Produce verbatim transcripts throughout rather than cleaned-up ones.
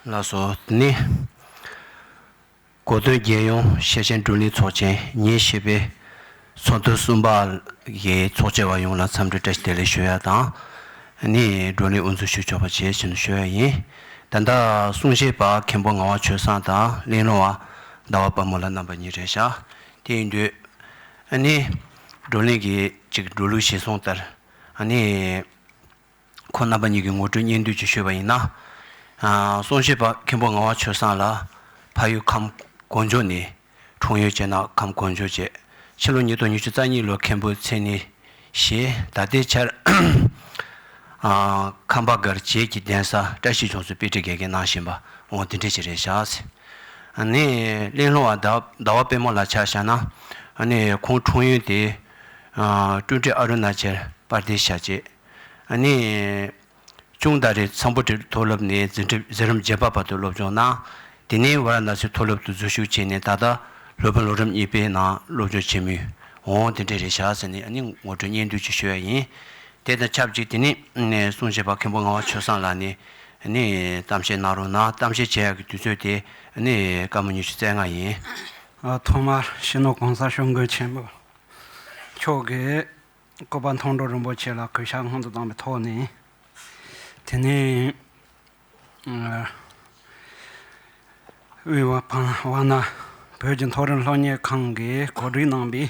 ལགས་སོ། དེ་ནས་གོ་སྟོན་རྒྱལ་ཡོངས་ཤེར་ཕྱིན་བགྲོ་གླེང་ཚོགས་ཆེན་ཉིན་བཞི་པའི་ཚོགས་འདུ་གསུམ་པ་གི་ཚོགས་བཅར་བ་ཡོངས་ལ་འཚམས་འདྲི་བཀྲ་ཤིས་བདེ་ལེགས་ཞུ་ཡ་དང་། ནི་བགྲོ་གླེང་དབུ་འཛུགས་ཞུ་ཆོག་པ་བྱེད་ཞེས་ཞུ་ཡ་ཡིན། ད་ལྟ་གསུང་བཤད་པ་མཁན་པོ་ངག་དབང་ཆོས་བཟང་དང་གླེང་སློང་བ་ཟླ་བ་དཔལ་མོ་ལགས་རྣམ་པ་གཉིས་རེད་ཤག་དེ་ཡིན་དུས་ནི་བགྲོ་གླེང་གི་ཅིག་འགྲོ་ལུགས་གཞིར་བཟུང་ལྟར་ནི། ཁོང་རྣམ་པ་གཉིས་ཀྱི་ངོ་སྤྲོད་སྙན་སྒྲོན་ཅིག་ཞུས་པ་ཡིན་ན། ཨ་གསུང་བཤད་པ་མཁན་པོ་ངག་དབང་ཆོས་བཟང་ལགས་ཕ་ཡུལ་ཁམས་དཀོན་མཆོག་ནས་འཁྲུངས་ཡུལ་བྱས་ན་ཁམས་དཀོན་མཆོག་བཅས་ཕྱི་ལོ་ཉིས་སྟོང་ཉི་ཤུ་རྩ་གཉིས་ལོར་མཁན་པོའི་མཚན་གནས་བཞེས། ད་ལྟའི་ཆར་ཨ་ཁམས་པ་སྒར་བྱེས་ཀྱི་གདན་ས་བཀྲ་ཤིས་ལྗོངས་སུ་དཔེ་ཁྲིད་དགེ་རྒན་གནང་བཞིན་པ་འོ་དེ་འདྲ་ཅིག་རེད་ཤག་ཨ་ནི་གླེང་སློང་བ་ཟླ་ཟླ་བ་དཔལ་མོ་ལགས་ཆ་བཞག་ན་ཨ་ནི་ཁོང་འཁྲུངས་ཡུལ་དེ་ཨ་ཀྲུང་ཀྲིག་ཨ་རུ་ན་ཅལ་པར་དིས་བྱ་བྱེད། ཨ་ནི། ཅུང་ད་རེས་འཚམས་པོ་ཊི་མཐོ་སློབ་ནས་འཛིན་གྲྭ་འཛིན་རིམ་བརྒྱད་པ་བར་དུ་སློབ་སྦྱོང་གནང་། དེ་ནས་ཝ་ར་ཎ་སི་མཐོ་སློབ་ཏུ་འཛུལ་ཞུགས་བྱས་ནས་ད་ལྟ་སློབ་དཔོན་ལོ་རིམ་གཉིས་པའི་ནང་སློབ་སྦྱོང་བྱེད་མུས་འོང་དེ་འདྲ་རེད་ཤག་ཟེར་ནས་ཨ་ནི་ངོ་སྤྲོད་སྙན་སྒྲོན་ཅིག་ཞུ་ཡ་ཡིན། དེ་དང་ཆབས་ཅིག་དེ་ནས་གསུང་བཤད་པ་མཁན་པོ་ངག་དབང་ཆོས་བཟང་ལགས་ནས་ཨ་ནི་གཏམ་བཤད་གནང་རོགས་གནང་། གཏམ་བཤད་བྱེད་ཡ་གི་དུས་ཚོད་དེ་ཨ་ནི་སྐར་མ་ཉི་ཤུ་རྩ་ལྔ་ཡིན། ཨ་ཐོག་མར་སྤྱི་ནོར་གོང་ས་སྐྱབས་མགོན་ཆེན་པོ་མཆོག་གིས། སྐུ་པར་མཐོང་གྲོལ་རིན་པོ་ཆེ་ལ་གུས་ཕྱག་སྔོན་དུ་བཏང་བའི་ཐོག་ནས། དེ་ནས་དབུས་བ་ཕང་ཝ་ན་བོད་ཀྱི་མཐོ་རིམ་སློབ་གཉེར་ཁང་གིས་གོ་སྒྲིག་གནང་བའི་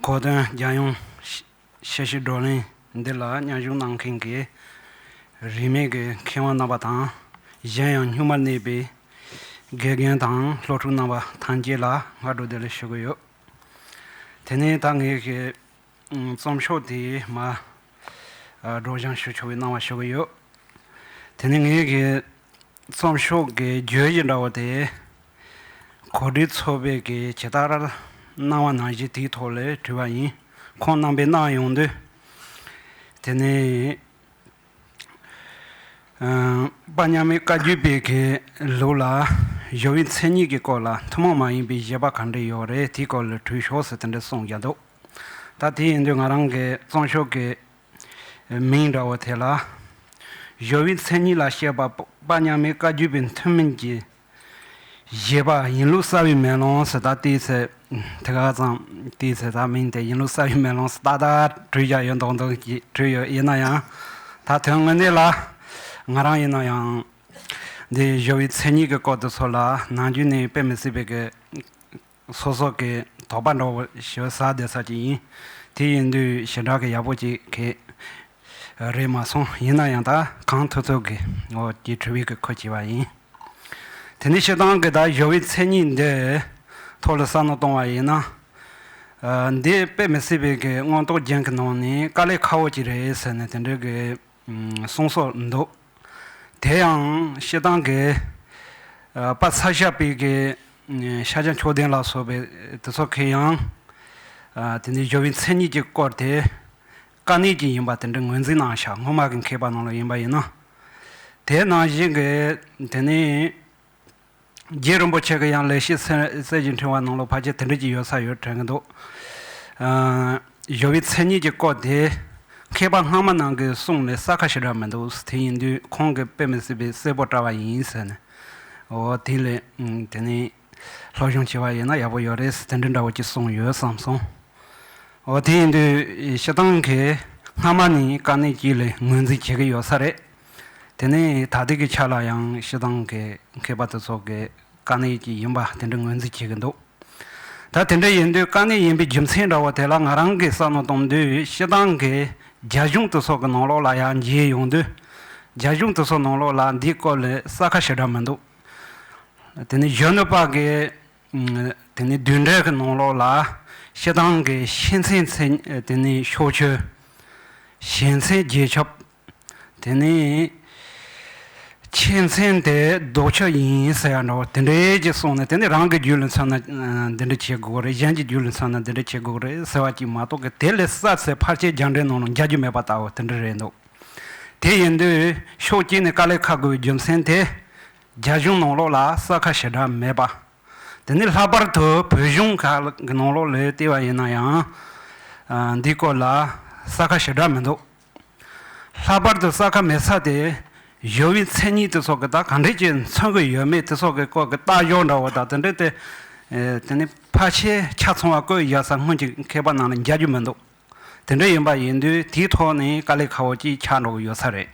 གོ་སྟོན་རྒྱལ་ཡོངས་ཤེར་ཕྱིན་བགྲོ་གླེང་འདི་ལ་མཉམ་ཞུགས་གནང་མཁན་གྱི་རིས་མེད་ཀྱི་མཁས་དབང་རྣམ་པ་དང་། གཞན་ཡང་སྙུང་མར་གནས་པའི་དགེ་རྒན་དང་སློབ་ཕྲུག་རྣམ་པ་ཐམས་ཅད་ལ་སྔ་དྲོ་བདེ་ལེགས་ཞུ་གི་ཡོད། དེ་ནས་ད་ངས་ཀྱི་རྩོམ་ཤོག་དེ་མར་སྒྲོག་སྦྱང་ཞུ་ཆོག་པའི་གནང་བ་ཞུ་གི་ཡོད། དེ་ནས་ངས་ཀྱི་རྩོམ་ཤོག་གི་བརྗོད་གཞི་འདྲ་བོ་དེ་གོ་སྒྲིག་ཚོགས་པས་ཀྱི་ཇི་ལྟར་གནང་བ་ནང་བཞིན་དེའི་ཐོག་ལ་བྲིས་པ་ཡིན། ཁོང་རྣམ་པས་གནང་ཡོང་དུས་དེ་ནས། ཨ་དཔལ་མཉམ་མེད་བཀའ་བརྒྱུད་པའི་གི་ལུགས་ལ་གཞོལ་བའི་མཚན་ཉིད་ཀྱི་སྐོར་ལ་ཐུན་མོང་མ་ཡིན་པའི་བཞེད་པ་གང་འདྲ་ཡོད་རེད། དེའི་སྐོར་ལ་དྲིས་ཤོག་ཟེར་དེ་འདྲ་གསུངས་བཞག་འདུག་ད་དེ་ཡིན་དུས་ང་རང་གི་རྩོམ་ཤོག་གི་མིང་འདྲ་བོ་དེ་ལ་གཞོལ་བའི་མཚན་ཉིད་ལ་བཤད་པ་དཔལ་མཉམ་མེད་བཀའ་བརྒྱུད་པའི་ཐུན་མིན་གྱི་བཞེད་པ་ཡིན་ལུགས་གསལ་བའི་མེ་ལོང་ཟེར། ད་ལྟའི་ཚེ་དེ་ག་ཙམ་དེའི་ཚེ་ད་མིང་དེ་ཡིན་ལུགས་གསལ་བའི་མེ་ལོང་ཟེར་ཏག་ཏག་བྲིས་བཞག་ཡོད་མདོག་མདོག་ཅིག་བྲིས་ཡོད། ཡིན་ན་ཡང་ད་དོན་དངོས་གནས་ལ་ང་རང་ཡིན་ན་ཡང་འདི་གཞོལ་བའི་མཚན་ཉིད་ཀྱི་སྐོར་དུ་ཚོ་ལ་ནམ་རྒྱུན་ནས་དཔེ་མི་སྲིད་པའི་གི་སོ་སོ་གི་དོགས་པ་འདྲ་བོ་ཞེ་པོ་ཟ་བསྡད་ས་ཅིག་ཡིན། དེ་ཡིན་དུས་ཞེ་དྲག་གི་ཡག་པོ་ཅིག་གི་རེད་མ་སོང་། ཡིན་ན་ཡང་ད་གང་ཐུབ་ཐུབ་གི་འོ་དེ་བྲིས་པའི་གི་ཁུལ་བྱས་པ་ཡིན། དེ་ནས་སྤྱིར་བཏང་གི་ད་གཞོལ་བའི་མཚན་ཉིད་འདི་ཐོག་ལ་བསམ་བློ་གཏོང་བ་ཡིན་ན། ཨ་འདི་དཔེ་མི་སྲིད་པའི་གི་མངོན་རྟོགས་རྒྱན་གྱི་ནང་ནས་དཀའ་ལས་ཁག་པོ་ཅིག་རེད་ཟེར་ནས་དེ་འདྲའི་གི་གསུང་སྲོལ་འདུག་དེ་ཡང་སྤྱིར་བཏང་གི་ཨ་དཔལ་ས་སྐྱ་པའི་གི་ཤཱཀྱ་མཆོག་ལྡན་ལ་སོགས་པའི་དེ་ཚོ་གི་ཡང་ཨ་དེ་ནས་གཞོལ་བའི་མཚན་ཉིད་ཀྱི་སྐོར་དེ། དཀའ་གནད་ཅིག་ཡིན་པ་དེ་འདྲ་ངོས་འཛིན་གནང་ཤག་སྔོན་མ་གི་མཁས་པ་རྣམས་ལ་ཡིན་པ་ཡིན་ན། དེ་ནང་བཞིན་གྱི་དེ་ནས་རྗེ་རིན་པོ་ཆེ་གི་ཡང་ལེགས་བཤད་གསེར་གསེར་གྱི་ཕྲེང་བ་ནང་ལོགས་ཕལ་ཆེར་དེ་འདྲ་ཅིག་ཡོད་ས་ཡོད་དྲན་གྱི་འདུག་ཨ་གཞོལ་བའི་མཚན་ཉིད་ཀྱི་སྐོར་དེ་མཁས་པ་སྔ་མ་རྣམས་ཀྱིས་གསུངས་ནས་གསལ་ཁ་ཞེ་དྲག་མི་འདུག་དེ་ཡིན་དུས་ཁོང་གིས་དཔེ་མི་སྲིད་པའི་གསལ་པོ་བཀྲལ་བ་ཡིན་ཟེར་ནས། འོ་དེ་ལས་དེ་ནས། སློབ་སྦྱོང་བྱས་པ་ཡིན་ན་ཡག་པོ་ཡོད་རེད་ཟེར་དེ་འདྲ་འདྲ་བོ་ཅིག་གསུངས་ཡོད་བསམ་སོང་། འོ་དེ་ཡིན་དུས་སྤྱིར་བཏང་གི་སྔ་མ་ནས་དཀའ་གནད་ཅིག་ལ་ངོས་འཛིན་བྱེད་ཀྱི་ཡོད་ས་རེད། དེ་ནས་ད་ལྟའི་གི་ཆ་ལ་ཡང་སྤྱིར་བཏང་གི་མཁས་པ་དེ་ཚོ་གི་དཀའ་གནད་ཅིག་ཡིན་པ་དེ་འདྲ་ངོས་འཛིན་བྱེད་ཀྱི་འདུག་ད་དེ་འདྲ་ཡིན་དུས་དཀའ་གནད་ཡིན་པའི་རྒྱུ་མཚན་འདྲ་བོ་དེ་ལ་ང་རང་གི་བསམ་བློ་གཏོང་དུས་སྤྱིར་བཏང་གི་རྒྱ་གཞུང་དེ་ཚོ་གི་ནང་ལོགས་ལ་ཡང་མཇལ་ཡོང་དུས་རྒྱ་གཞུང་དེ་ཚོ་ནང་ལོགས་ལ་འདིའི་སྐོར་ལ་གསལ་ཁ་ཞེ་དྲག་མི་འདུག་དེ་ནས་གཞོན་ནུ་པ་གི་དེ་ནས་བདུན་ཕྲག་གི་ནང་ལོགས་ལ་སྤྱིར་བཏང་གི་ཤེས་ཚད་ཚད་དེ་ནས་ཕྱོགས་ཆོས། ཞེན་ཚད་རྗེས་ཁྱབ། དེ་ནས་ཆེས་མཚན་དེ་ལྡོག་ཕྱོགས་ཡིན་ཟེར་ཡ་འདྲ་བོ་དེ་འདྲའི་ཅིག་གསུངས་ནས་དེ་ནས་རང་གི་རྒྱུད་ལ་མཚོན་ན་འདི་འདྲ་བྱེད་དགོས་རེད། གཞན་གྱི་རྒྱུད་ལ་མཚོན་ན་འདི་འདྲ་བྱེད་དགོས་རེད་ཟེར་བ་ཅིག་མ་གཏོགས་གི་དེ་ལས་གསལ་ཚེ་ཕལ་ཆེར་རྒྱ་འགྲེལ་ནང་ལ་མཇལ་རྒྱུ་མེད་པ་ལྟ་བུ་དེ་འདྲ་རེད་འདུག་དེ་ཡིན་དུས་ཕྱོགས་གཅིག་ནས་དཀའ་ལས་ཁག་དགོས་པའི་རྒྱུ་མཚན་དེ། རྒྱ་གཞུང་ནང་ལོགས་ལ་གསལ་ཁ་ཞེ་དྲག་མེད་པ། དེ་ནི་ལྷག་པར་དུ་བོད་གཞུང་ཁག་གི་ནང་ལོགས་ལ་བལྟས་པ་ཡིན་ན་ཡང་། ཨ་འདིའི་སྐོར་ལ་གསལ་ཁ་ཞེ་དྲག་མི་འདུག་ལྷག་པར་དུ་གསལ་ཁ་མེད་ས་དེ་ གཞོལ་བའི་མཚན་ཉིད་དེ་ཚོ་གི་ད་ག་འདྲས་ཀྱི་མཚོན་གི་ཡོད་མེད་དེ་ཚོ་གི་སྐོར་གི་ལྟ་ཞོག་འདྲ་བོ་དང་དེ་འདྲས་དེ། ཨེ། དེ་ནི་ཕལ་ཆེར་ཆ་ཚང་བ་བཀོད་ཡོད་ས་སྔོན་གྱི་མཁས་པ་རྣམས་ལ་མཇལ་རྒྱུ་མི་འདུག་དེ་འདྲ་ཡིན་པ་ཡིན་དུས་དེའི་ཐོག་ནས་དཀའ་ལས་ཁག་པོ་ཅིག་ཆགས་འགྲོ་གི་ཡོད་ས་རེད།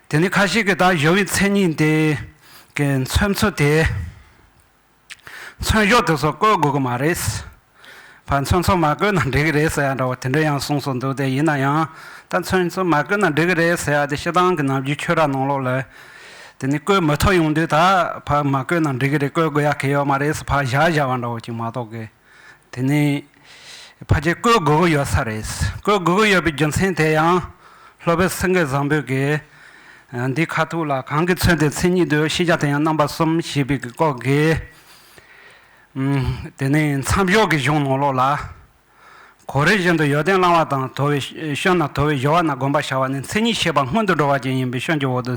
དེ་ནི་ཁ་ཤས་ཀྱིས་ད་གཞོལ་བའི་མཚན་ཉིད་དེ་གི་མཚོན་ཚུལ་དེ། མཚོན་ཞོར་དེ་ཚོ་བཀོད་དགོས་ཀྱི་མ་རེད། ཕར་མཚོན་ཚུལ་མ་བཀོད་ན་འགྲིག་གི་རེད་ཟེར་ཡ་འདྲ་བོ་དེ་འདྲ་ཡང་གསུངས་སོང་འདུག་དེ་ཡིན་ན་ཡང་ད་མཚོན་ཚུལ་མ་བཀོད་ན་འགྲིག་གི་རེད་ཟེར་ཡ་དེ་སྤྱིར་བཏང་གི་ནམ་རྒྱུན་ཆོས་ར་ནང་ལོགས་ལ་དེ་ནི་བཀོད་མི་ཐུབ་ཡོང་དུས། ད་ཕར་མ་བཀོད་ན་འགྲིག་གི་རེད། བཀོད་དགོས་ཡ་གལ་ཡོད་མ་རེད་ཟེར་ཕར་བཞག་བཞག་པ་འདྲ་བོ་ཅིག་མ་གཏོགས་གི། དེ་ནི་ཕལ་ཆེར་བཀོད་དགོས་ཀྱི་ཡོད་ས་རེད། བཀོད་དགོས་ཀྱི་ཡོད་པའི་རྒྱུ་མཚན་དེ་ཡང་སློབ་དཔོན་སེང་གེ་བཟང་པོས་ཀྱིས་འདི་ཁ་ཐུག་ལ་གང་གི་མཚོན་ཏེ་མཚན་ཉིད་དུ་ཤེས་བྱ་དེ་ཡང་རྣམ་པ་གསུམ་ཞེས་པའི་གི་སྐོར་གྱི་དེ་ནི་མཚམས་སྦྱོར་གྱི་གཞུང་ནང་ལོགས་ལ། གོ་རིམ་བཞིན་དུ་ཡོན་ཏན་བླང་བ་དང་དོར་བའི་སྐྱོན་དང་དོར་བའི་སྦྱོར་བ་རྣམས་བསྒོམ་པར་བྱ་བ་ནི་མཚན་ཉིད་ཤེས་པ་སྔོན་དུ་འགྲོ་བ་ཅན་ཡིན་པས་སྐྱོན་གྱི་འོག་ཏུ་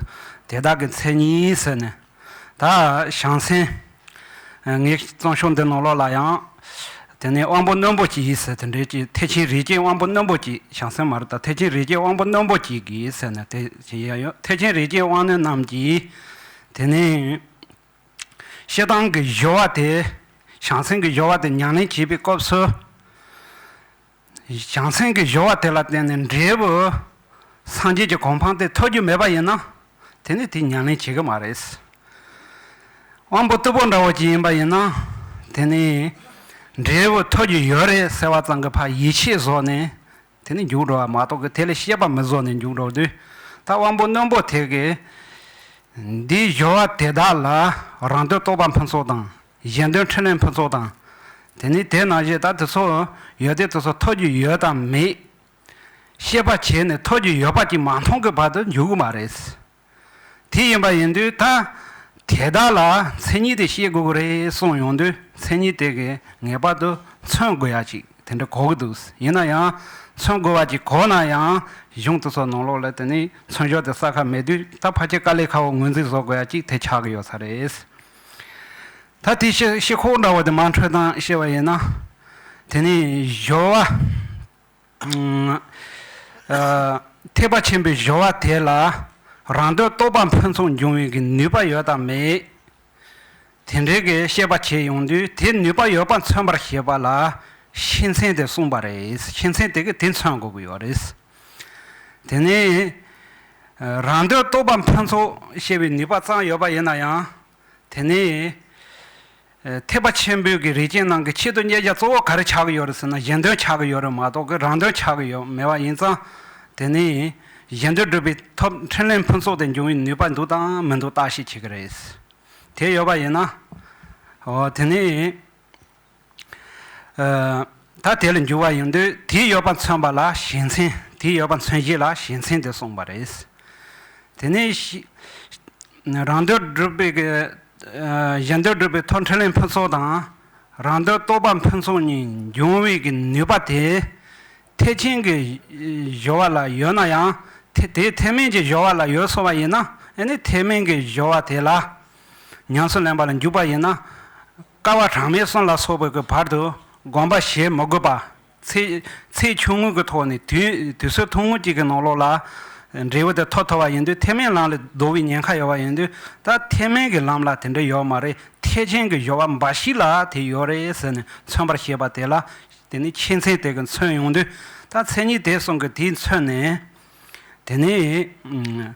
དེ་དག་གི་མཚན་ཉིད་ཟེར་ནས། ད་བྱང་སེམས། ངའི་རྩོམ་ཤོག་འདི་ནང་ལོགས་ལ་ཡང་། དེ་ནས་དབང་པོ་རྣོན་པོ་གཅིག་ཡིན་ཟེར་དེ་འདྲའི་ཅིག་ཐེག་ཆེན་རིགས་ཅན་དབང་པོ་རྣོན་པོ་གཅིག་བྱང་སེམས་མ་རེད་ད། ཐེག་ཆེན་རིགས་ཅན་དབང་པོ་རྣོན་པོ་གཅིག་གིས་ཟེར་ནས་དེ་ཅིག་ཡང་ཡོད། ཐེག་ཆེན་རིགས་ཅན་དབང་རྣོན་རྣམས་ཀྱིས། དེ་ནས་སྤྱིར་བཏང་གི་སྦྱོར་བ་དེ། བྱང་སེམས་ཀྱི་སྦྱོར་བ་དེ་ཉམས་ལེན་བྱེད་པའི་སྐབས་སུ། བྱང་སེམས་ཀྱི་སྦྱོར་བ་དེ་ལ་བརྟེན་ནས་འབྲས་བུ་སངས་རྒྱས་ཀྱི་གོ་འཕང་དེ་ཐོབ་རྒྱུ་མེད་པ་ཡིན་ན། དེ་ནི་དེ་ཉམས་ལེན་བྱེད་ཀྱི་མ་རེད། དབང་པོ་རྟུལ་པོ་འདྲ་བོ་ཅིག་ཡིན་པ་ཡིན་ན། དེ་ནི་འབྲས་བུ་ཐོབ་རྒྱུ་ཡོད་རེད་ཟེར་བ་ཙམ་གྱིས་ཕར་ཡིད་ཆེས་བཟོ་ནས་དེ་ནི་འཇུག་འགྲོ་བ་མ་གཏོགས་ཀྱི་དེ་ལ་ཤེས་པ་མི་བཟོ་ནས་འཇུག་འགྲོ་དུས། ད་དབང་པོ་རྣོན་པོ་དེ་གིས་འདིའི་སྦྱོར་བ་དེ་དག་ལ་རང་དོན་རྟོགས་པ་ཕུན་ཚོགས་དང་། གཞན་དོན་འཕྲིན་ལས་ཕུན་ཚོགས་དང་། དེ་ནི་དེ་ནང་བཞིན་ད་དེ་ཚོ་ཡོད་དེ་དེ་ཚོ་ཐོབ་རྒྱུ་ཡོད་དམ་མེད། ཤེས་པ་བྱས་ནས་ཐོབ་རྒྱུ་ཡོད་པ་ཅིག་མ་མཐོང་གི་བར་དུ་འཇུག་གི་མ་རེད། དེ་ཡིན་པ་ཡིན་དུས་ད་དེ་དག་ལ་མཚན་ཉིད་དེ་ཤེས་དགོས་ཀྱི་རེད་གསུངས་ཡོང་དུས་མཚན་ཉིད་དེ་གི་ངེས་པར་དུ་མཚོན་དགོས་ཡ་ཅིག་དེ་འདྲ་གོ་གི་འདུག་ཡིན་ན་ཡང་མཚོན་དགོས་པ་ཅིག་གོ་ན་ཡང་གཞུང་དེ་ཚོ་ནང་ལོགས་ལ་དེ་ནི་མཚོན་སྦྱོར་དེ་ས་ཁ་མེད་དུས་ད་ཕལ་ཆེར་དཀའ་ལས་ཁག་པོ་ངོས་འཛིན་བཟོ་དགོས་ཡ་ཅིག་དེ་ཆགས་ཀྱི་ཡོད་ས་རེད། ད་དེ་ཤེས་ཤེས་ཁོག་འདྲ་བོ་དེ་མར་འཕྲོས་སྟངས་བཤད་པ་ཡིན་ན། དེ་ནི་སྦྱོར་བ། ཨ། ཐེག་པ་ཆེན་པོའི་སྦྱོར་བ་དེ་ལ་རང་དོན་རྟོགས་པ་ཕུན་སུམ་འབྱུང་བའི་གི་ནུས་པ་ཡོད་དམ་མེད། དེ་འདྲའི་གི་བཤད་པ་བྱེད་ཡོང་དུས་དེ་ནུས་པ་ཡོད་པ་མཚོན་པར་བྱེད་པ་ལ་ཤེས་མཚན་དེ་གསུངས་པ་རེད། ཤེས་མཚན་དེ་གི་དེ་མཚོན་དགོས་ཀྱི་ཡོད་རེད། དེ་ནི་རང་དོན་རྟོགས་པ་ཕུན་ཚོགས་ཤེས་པའི་ནུས་པ་ཙམ་ཡོད་པ་ཡིན་ན་ཡང་། དེ་ནི། ཐེག་པ་ཆེན་པོའི་གི་རིགས་ཅན་རྣམས་ཀྱི་ཆེད་དུ་གཉེར་བྱ་གཙོ་བོ་ག་རེ་ཆགས་ཀྱི་ཡོད་རེད་ཟེར་ན་གཞན་དོན་ཆགས་ཀྱི་ཡོད་རེད་མ་གཏོགས་ཀྱི་རང་དོན་ཆགས་ཀྱི་ཡོད་མེད་པ་ཡིན་ཙང་། དེ་ནི་གཞན་དོན་སྒྲུབ་པའི་ཐབས་འཕྲིན་ལས་ཕུན་ཚོགས་དེ་འབྱུང་བའི་ནུས་པ་འདུག་དང་མི་འདུག་བརྟག་ཞིབ་བྱེད་ཀྱི་རེད། དེ་ཡོད་པ་ཡིན་ན། འོ་དེ་ནི། ཨ། ད་དེ་ལ་འཇུག་པ་ཡིན་དུས་དེའི་ཡོད་པ་མཚོན་པ་ལ་ཤེས་མཚན། དེའི་ཡོད་པ་མཚོན་བྱེད་ལ་ཤེས་མཚན་དེ་གསུངས་པ་རེད། དེ་ནས་ཤི། རང་དོན་སྒྲུབ་པའི་གི། ཨ། གཞན་དོན་སྒྲུབ་པའི་ཐབས་འཕྲིན་ལས་ཕུན་ཚོགས་དང་། རང་དོན་རྟོགས་པ་ཕུན་ཚོགས་གཉིས་འབྱུང་བའི་གི་ནུས་པ་དེ། ཐེག་ཆེན་གྱི་སྦྱོར་བ་ལ་ཡོད་ན་ཡང་། དེ་དེ་ཐེག་དམན་གྱི་སྦྱོར་བ་ལ་ཡོད་སོང་བ་ཡིན་ན། ཨ་ནི་ཐེག་དམན་གྱི་སྦྱོར་བ་དེ་ལ་ཉམས་སུ་ལེན་པ་ལ་འཇུག་པ་ཡིན་ན། བསྐལ་པ་གྲངས་མེད་གསུམ་ལ་སོགས་པའི་གི་བར་དུ་སྒོམ་པ་བྱེད་མི་དགོས་པ། ཚེ་ཚེ་ཆུང་ངུ་གི་ཐོག་ནས་དུས་དུས་ཚོད་ཐུང་ངུ་གཅིག་གི་ནང་ལོགས་ལ་འབྲས་བུ་དེ་ཐོབ་ཐུབ་པ་ཡིན་དུས་ཐེག་དམན་ལམ་ལ་ལྡོག་པའི་ཉེན་ཁ་ཡོད་པ་ཡིན་དུས། ད་ཐེག་དམན་གྱི་ལམ་ལ་དེ་འདྲ་ཡོད་མ་རེད། ཐེག་ཆེན་གྱི་སྦྱོར་བ་འབའ་ཞིག་ལ་དེ་ཡོད་རེད་ཟེར་ནས་མཚོན་པར་བྱེད་པ་དེ་ལ། དེ་ནི་ཆེས་མཚན་དེ་གི་མཚོན་ཡོང་དུས། ད་མཚན་ཉིད་དེ་གསུམ་གྱི་དེའི་མཚོན་ནས། དེ་ནས།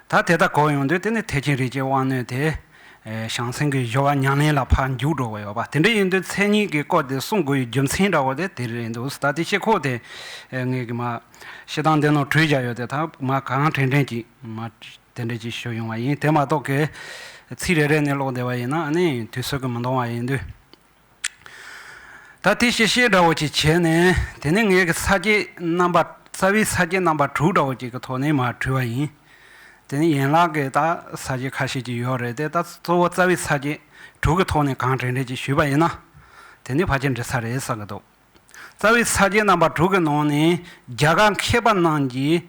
ད་དེ་ལྟར་གོ་ཡོང་དུས་དེ་ནི་ཐེག་ཆེན་རིགས་ཀྱི་དབང་རྣོན་དེ། བྱང་སེམས་ཀྱི་སྦྱོར་བ་ཉམས་ལེན་ལ་ཕར་འཇུག་འགྲོ་བ་ཡོད་པ་དེ་འདྲ་ཡིན་དུས་མཚན་ཉིད་ཀྱི་སྐོར་དེ་གསུང་དགོས་པའི་རྒྱུ་མཚན་འདྲ་བོ་དེ་དེ་རེད་འདུག་ད་དེ་ཤེས་ཁོག་དེ། ངས་ཀྱི་མ། བཤད་སྟངས་འདི་ནང་བྲིས་བཞག་ཡོད་དེ་ད་མ་གང་དྲན་དྲན་གྱིས་མ། དེ་འདྲ་ཅིག་ཞུ་ཡོང་བ་ཡིན། དེ་མ་གཏོགས་ཀྱི་ཚིག་རེ་རེ་ནས་ཀློག་བསྡད་པ་ཡིན་ན་ཨ་ནི་དུས་ཚོད་ཀྱིས་མི་འདང་བ་ཡིན་དུས། ད་དེ་ཤེས་ཤེས་འདྲ་བོ་ཅིག་བྱས་ནས་དེ་ནས་ངས་ཀྱི་ས་བཅད་རྣམ་པ་རྩ་བའི་ས་བཅད་རྣམ་པ་དྲུག་འདྲ་བོ་ཅིག་གི་ཐོག་ནས་མར་བྲིས་པ་ཡིན། དེ་ནས་ཡན་ལག་གི་ད་ས་བཅད་ཁ་ཤས་ཅིག་ཡོད་རེད་དེ་ད་གཙོ་བོ་རྩ་བའི་ས་བཅད་དྲུག་གི་ཐོག་ནས་གང་དྲན་དྲན་ཅིག་ཞུས་པ་ཡིན་ན། དེ་ནས་ཕལ་ཆེར་འགྲིག་ས་རེད་བསམ་གི་འདུག་རྩ་བའི་ས་བཅད་རྣམ་པ་དྲུག་གི་ནང་ནས་རྒྱ་གར་མཁས་པ་རྣམས་ཀྱིས་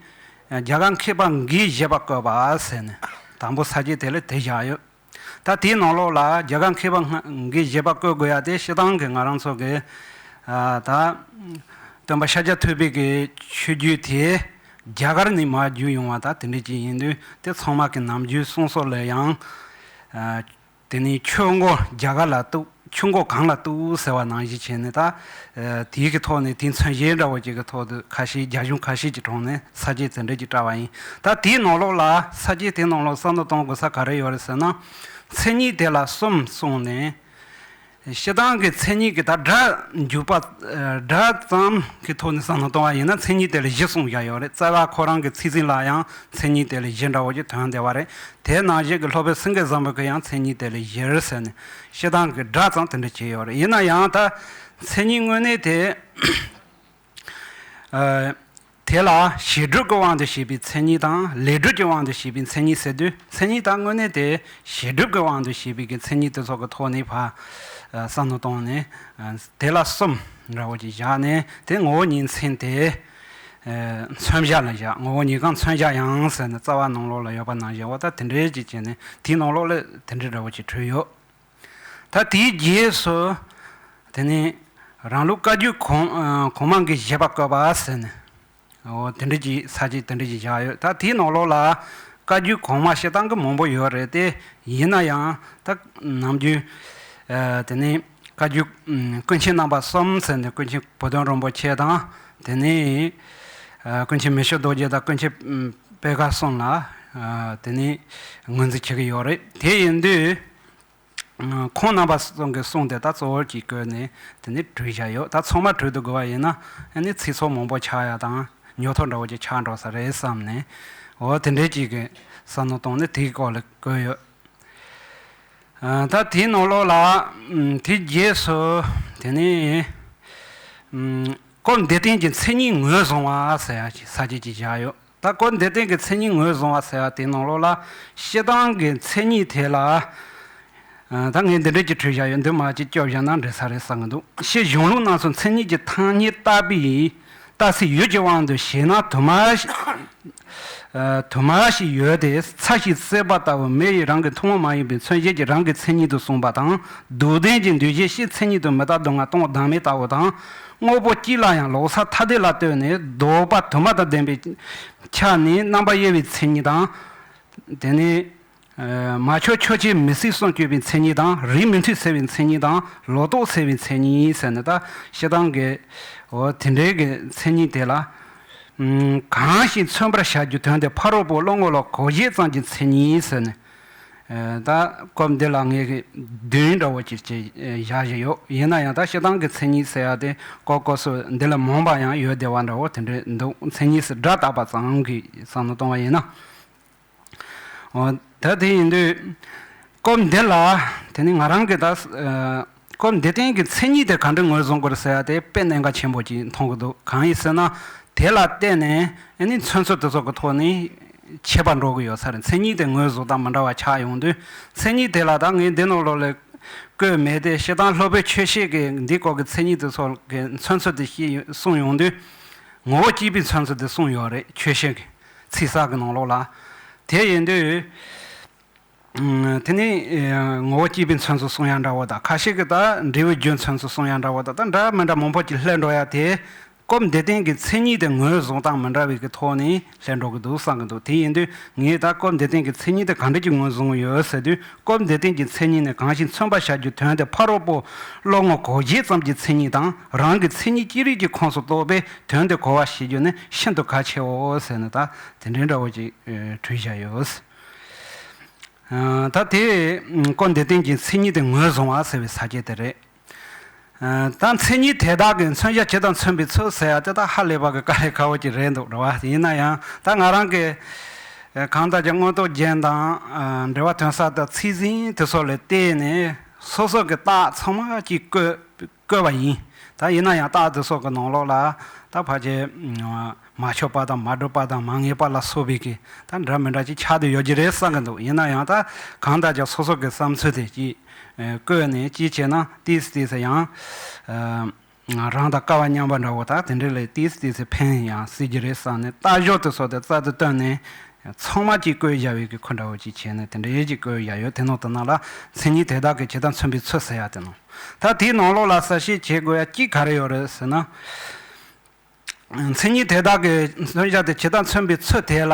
རྒྱ་གར་མཁས་པ་འགའི་བཞེད་པ་བཀོད་པ་ཟེར་ནས་དང་པོ་ས་བཅད་དེ་ལ་དེ་བཞག་ཡོད། ད་དེའི་ནང་ལོགས་ལ་རྒྱ་གར་མཁས་པ་འགའི་བཞེད་པ་བཀོད་དགོས་ཡ་དེ་སྤྱིར་བཏང་གི་ང་རང་ཚོ་གི་ད་སྟོན་པ་ཤཱཀྱ་ཐུབ་པའི་གི་ཆོས་བརྒྱུད་དེ་ རྒྱ་གར་ནས་མར་བརྒྱུད་ཡོང་བ་དང་དེ་འདྲ་ཅིག་ཡིན་དུས་དེ་ཚང་མ་གི་ནམ་རྒྱུན་གསུང་སྲོལ་ལ་ཡང་། ཨ། དེ་ནས་ཆུ་མགོ་རྒྱ་གར་ལ་གཏུག་ཆུ་མགོ་གངས་ལ་གཏུག་ཟེར་བ་ནང་བཞིན་བྱས་ནས་ད། ཨ། དེའི་གི་ཐོག་ནས་དེའི་མཚོན་བྱེད་འདྲ་བོ་ཅིག་གི་ཐོག་ཏུ་ཁ་ཤས་རྒྱ་གཞུང་ཁ་ཤས་ཀྱི་ཐོག་ནས་ས་བཅད་དེ་འདྲ་ཅིག་བཀྲལ་བ་ཡིན། ད་དེའི་ནང་ལོགས་ལ་ས་བཅད་དེའི་ནང་ལོགས་བསམ་བློ་གཏོང་དགོས་ས་ག་རེ་ཡོད་རེད་ཟེར་ན། མཚན་ཉིད་དེ་ལ་གསུམ་གསུངས་ནས། སྤྱིར་བཏང་གི་མཚན་ཉིད་ཀྱི་ད་སྒྲ་འཇུག་པ། ཨ། སྒྲ་ཙམ་གྱི་ཐོག་ནས་བསམ་བློ་གཏོང་བ་ཡིན་ན་མཚན་ཉིད་དེ་ལ་བཞི་གསུངས་བཞག་ཡོད་རེད། རྩ་བ་ཁོ་རང་གི་ཚིག་ཟིན་ལ་ཡང་མཚན་ཉིད་དེ་ལ་བཞི་འདྲ་བོ་ཅིག་ཐོན་བསྡད་པ་རེད། དེ་ནང་བཞིན་གྱི་སློབ་དཔོན་སེང་གེ་བཟང་པོ་གིས་ཡང་མཚན་ཉིད་དེ་ལ་བཞིར་ཟེར་ནས་སྤྱིར་བཏང་གི་སྒྲ་ཙམ་དེ་འདྲ་བྱས་ཡོད་རེད། ཡིན་ན་ཡང་ད་མཚན་ཉིད་དངོས་གནས་དེ། ཨ། དེ་ལ་བྱེད་སྒྲུབ་ཀྱི་དབང་དུ་བྱས་པའི་མཚན་ཉིད་དང་ལས་སྒྲུབ་ཀྱི་དབང་དུ་བྱས་པའི་མཚན་ཉིད་ཟེར་དུས་མཚན་ཉིད་དང་དངོས་གནས་དེ་བྱེད་སྒྲུབ་ཀྱི་དབང་དུ་བྱས་པའི་གི་མཚན་ཉིད་དེ་ཚོ་གི་ཐོག་ནས་ཕར། ཨ། བསམ་བློ་བཏང་ནས། ཨ། དེ་ལ་གསུམ་འདྲ་བོ་ཅིག་བཞག་ནས་དེ་ངོ་བོ་ཉིད་མཚན་དེ། ཨ། མཚོན་བྱ་ལ་བཞག་ངོ་བོ་ཉིད་གང་མཚོན་བྱ་ཡང་ཟེར་ནས་རྩ་བ་ནང་ལོགས་ལ་ཡོད་པ་ནང་བཞིན་འོ་ད་དེ་འདྲའི་ཅིག་བྱས་ནས་དེའི་ནང་ལོགས་ལ་དེ་འདྲའི་འདྲ་བོ་ཅིག་བྲིས་ཡོད། ད་དེའི་རྗེས་སུ། དེ་ནས་རང་ལུགས་བཀའ་བརྒྱུད་གོང་། ཨ། གོང་མ་གི་བཞེད་པ་བཀོད་པ་ཟེར་ནས། འོ་དེ་འདྲ་ཅིག་ས་བཅད་དེ་འདྲ་ཅིག་བཞག་ཡོད། ད་དེའི་ནང་ལོགས་ལ་བཀའ་བརྒྱུད་གོང་མ་སྤྱིར་བཏང་གི་མང་པོ་ཡོད་རེད་དེ། ཡིན་ན་ཡང་ད་ནམ་རྒྱུན། ཨ། དེ་ནས་བཀའ་བརྒྱུད། ཨ། ཀུན་མཁྱེན་རྣམ་པ་གསུམ་ཟེར་ནས་ཀུན་མཁྱེན་བུ་སྟོན་རིན་པོ་ཆེ་དང་། དེ་ནས། ཨ། ཀུན་མཁྱེན་མི་བསྐྱོད་རྡོ་རྗེ་དང་ཀུན་མཁྱེན་པད་དཀར་གསུམ་ལ། ཨ། དེ་ནས་ངོས་འཛིན་བྱེད་ཀྱི་ཡོད་རེད། དེ་ཡིན་དུས། ཁོང་རྣམ་པ་གསུམ་གྱི་གསུང་དེ་དག་གཙོ་བོར་གྱིས་བཀོད་ནས་དེ་ནས་བྲིས་བཞག་ཡོད། ད་ཚང་མ་བྲིས་དུ་དགོས་པ་ཡིན་ན་ཨ་ནི་ཚིག་ཚོགས་མང་པོ་ཆགས་ཡ་དང་ཉོ་ཐོ་འདྲ་བོ་ཅིག་ཆགས་འགྲོ་ས་རེད་བསམ་ནས། འོ་དེ་འདྲའི་ཅིག་གི་བསམ་བློ་བཏང་ནས་དེའི་སྐོར་ལ་བཀོད་ཡོད། ཨ། ད་དེའི་ནང་ལོགས་ལ། ཨམ། དེའི་རྗེས་སུ་དེ་ནས། ཨམ། སྐབས་འདིར་བསྟན་གྱི་མཚན་ཉིད་ངོས་བཟུང་བ་ཟེར་ཡ་ཅིག་ས་བཅད་ཅིག་བཞག་ཡོད། ད་སྐབས་འདིར་བསྟན་གྱི་མཚན་ཉིད་ངོས་བཟུང་བ་ཟེར་བ་དེའི་ནང་ལོགས་ལ་སྤྱིར་བཏང་གི་མཚན་ཉིད་དེ་ལ། ཨ། ད་ངས་འདི་འདྲ་ཅིག་བྲིས་བཞག་ཡོད། འདི་མ་ཅིག་སྐྱོར་བཞག་ན་འགྲིག་ས་རེད་བསམ་གྱི་འདུག་སྤྱིར་གཞུང་ལུགས་རྣམས་སུ་མཚན་ཉིད་ཀྱི་ཐ་སྙད་བཏགས་པའི་བཏགས་ཚིག་ཡུལ་གྱི་དབང་དུ་བྱས་ན་དུ་མ་ཞིག་ཨ། དུ་མ་ཞིག་ཡོད་དེ། ཚ་ཞིང་བསྲེགས་པ་ལྟ་བུ་མེ་ཡིས་རང་གི་ཐུན་མོང་མ་ཡིན་པའི་མཚོན་བྱེད་ཀྱི་རང་གི་མཚན་ཉིད་དུ་གསུངས་པ་དང་། སྡུག་བདེན་གྱི་འདུ་བྱེད་ཕྱིར་མཚན་ཉིད་དུ་མི་རྟག་སྡུག་བསྔལ་སྟོང་བདག་མེད་ལྟ་བུ་དང་། དངོས་པོ་གཅིག་ལ་ཡང་ལོག་ལྟ་ཐ་དད་ལ་ལྟོས་ནས་ལྡོག་པ་དུ་མ་དང་ལྡན་པའི་ཆ་ནས་རྣམ་པར་དབྱེ་བའི་མཚན་ཉིད་དང་། དེ་ནས། ཨ། མ་ཕྱོགས་ཕྱོགས་ཆོས་མི་སྲིད་གསུམ་གཅོད་པའི་མཚན་ཉིད་དང་། རིས་མི་མཐུན་སེལ་བའི་མཚན་ཉིད་དང་། ལོག་རྟོག་སེལ་བའི་མཚན་ཉིད་ཟེར་ནས་ད་སྤྱིར་བཏང་གི་འོ་དེ་འདྲའི་གི་མཚན་ཉིད་དེ་ལ། ཨམ། གང་ཞིག་མཚོན་པར་བྱ་རྒྱུའི་དོན་དེ་ཕ་རོལ་པོ་བློ་ངོར་ལ་གོ་བྱེད་ཙམ་གྱི་མཚན་ཉིད་ཟེར་ནས། ཨ། ད་སྐབས་འདི་ལ་ངས་གི་བདུན་འདྲ་བོ་ཅིག་ཅིག་བཞག་བཞག་ཡོད། ཡིན་ན་ཡང་ད་སྤྱིར་བཏང་གི་མཚན་ཉིད་ཟེར་ཡ་དེ་སྐབས་སྐབས་སུ་འདི་ལས་མང་བ་ཡང་ཡོད་བསྡད་པ་འདྲ་བོ་དེ་འདྲ་འདུག་མཚན་ཉིད་ཟེར་སྒྲ་བཏགས་པ་ཙམ་གྱི་བསམ་བློ་གཏོང་བ་ཡིན་ན། འོ། ད་དེ་ཡིན་དུས། སྐབས་འདི་ལ། དེ་ནི་ང་རང་གི་ད། ཨ། སྐབས་འདིར་བསྟན་གྱི་མཚན་ཉིད་དེ་ག་འདྲ་ངོས་བཟུང་དགོས་ཟེར་ཡ་དེ་དཔེ་གནད་འགག་ཆེན་པོ་ཅིག་མཐོང་གི་འདུག་གང་ཡིན་ཟེར་ན། དེ་ལ་བརྟེན་ནས་ཨ་ནི་མཚོན་ཚུལ་དེ་ཚོ་གི་ཐོག་ནས་ཁྱད་པར་འགྲོ་གི་ཡོད་ས་རེད། མཚན་ཉིད་དེ་ངོས་བཟུང་སྟངས་མི་འདྲ་བ་ཆགས་ཡོང་དུས། མཚན་ཉིད་དེ་ལ་ད་ངས་འདི་ནང་ལོགས་ལ་བཀོད་མེད་དེ། སྤྱིར་བཏང་སློབ་དཔོན་ཆོས་བཤད་ཀྱིས་འདི་སྐོར་གྱི་མཚན་ཉིད་དེ་ཚོ་གི་མཚོན་ཚུལ་དེ་བཤད་ཡོད། གསུངས་ཡོང་དུས། ངོ་བོ་གཅིག་པའི་མཚོན་ཚུལ་དེ་གསུངས་ཡོད་རེད། ཆོས་བཤད་ཀྱི་ཚིག་གསལ་གྱི་ནང་ལོགས་ལ། དེ་ཡིན་དུས། ཨ། དེ་ནི། ཨ། ངོ་བོ་གཅིག་པའི་མཚོན་ཚུལ་གསུང་ཡ་འདྲ་བོ་དང་། ཁ་ཤས་ཀྱིས་ད་འབྲས་བུའི་རྒྱུ་མཚོན་ཚུལ་གསུང་ཡ་འདྲ་བོ་དང་། ད་འདྲ་མི་འདྲ་མང་པོ་ཅིག་སླེབས་འགྲོ་ཡ་དེ། སྐབས་འདིར་བསྟན་གྱི་མཚན་ཉིད་དེ་ངོས་བཟུང་སྟངས་མི་འདྲ་བའི་གི་ཐོག་ནས་སླེབས་འགྲོ་གི་འདུག་བསམ་གི་འདུག་དེ་ཡིན་དུས་ངས་ད་སྐབས་འདིར་བསྟན་གྱི་མཚན་ཉིད་དེ་ག་འདྲ་ཅིག་ངོས་བཟུང་གི་ཡོད་ཟེར་དུས། སྐབས་འདིར་བསྟན་གྱི་མཚན་ཉིད་ནི་གང་ཞིག་མཚོན་པར་བྱ་རྒྱུའི་དོན་དེ་ཕ་རོལ་པོ་བློ་ངོར་གོ་བྱེད་ཙམ་གྱི་མཚན་ཉིད་དང་། རང་གི་མཚན་ཉིད་ཅི་རིགས་ཀྱི་ཁོངས་སུ་གཏོགས་པའི་དོན་དེ་གོ་བར་བྱེད་རྒྱུ་ནི་ཤིན་ཏུ་གལ་ཆེའོ་ཟེར་ནས་ད་དེ་འདྲའི་འདྲ་བོ་ཅིག་བྲིས་བཞག་ཡོད། ཨ། ད་དེ་སྐབས་འདིར་བསྟན་གྱི་མཚན་ཉིད་དེ་ངོས་བཟུང་བ་ཟེར་བའི་ས་བཅད་དེ་རེད། ཨ། ད་མཚན་ཉིད་དེ་དག་གི་མཚོན་བྱ་ཇི་ལྟར་མཚོན་པའི་ཚུལ་ཟེར་ཡ་དེ་ད་ཧ་ལས་པ་གི་དཀའ་ལས་ཁག་པོ་ཅིག་རེད་འདུག་རེད་བ། ཡིན་ན་ཡང་ད་ང་རང་གི་གང་ལྟར་ཀྱང་མངོན་རྟོགས་རྒྱན་དང་། ཨ། འགྲེལ་པ་དོན་གསལ་དང་ཚིག་ཟིན་དེ་སོགས་ལ་བལྟས་ནས་སོ་སོ་གི་རྟགས་ཚང་མ་ཅིག་བཀོད་བཀོད་པ་ཡིན། ད་ཡིན་ན་ཡང་རྟགས་དེ་སོགས་ཀྱི་ནང་ལོགས་ལ་ད་ཕལ་ཆེར་མ་ཆགས་པ་དང་མ་གྲུབ་པ་དང་མ་ངེས་པ་ལ་སོགས་པའི་གི་ད་འདྲ་མི་འདྲ་ཅིག་ཆགས་བསྡད་ཡོད་ཀྱི་རེད་བསམ་གི་འདུག་ཡིན་ན་ཡང་ད་གང་ལྟར་ཀྱང་སོ་སོ་གི་བསམ་ཚུལ་དེ་ཅིག་བཀོད་ནས་ཅིག་བྱས་ན་ཏིས་ཏིས་ཡང་རང་དང་སྐལ་བ་མཉམ་པ་འདྲ་བོ་ད་དེ་འདྲ་ལ་ཏིས་ཏིས་ཕན་ཡང་སྲིད་ཀྱི་རེད་བསམ་ནས་རྟགས་སྦྱོར་དེ་སོགས་དེ་རྩལ་དུ་བཏོན་ནས། ཚང་མ་གཅིག་བཀོད་བཞག་པའི་གི་ཁུ་འདྲ་བོ་གཅིག་བྱས་ནས་དེ་འདྲ་ཡོད་ཅིག་བཀོད་བཞག་ཡོད། དེ་ནང་དུ་ནང་ལ་མཚན་ཉིད་དེ་དག་གི་ཇི་ལྟར་མཚོན་པའི་ཚུལ་ཟེར་ཡ་དེ་ནང་། ད་དེའི་ནང་ལོགས་ལ་གསལ་བཤད་བྱེད་དགོས་ཡ་གཅིག་ག་རེ་ཡོད་རེད་ཟེར་ན། མཚན་ཉིད་དེ་དག་གི་མཚོན་བྱ་དེ་ཇི་ལྟར་མཚོན་པའི་ཚུལ་དེ་ལ་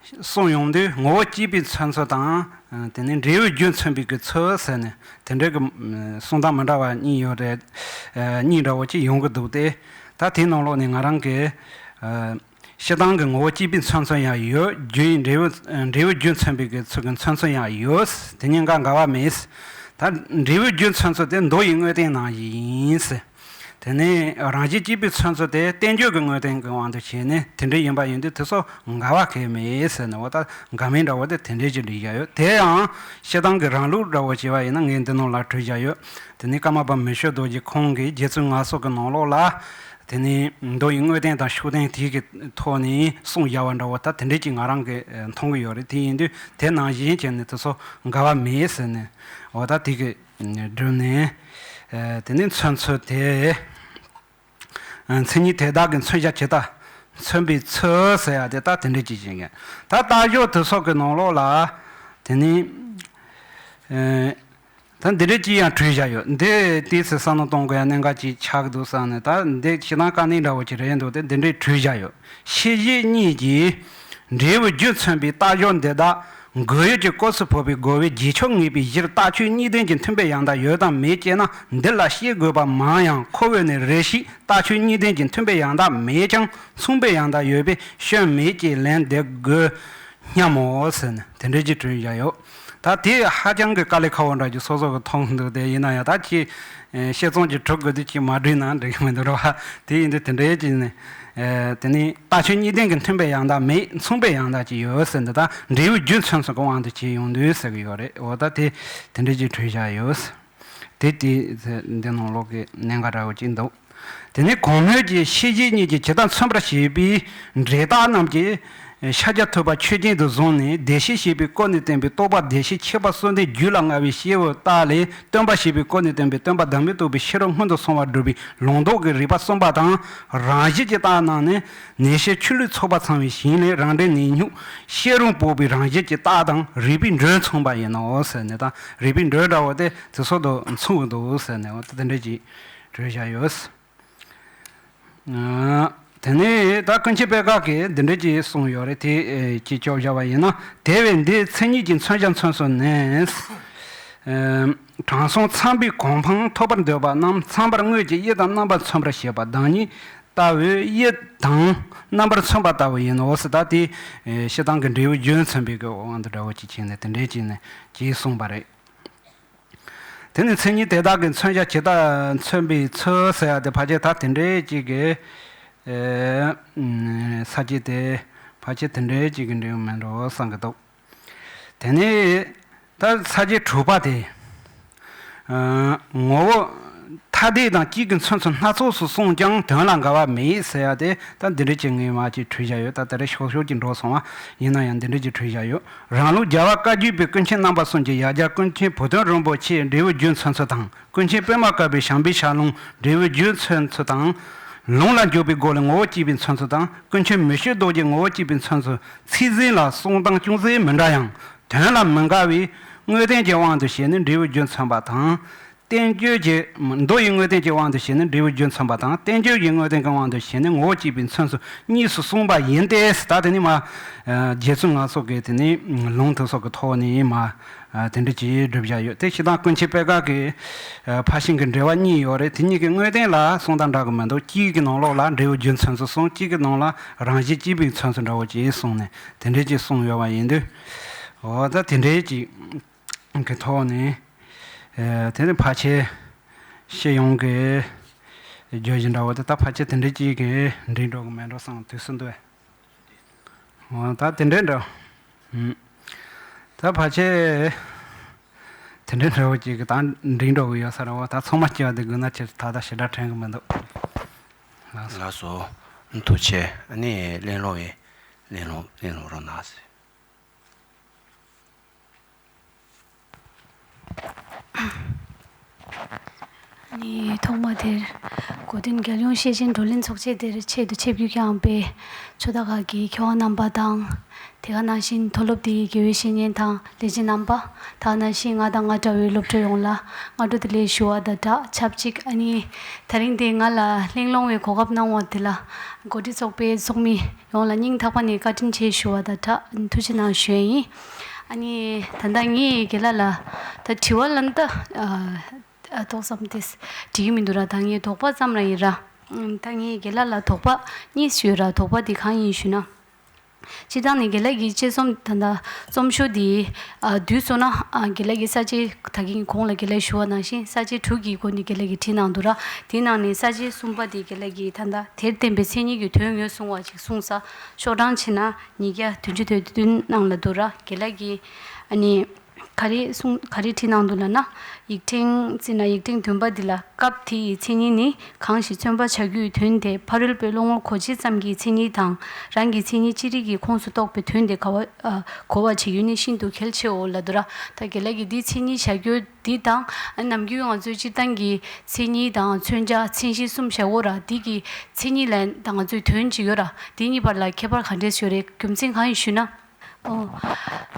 གསུངས་ཡོང་དུས། ངོ་བོ་སྐྱེས་པའི་མཚོན་ཚུལ་དང་། དེ་ནས་འབྲས་བུའི་རྒྱུ་མཚོན་པའི་གི་ཚུལ་ཟེར་ནས་དེ་འདྲའི་གི་གསུང་སྟངས་མི་འདྲ་བ་གཉིས་ཡོད་རེད། གཉིས་འདྲ་བོ་ཅིག་ཡོང་གི་འདུག་སྟེ། ད་དེའི་ནང་ལོགས་ནས་ང་རང་གི་སྤྱིར་བཏང་གི་ངོ་བོ་སྐྱེས་པའི་མཚོན་ཚུལ་ཡང་ཡོད། རྒྱུ་ཡི་འབྲས་བུ་འབྲས་བུའི་རྒྱུ་མཚོན་པའི་གི་ཚུལ་གྱི་མཚོན་ཚུལ་ཡང་ཡོད། དེ་གཉིས་ཀ་འགལ་བ་མེད། ད་འབྲས་བུའི་རྒྱུ་མཚོན་ཚུལ་དེ་མདོ་ཡི་དངོས་བསྟན་ནང་བཞིན་ཡིན། དེ་ནས་རང་བཞིན་སྐྱེས་པའི་མཚོན་ཚུལ་དེ་བསྟན་བཅོས་ཀྱི་དངོས་བསྟན་གྱི་དབང་དུ་བྱས་ནས་དེ་འདྲ་ཡིན་པ་ཡིན་དུས་དེ་ཚོ་འགལ་བ་གང་ཡང་མེད་ཟེར་ནས། འོ་ད་འགལ་མེད་འདྲ་བོ་དེ་དེ་འདྲའི་ཅིག་བྲིས་བཞག་ཡོད། དེ་ཡང་སྤྱིར་བཏང་གི་རང་ལུགས་འདྲ་བོ་བྱས་པ་ཡིན་ན་ངས་འདི་ནང་ལ་བྲིས་བཞག་ཡོད། དེ་ནས་ཀརྨ་པ་མི་བསྐྱོད་རྡོ་རྗེ་ཁོང་གིས་རྗེ་བཙུན་མངའ་གསོལ་གྱི་ནང་ལོགས་ལ། དེ་ནས་མདོ་ཡི་དངོས་བསྟན་དང་ཤུགས་བསྟན་དེ་གི་ཐོག་ནས་གསུངས་བཞག་པ་འདྲ་བོ་ད་དེ་འདྲའི་ཅིག་ང་རང་གིས་མཐོང་གི་ཡོད་རེད། དེ་ཡིན་དུས་དེ་ནང་བཞིན་བྱས་ནས་དེ་ཚོ་འགལ་བ་མེད་ཟེར་ནས། འོ་ད་དེ་གི་བསྒྲུབས་ནས། དེ་ནས་མཚོན་ཚུལ་དེ། མཚན་ཉིད་དེ་དག་གི་མཚོན་བྱ་ཇི་ལྟར་མཚོན་པའི་ཚུལ་ཟེར་ཡ་དེ་ད་དེ་འདྲ་ཅིག་བྱེད་མཁན། ད་རྟགས་སྦྱོར་དེ་སོགས་ཀྱི་ནང་ལོགས་ལ། དེ་ནི། ད་འདི་འདྲ་ཅིག་ཡང་བྲིས་བཞག་ཡོད། འདི་ཏོག་ཙམ་བསམ་བློ་གཏོང་དགོས་ཡ་གནད་འགག་ཅིག་ཆགས་ཀྱི་འདུག་བསམ་ནས། ད་འདི་ཕྱི་ནང་དཀའ་གནད་འདྲ་བོ་ཅིག་རེད་འདུག་སྟེ། འདི་འདྲའི་བྲིས་བཞག་ཡོད། ཤེས་བྱེད་གཉིས་ཀྱིས་འབྲས་བུའི་རྒྱུ་མཚོན་པའི་རྟགས་སྦྱོར་འདི་དག་འགལ་ཡུལ་གྱི་སྐབས་སུ་བབ་པའི་རྒོལ་བའི་རྗེས་ཕྱོགས་ངེས་པའི་གཞིར་རྟགས་ཆོས་གཉིས་ལྡན་གྱི་མཐུན་དཔེ་ཡང་དག་ཡོད་དམ་མེད་ཅེ་ན། འདི་ལ་བཤད་དགོས་པ་མང་ཡང་། ཁོ་བོས་ནི་རེ་ཞིག་རྟགས་ཆོས་གཉིས་ལྡན་གྱི་མཐུན་དཔེ་ཡང་དག་མེད་ཀྱང་མཚུངས་དཔེ་ཡང་དག་ཡོད་པས་སྐྱོན་མེད་ཅེས་ལན་འདེབས་དགོས་སྙམ་མོ་ཟེར་ནས་དེ་འདྲའི་ཅིག་བྲིས་བཞག་ཡོད། ད་དེ་ཧ་ཅང་གི་དཀའ་ལས་ཁག་པོ་འདྲ་ཅིག་སོ་སོ་གི་མཐོང་འདུག་སྟེ། ཡིན་ན་ཡང་ད་ཅིག་ཨེ། བཤད་ཚོམ་གྱི་གྲུབ་དགོས་དུས་ཅིག་མ་བྲིས་ན་འགྲིག་གི་མི་འདུག་ར་བ། དེ་ཡིན་དུས་དེ་འདྲའི་ཅིག་ནས། ཨེ། དེ་ནི་རྟགས་ཆོས་གཉིས་ལྡན་གྱི་མཐུན་དཔེ་ཡང་དག་མེད། མཚུངས་དཔེ་ཡང་དག་ཅིག་ཡོད་ཟེར་འདི་དང་འབྲས་བུའི་རྒྱུ་མཚན་སོགས་ཀྱི་དབང་དུ་བྱས་ཡོང་དུས་ཟེར་གྱི་ཡོད་རེད། འོ་ད་དེ་དེ་འདྲའི་ཅིག་བྲིས་བཞག་ཡོད། དེ་དེ་འདི་ནང་ལོགས་ཀྱི་གནད་འགག་འདྲ་བོ་ཅིག་འདུག་དེ་ནས་གོང་སྨོས་ཀྱི་ཤེས་བྱེད་གཉིས་ཀྱིས་ཇི་ལྟར་མཚོན་པར་བྱེད་པའི་འབྲས་རྟགས་རྣམས་ཀྱི་ཤཱཀྱ་ཐུབ་པ་ཆོས་ཅན་དུ་བཟུང་ནས། བདེན་བཞི་ཞེས་པའི་སྐོར་ནས་བསྟན་པའི་རྟོག་པ་བདེན་བཞིའི་ཁྱད་པར་གསུམ་ལྡན་རྒྱུད་ལ་མངའ་བའི་སྐྱེས་བུ་དག་ལས། སྟོན་པ་ཞེས་པའི་སྐོར་ནས་བསྟན་པའི་སྟོན་པ་བདག་མེད་རྟོགས་པའི་ཤེས་རབ་སྔོན་དུ་སོང་བ་སྒྲུབ་པའི་ལུང་རྟོགས་ཀྱི་རིགས་པ་གསུམ་པ་དང་། རང་བཞིན་གྱི་རྟགས་རྣམས་ནི་ནད་གཞི་ཆུ་ལུད་ཚོགས་པ་ཚང་བའི་ཞིང་ལས་རང་འབྲས་ནད་ཉུག་ཤེས་རུང་སྤོབས་པའི་རང་བཞིན་གྱི་རྟགས་དང་རིགས་པའི་འགྲོས་མཚུངས་པ་ཡིན་ནོ་ཟེར་ནས། དང་རིགས་པའི་འགྲོས་འདྲ་བོ་དེ་དེ་ཚོ་དང་མཚུངས་འདུག་ཟེར་ནས། འོ་དེ་འདྲ་ཅིག་བྲིས་བཞག་ཡོད། ཨ། དེ་ནས་ད་ཀུན་མཁྱེན་པད་དཀར་གྱིས་འདི་འདྲ་ཅིག་གསུངས་ཡོད་རེད། དེ་ཨེ། ཅིག་ཅོག་བཞག་པ་ཡིན་ན། དེ་བས་འདིའི་མཚན་ཉིད་ཀྱི་མཚོན་བྱ་མཚོན་ཚུལ་ནི། ཨེ། དྲང་སྲོང་ཚངས་པའི་གོ་འཕང་ཐོབ་པར་འདོད་པ་རྣམས་ཚངས་པར་དངོས་ཀྱི་དབྱིབས་དང་རྣམ་པར་མཚོན་པར་བྱེད་པ་བདག་ཉིད་ལྟ་བུའི་དབྱིབས་དང་རྣམ་པར་མཚོན་པ་ལྟ་བུ་ཡིན་ནོ་ཟེར། ད་དེ་ཨེ། སྤྱིར་བཏང་གི་འབྲས་བུའི་རྒྱུ་མཚོན་པའི་གི་དབང་དུ་འདྲ་བོ་ཅིག་བྱས་ནས་དེ་འདྲའི་ཅིག་ནས་ཅིག་གསུངས་པ་རེད། དེ་ནི་མཚན་ཉིད་དེ་དག་གི་མཚོན་བྱ་ཇི་ལྟར་མཚོན་པའི་ཚུལ་ཟེར་ཡ་དེ་ཕལ་ཆེར་ད་དེ་འདྲའི་ཅིག་གི། ཨེ། ས་བཅད་དེ་ཕལ་ཆེར་དེ་འདྲའི་ཅིག་གི་འབྲེལ་བ་མེད་འགྲོ་བསམ་གྱི་འདུག་དེ་ནས་ད་ས་བཅད་དྲུག་པ་དེ། ཨ། ངོ་བོ་ཐ་དད་དང་གཅིག་གི་མཚོན་ཚུལ་སྣ་ཚོགས་སུ་གསུངས་ཀྱང་དོན་ལ་འགལ་བ་མེད་ཟེར་ཡ་དེ་ད་འདི་འདྲ་ཅིག་ངས་མར་ཅིག་བྲིས་བཞག་ཡོད། ད་དེ་རིང་ཤོག་ཤོག་ཅིག་འགྲོ་སོང་བ་ཡིན་ན་ཡང་འདི་འདྲ་ཅིག་བྲིས་བཞག་ཡོད། རང་ལུགས་རྒྱལ་བ་བཀའ་བརྒྱུད་པའི་ཀུན་མཁྱེན་རྣམ་པ་གསུམ་གྱི་ཡ་གྱལ་ཀུན་མཁྱེན་བུ་སྟོན་རིན་པོ་ཆེས་འབྲས་བུའི་རྒྱུ་མཚོན་ཚུལ་དང་། ཀུན་མཁྱེན་པདྨ་དཀར་པོས་བྱམས་པའི་ཞལ་ལུང་འབྲས་བུའི་རྒྱུ་མཚོན་ཚུལ་དང་། ལུང་ལ་འཇུག་པའི་སྒོ་ལས་ངོ་བོ་སྐྱེས་པའི་མཚོན་ཚུལ་དང་། ཀུན་མཁྱེན་མི་བསྐྱོད་རྡོ་རྗེས་ངོ་བོ་སྐྱེས་པའི་མཚོན་ཚུལ་ཚིག་ཟིན་ལ་གསུང་སྟངས་ཅུང་ཟད་མི་འདྲ་ཡང་། དོན་ལ་མི་འགལ་བས་དངོས་བསྟན་གྱི་དབང་དུ་བྱས་ནས་འབྲས་བུའི་རྒྱུ་མཚོན་པ་དང་། བསྟན་བཅོས་ཀྱི། མདོ་ཡི་དངོས་བསྟན་གྱི་དབང་དུ་བྱས་ནས་འབྲས་བུའི་རྒྱུ་མཚོན་པ་དང་། བསྟན་བཅོས་ཀྱི་དངོས་བསྟན་གྱི་དབང་དུ་བྱས་ནས་ངོ་བོ་སྐྱེས་པའི་མཚོན་ཚུལ་གཉིས་སུ་གསུངས་པ་ཡིན་ཏེ། ད་དེ་ནི་མ། རྗེ་བཙུན་མངའ་གསོལ་གྱིས་དེ་ནི་ལུང་དེ་སོགས་ཀྱི་ཐོག་ནས་མ། དེ་འདྲ་ཅིག་བསྒྲུབས་བཞག་ཡོད། དེ་སྤྱིར་བཏང་ཀུན་མཁྱེན་པད་དཀར་གྱི་ཕར་ཕྱིན་གྱི་འགྲེལ་པ་གཉིས་ཡོད་རེད། དེ་གཉིས་ཀྱི་དངོས་བསྟན་ལ་གསུང་སྟངས་འདྲ་གི་མི་འདུག་གཅིག་གི་ནང་ལོགས་ལ་འབྲས་བུའི་རྒྱུ་མཚོན་ཚུལ་གསུངས། གཅིག་གི་ནང་ལ་རང་བཞིན་སྐྱེས་པའི་མཚོན་ཚུལ་འདྲ་བོ་ཅིག་གསུངས་ནས་དེ་འདྲ་ཅིག་གསུངས་ཡོད་པ་ཡིན་དུས། འོ་ད་དེ་འདྲའི་ཅིག་གི་ཐོག་ནས། ཨེ། དེ་ནི་ཕལ་ཆེར་སྤྱི་ཡོངས་ཀྱི་བརྗོད་གཞི་འདྲ་བོ་དེ་ད་ཕལ་ཆེར་དེ་འདྲའི་ཅིག་གི་འགྲིག་འགྲོ་གི་མེད་འགྲོ་བསམ་དུས་སུ་འདུག་འོ་ད་དེ་འདྲའི་འདྲ། ཨུམ། ད་ཕལ་ཆེར་དེ་འདྲའི་འདྲ་བོ་ཅིག་གི་ད་འགྲིག་འགྲོ་གི་ཡོད་ས་རེད། འོ་ད་ཚང་མ་སྐྱེ་བ་དེ་དགོས་ན་ཆེར་ད་ལྟ་ཞེ་དྲག་དྲན་གི་མི་འདུག་ལགས་སོ། ལགས་སོ། ཐུགས་རྗེ་ཆེ། ཨ་ནི་གླེང་སློང་བའི་གླེང་སློང་གླེང་སློང་རོགས་གནང་ཟེར། ནི་ཐོག་མ་དེར་གོ་སྟོན་རྒྱལ་ཡོངས་ཤེས་ཆེན་བགྲོ་གླེང་ཚོགས་ཆེན་དེར་ཆེད་དུ་ཆིབས་བསྒྱུར་བསྐྱངས་པའི་ཆོས་བདག་ཁག་གི་མཁས་དབང་རྣམ་པ་དང་། དེ་ག་ནང་བཞིན་མཐོ་སློབ་དེའི་དགེ་བའི་བཤེས་གཉེན་དང་ལས་བྱེད་རྣམ་པ། དེ་ག་ནང་བཞིན་ང་དང་ང་འདྲ་བའི་སློབ་ཕྲུག་ཡོངས་ལ་སྔ་དྲོ་བདེ་ལེགས་ཞུ་བ་དང་སྦྲགས། ཆབས་ཅིག་ཨ་ནི་དེ་རིང་དེ་ང་ལ་གླེང་སློང་བའི་གོ་སྐབས་གནང་བ་དེ་ལ་འགོ་ཁྲིད་ཚོགས་པའི་ཚོགས་མི་ཡོངས་ལ་སྙིང་ཐག་པ་ནས་བཀའ་དྲིན་ཆེ་ཞུ་བ་དང་སྦྲགས་ཐུགས་རྗེ་གནང་ཞུ་ཡ་ཡིན། ཨ་ནི་ད་ལྟ་ངས་རྒན་ལགས་ལ་ད་དྲི་བ་ལ་ད་ཨ་ཨ་ཏོག་ཙམ་དེ་འགྲིག་གི་མི་འདུག་ར། ད་ངས་དོགས་པ་ཙམ་ར་ཡིན་ར། ཨམ། ད་ངས་རྒན་ལགས་ལ་དོགས་པ་གཉིས་ཡོད་ར། དོགས་པ་དེ་གང་ཡིན་ཞུ་ན། སྤྱིར་བཏང་ནས་རྒན་ལགས་ཀྱི་དཔྱད་རྩོམ་ད་ལྟ་རྩོམ་ཤོག་འདི་ཨ་བསྡུས་སོང་ན། ཨ་རྒན་ལགས་ཀྱིས་ས་བཅད་ད་གིན་གོང་ལ་རྒན་ལགས་ཞུ་བ་ནང་བཞིན་ས་བཅད་དྲུག་གི་སྒོ་ནས་རྒན་ལགས་ཀྱིས་བྲིས་གནང་འདུག་ར། དེའི་ནང་ནས་ས་བཅད་གསུམ་པ་དེ་རྒན་ལགས་ཀྱིས་ད་ལྟ་དེར་བརྟེན་པའི་མཚན་ཉིད་ཀྱི་དོན་ངོས་བཟུང་བ་ཅིག་གསུངས་ས། ཤོག་གྲངས་བྱས་ན་ཉིས་བརྒྱ་བདུན་ཅུ་དོན་བདུན་ནང་ལ་འདུག་ར། རྒན་ལགས་ཀྱིས་ཨ་ནི་ག་རེ་གསུངས། ག་རེ་བྲིས་གནང་འདུག་ལབ་ན། ཡིག་ཕྲེང་བརྩིས་ན་ཡིག་ཕྲེང་བདུན་པ་འདི་ལ་སྐབས་དེ་ཡི་མཚན་ཉིད་ནི་གང་ཞིག་མཚོན་པར་བྱ་རྒྱུའི་དོན་དེ་ཕ་རོལ་པོའི་བློ་ངོར་གོ་བྱེད་ཙམ་གྱི་མཚན་ཉིད་དང་རང་གི་མཚན་ཉིད་ཅི་རིགས་ཀྱི་ཁོངས་སུ་གཏོགས་པའི་དོན་དེ་ག་བ་ཨ་གོ་བར་བྱེད་རྒྱུ་ནི་ཤིན་ཏུ་གལ་ཆེའོ་ལབ་འདུག་ར། ད་རྒན་ལགས་ཀྱིས་འདི་མཚན་ཉིད་བྱ་རྒྱུ་འདི་དང་ནམ་རྒྱུན་ང་ཚོའི་སྤྱིར་བཏང་གི་མཚན་ཉིད་དང་མཚོན་བྱ་མཚན་གཞི་གསུམ་བྱ་འོ་ར། འདི་གི་མཚན་ཉིད་ལ་ད་ང་ཚོའི་དོན་ཅིག་ཡོད་ར། འདི་གཉིས་བར་ལ་ཁྱད་པར་ག་འདྲས་ཡོད་རེད། རྒྱུ་མཚན་གང་ཡིན་ཞུ་ན། ཨོ།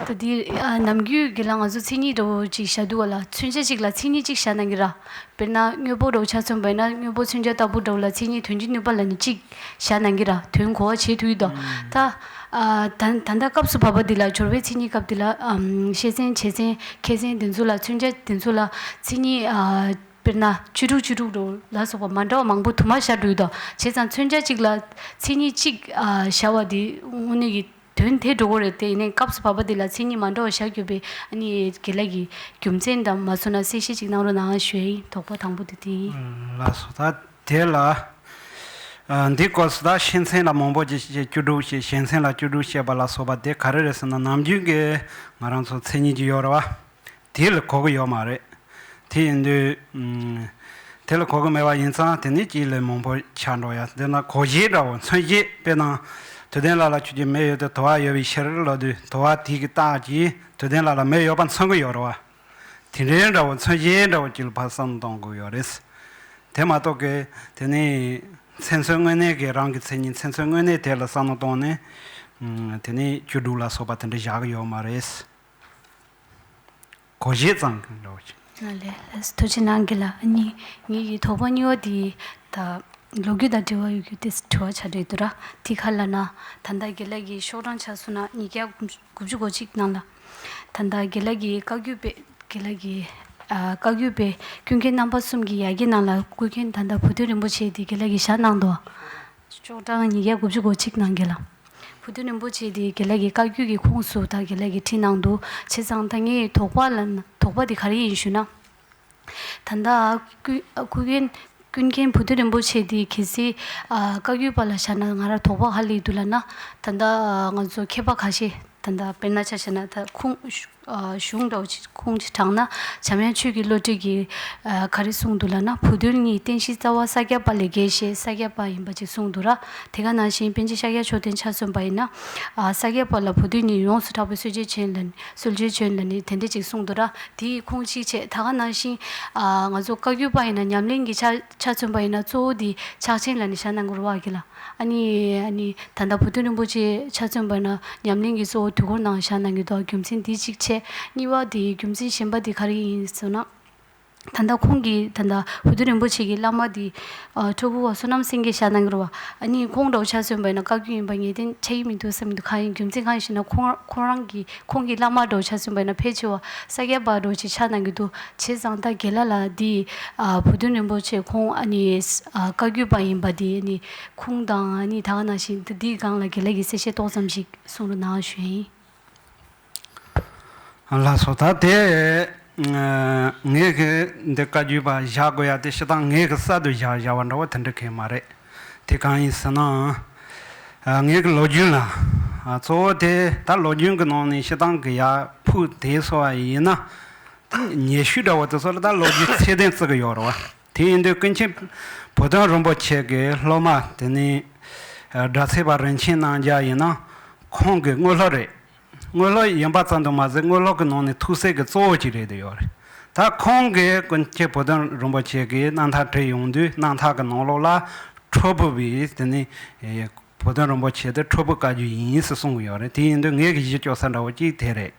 ད་འདི་ཨ་ནམ་རྒྱུན་གྱི་ལ་ང་ཚོ་མཚན་ཉིད་འདྲ་བོ་ཅིག་བཞག་འདུག་ག་ལ། མཚོན་བྱ་ཅིག་ལ་མཚན་ཉིད་ཅིག་བཞག་གནང་གི་ར། དཔེར་ན་དངོས་པོ་འདྲ་བོ་ཆ་མཚོན་པ་ཡིན་ན་དངོས་པོ་མཚོན་བྱ་ལྟ་བུ་འདྲ་བོ་ལ་མཚན་ཉིད་དོན་སྤྱི་གནོད་པ་ལ་ནི་ཅིག་བཞག་གནང་གི་ར། དོན་གོ་བ་བྱེད་ཐུབ་ཡོད་དོ། ད་ཨ་ད་ད་ལྟ་སྐབས་སུ་བབ་པ་འདི་ལ་སྦྱོར་བའི་མཚན་ཉིད་སྐབས་འདི་ལ་ཨམ་ཤེས་ཚན་བྱེད་ཚན་ཁྱད་ཚན་དེ་ཚོ་ལ་མཚོན་བྱ་དེ་ཚོ་ལ་མཚན་ཉིད་ཨ་དཔེར་ན་བཅུ་དྲུག་བཅུ་དྲུག་འདྲ་བོ་ལ་སོགས་པ་མ་འདྲ་བ་མང་པོ་དུ་མ་བཞག་འགྲོ་ཡོད་དོ། བྱས་ཙང་མཚོན་བྱ་གཅིག་ལ་མཚན་ཉིད་གཅིག་ཨ་བཞག་པ་འདི་དངོས་གནས་ཀྱི་དོན་དེ་འགྲོ་གི་རེད་དེ། ཡིན་ནའི་སྐབས་སུ་བབ་པ་འདི་ལ་མཚན་ཉིད་མ་འདྲ་བ་བཞག་རྒྱུ་བས་ཨ་ནི་རྒན་ལགས་ཀྱིས་རྒྱུ་མཚན་དང་མ་མཚོན་ན་གསལ་བཤད་ཅིག་གནང་རོགས་གནང་ཞུ་ཡ་ཡིན། དོགས་པ་དང་པོ་དེ་དེ་ཡིན། ལགས་སོ། ད་དེ་ལ་ཨ་འདི་སྐོར་སུ་ད་ཤེས་ཚན་ལ་མང་པོ་ཅིག་བཤད། བཅུ་དྲུག་བཤད། ཤེས་ཚན་ལ་བཅུ་དྲུག་བཤད་པ་ལ་སོགས་པ་དེ་ག་རེ་རེད་ཟེར་ན། ནམ་རྒྱུན་གྱི་ང་རང་ཚོ་མཚན་ཉིད་ཀྱི་ཡོད་རེད་བ། དེ་ལ་གོ་གི་ཡོད་མ་རེད། དེ་ཡིན་དུས་ཨུམ་དེ་ལ་གོ་གི་མེད་པ་ཡིན་ཙང་དེ་ནི་གཅིག་ལས་མང་པོ་ཆགས་འགྲོ་ཡ། དེ་ན་གོ་བྱེད་འདྲ་བོ་མཚོན་བྱེད། དཔེར་ན་དུས་སྟོན་ལ་ལ་ཆུ་གི་མེ་ཡོད་དེ་དུ་བ་ཡོད་པའི་ཕྱིར་ལབ་དུས་དུ་བ་དེ་གི་རྟགས་ཀྱིས་དུས་སྟོན་ལ་ལ་མེ་ཡོད་པ་མཚོན་གི་ཡོད་རེད་བ། དེ་འདྲའི་འདྲ་བོ་མཚོན་བྱེད་འདྲ་བོ་གཅིག་ལ་ཕར་བསམ་བློ་གཏོང་དགོས་ཡོད་རེད། དེ་མ་གཏོགས་གི་དེ་ནི་མཚན་མཚོན་དངོས་གནས་ཀྱི་རང་གི་མཚན་ཉིད་མཚན་མཚོན་དངོས་གནས་དེ་ལ་བསམ་བློ་གཏོང་ནས་ཨུམ་དེ་ནི་བཅུ་དྲུག་ལ་སོགས་པ་དེ་འདྲ་བཞག་གི་ཡོད་མ་རེད། གོ་བྱེད་ཙམ་གྱི་འདྲ་བོ་ཞིག་ལགས་ལགས། ཐུགས་རྗེ་གནང་གི་ལགས། ཨ་ནི་ངེད་ཀྱི་དོགས་པ་གཉིས་པ་དེ་ད་ལོ་རྒྱུས་དང་འབྲེལ་བ་ཡོད་རྒྱུ་དེ་དྲི་བ་ཆགས་བསྡད་འདུག་ར། དེ་ག་ལབ་ན་ད་ལྟ་རྒན་ལགས་ཀྱི་ཤོག་གྲངས་ཆ་བཟོ་ན་ཉིས་བརྒྱ་དགུ་བཅུ་གོ་གཅིག་ནང་ལ། ད་ལྟ་རྒན་ལགས་ཀྱི་བཀའ་བརྒྱུད་པའི་རྒན་ལགས་ཀྱི་ཨ་བཀའ་བརྒྱུད་པའི་ཀུན་མཁྱེན་རྣམ་པ་གསུམ་གྱི་ཡ་གྱལ་ནང་ལ་ཀུན་མཁྱེན་ད་ལྟ་བུ་སྟོན་རིན་པོ་ཆེ་དེ་རྒན་ལགས་ཀྱིས་བཞག་གནང་འདུག་ཤོག་གྲངས་ཉིས་བརྒྱ་དགུ་བཅུ་གོ་གཅིག་ནང་གི་ལ། བུ་སྟོན་རིན་པོ་ཆེ་དེ་རྒན་ལགས་ཀྱི་བཀའ་བརྒྱུད་ཀྱི་ཁོངས་སུ་ད་རྒན་ལགས་ཀྱིས་བྲིས་གནང་འདུག་བྱས་ཙང་ད་ངའི་དོགས་པ་ལ་དོགས་པ་དེ་ག་རེ་ཡིན་ཞུ་ན། ད་ལྟ་ཀུན་ཀུན་མཁྱེན་ཀུན་མཁྱེན་བུ་སྟོན་རིན་པོ་ཆེ་དེ་གལ་སྲིད་ཨ་བཀའ་བརྒྱུད་པ་ལ་བཞག་ན་ང་རང་དོགས་པ་ག་རེ་སླེབས་འདུག་ལབ་ན། ད་ལྟ་ང་ཚོ་མཁས་པ་ཁ་ཤས་ད་ལྟ་དཔེར་ན་ཆ་བཞག་ན་ད་ཁུངས་ཨ་གཞུང་འདྲ་བོ་ཅིག་ཁུངས་ཅིག་དྲངས་ན། འཇམ་དབྱངས་ཆོས་ཀྱི་བློ་གྲོས་ཀྱིས་ཨ་ག་རེ་གསུངས་འདུག་ལབ་ན། བུ་སྟོན་ཉིད་རྟེན་གཞི་རྩ་བ་ས་སྐྱ་པ་ལས་བརྒལ་ཞེས་ས་སྐྱ་པ་ཡིན་པ་ཅིག་གསུངས་འདུག་ར། དེ་ག་ནང་བཞིན་པཎ་ཆེན་ཤཱཀྱ་མཆོག་ལྡན་ཆ་མཚོན་པ་ཡིན་ན། ཨ་ས་སྐྱ་པ་ལ་བུ་སྟོན་ཉིད་ཡོངས་སུ་གྲགས་པའི་སྲོལ་འབྱེད་བྱོན་ལ་ནི་སྲོལ་འབྱེད་བྱོན་ལ་ནི་དེ་འདྲ་ཅིག་གསུངས་འདུག་ར། དེའི་ཁུངས་གཅིག་བྱས། དེ་ག་ནང་བཞིན་ཨ་ང་ཚོ་བཀའ་བརྒྱུད་པ་ཡིན་ན་ཉམས་ལེན་གྱི་ཆ་ཆ་མཚོན་པ་ཡིན་ན་གཙོ་བོ་དེ་ཕྱག་ཆེན་ལ་ནི་བཞག་གནང་གི་རེད་བ་གི་ལ། ཨ་ནི་ཨ་ནི་ད་ལྟ་བུ་སྟོན་རིན་པོ་ཆེ་ཆ་མཚོན་པ་ན་ཉམས་ལེན་གྱི་གཙོ་བོ་དུས་འཁོར་ནང་བཞག་གནང་གི་འདུག་རྒྱུ་མཚན་འདི་གཅིག་བྱས། གཉིས་པ་དེ་རྒྱུ་མཚན་གཞན་པ་དེ་ག་རེ་ཡིན་ཟེར་ན། ད་ལྟ་ཁོང་གིས་ད་ལྟ་བུ་སྟོན་རིན་པོ་ཆེ་གི་བླ་མ་དེ་ཨ་ཁྲོ་བོ་བ་བསོད་ནམས་སེང་གེ་བཞག་གནང་གི་རེད་བ། ཨ་ནི་ཁོང་འདྲ་བོ་ཆ་མཚོན་པ་ཡིན་ན་བཀའ་བརྒྱུད་ཡིན་པ་ངེས་གཏན་ཆགས་ཀྱི་མི་འདུག་བསམ་གྱི་འདུག་གང་ཡིན་རྒྱུ་མཚན་གང་ཡིན་ཞེ་ན། ཁོང་ཁོང་རང་གི་ཁོང་གི་བླ་མ་འདྲ་བོ་ཆ་མཚོན་པ་ཡིན་ན་ཕལ་ཆེ་བ་ས་སྐྱ་པ་འདྲ་བོ་ཅིག་ཆགས་གནང་གི་འདུག་བྱས་ཙང་ད་རྒན་ལགས་ལ་འདི་ཨ་བུ་སྟོན་རིན་པོ་ཆེ་ཁོང་ཨ་ནི་ཨ་བཀའ་བརྒྱུད་པ་ཡིན་པ་འདི་ཨ་ནི་ཁུངས་དང་ཨ་ནི་ད་ག་ནང་བཞིན་འདི་འདིའི་སྒང་ལ་རྒན་ལགས་ཀྱིས་གསལ་བཤད་ཏོག་ཙམ་ཞིག་གསུང་རོགས་གནང་ཞུ་ཡིན། ལགས་སོ། ད་དེ་ཨ་ངས་གི་འདི་བཀའ་བརྒྱུད་པ་བཞག་དགོས་ཡ་དེ་སྤྱིར་བཏང་ངས་གི་གསར་དུ་བཞག་བཞག་པ་འདྲ་བོ་དེ་འདྲ་གང་ཡིན་ཟེར་ན། ཨ་ངས་གི་ལོ་རྒྱུས་ལ་ཨ་གཙོ་བོ་དེ་ད་ལོ་རྒྱུས་ཀྱི་ནང་ནས་སྤྱིར་བཏང་གི་ཡར་ཕུགས་དེ་སོ་བ་ཡིན་ན། ད་ཉེ་ཤོས་འདྲ་བོ་དེ་ཚོ་ལ་ད་ལོ་རྒྱུས་ཚད་ལྡན་བརྩི་གི་ཡོད་རེད་བ། དེ་ཡིན་དུས་ཀུན་མཁྱེན་བུ་སྟོན་རིན་པོ་ཆེ་གི་སློབ་མ་དེ་ནི་ཨ་སྒྲ་ཚད་པ་རིན་ཆེན་རྣམ་རྒྱལ་ཡིན་ན་ཁོང་གི་དངོས་སློབ་རེད། དངོས་སློབ་ཡིན་པ་ཙམ་དུ་མ་ཟད་དངོས་སློབ་ཀྱི་ནང་ནས་ཐུགས་སྲས་ཀྱི་གཙོ་བོ་གཅིག་རེད་དེ་ཡོད་རེད། ད་ཁོང་གིས་ཀུན་མཁྱེན་བུ་སྟོན་རིན་པོ་ཆེ་གི་རྣམ་ཐར་བྲིས་ཡོང་དུས། རྣམ་ཐར་གྱི་ནང་ལོགས་ལ་ཁྲོ་བོ་བའི་དེ་ནི་བུ་སྟོན་རིན་པོ་ཆེ་དེ་ཁྲོ་བོའི་བཀའ་བརྒྱུད་ཡིན་ཟེར་གསུང་གི་ཡོད་རེད། དེ་ཡིན་དུས་ངེད་ཀྱི་གཞི་བཅོལ་ས་འདྲ་བོ་གཅིག་དེ་རེད།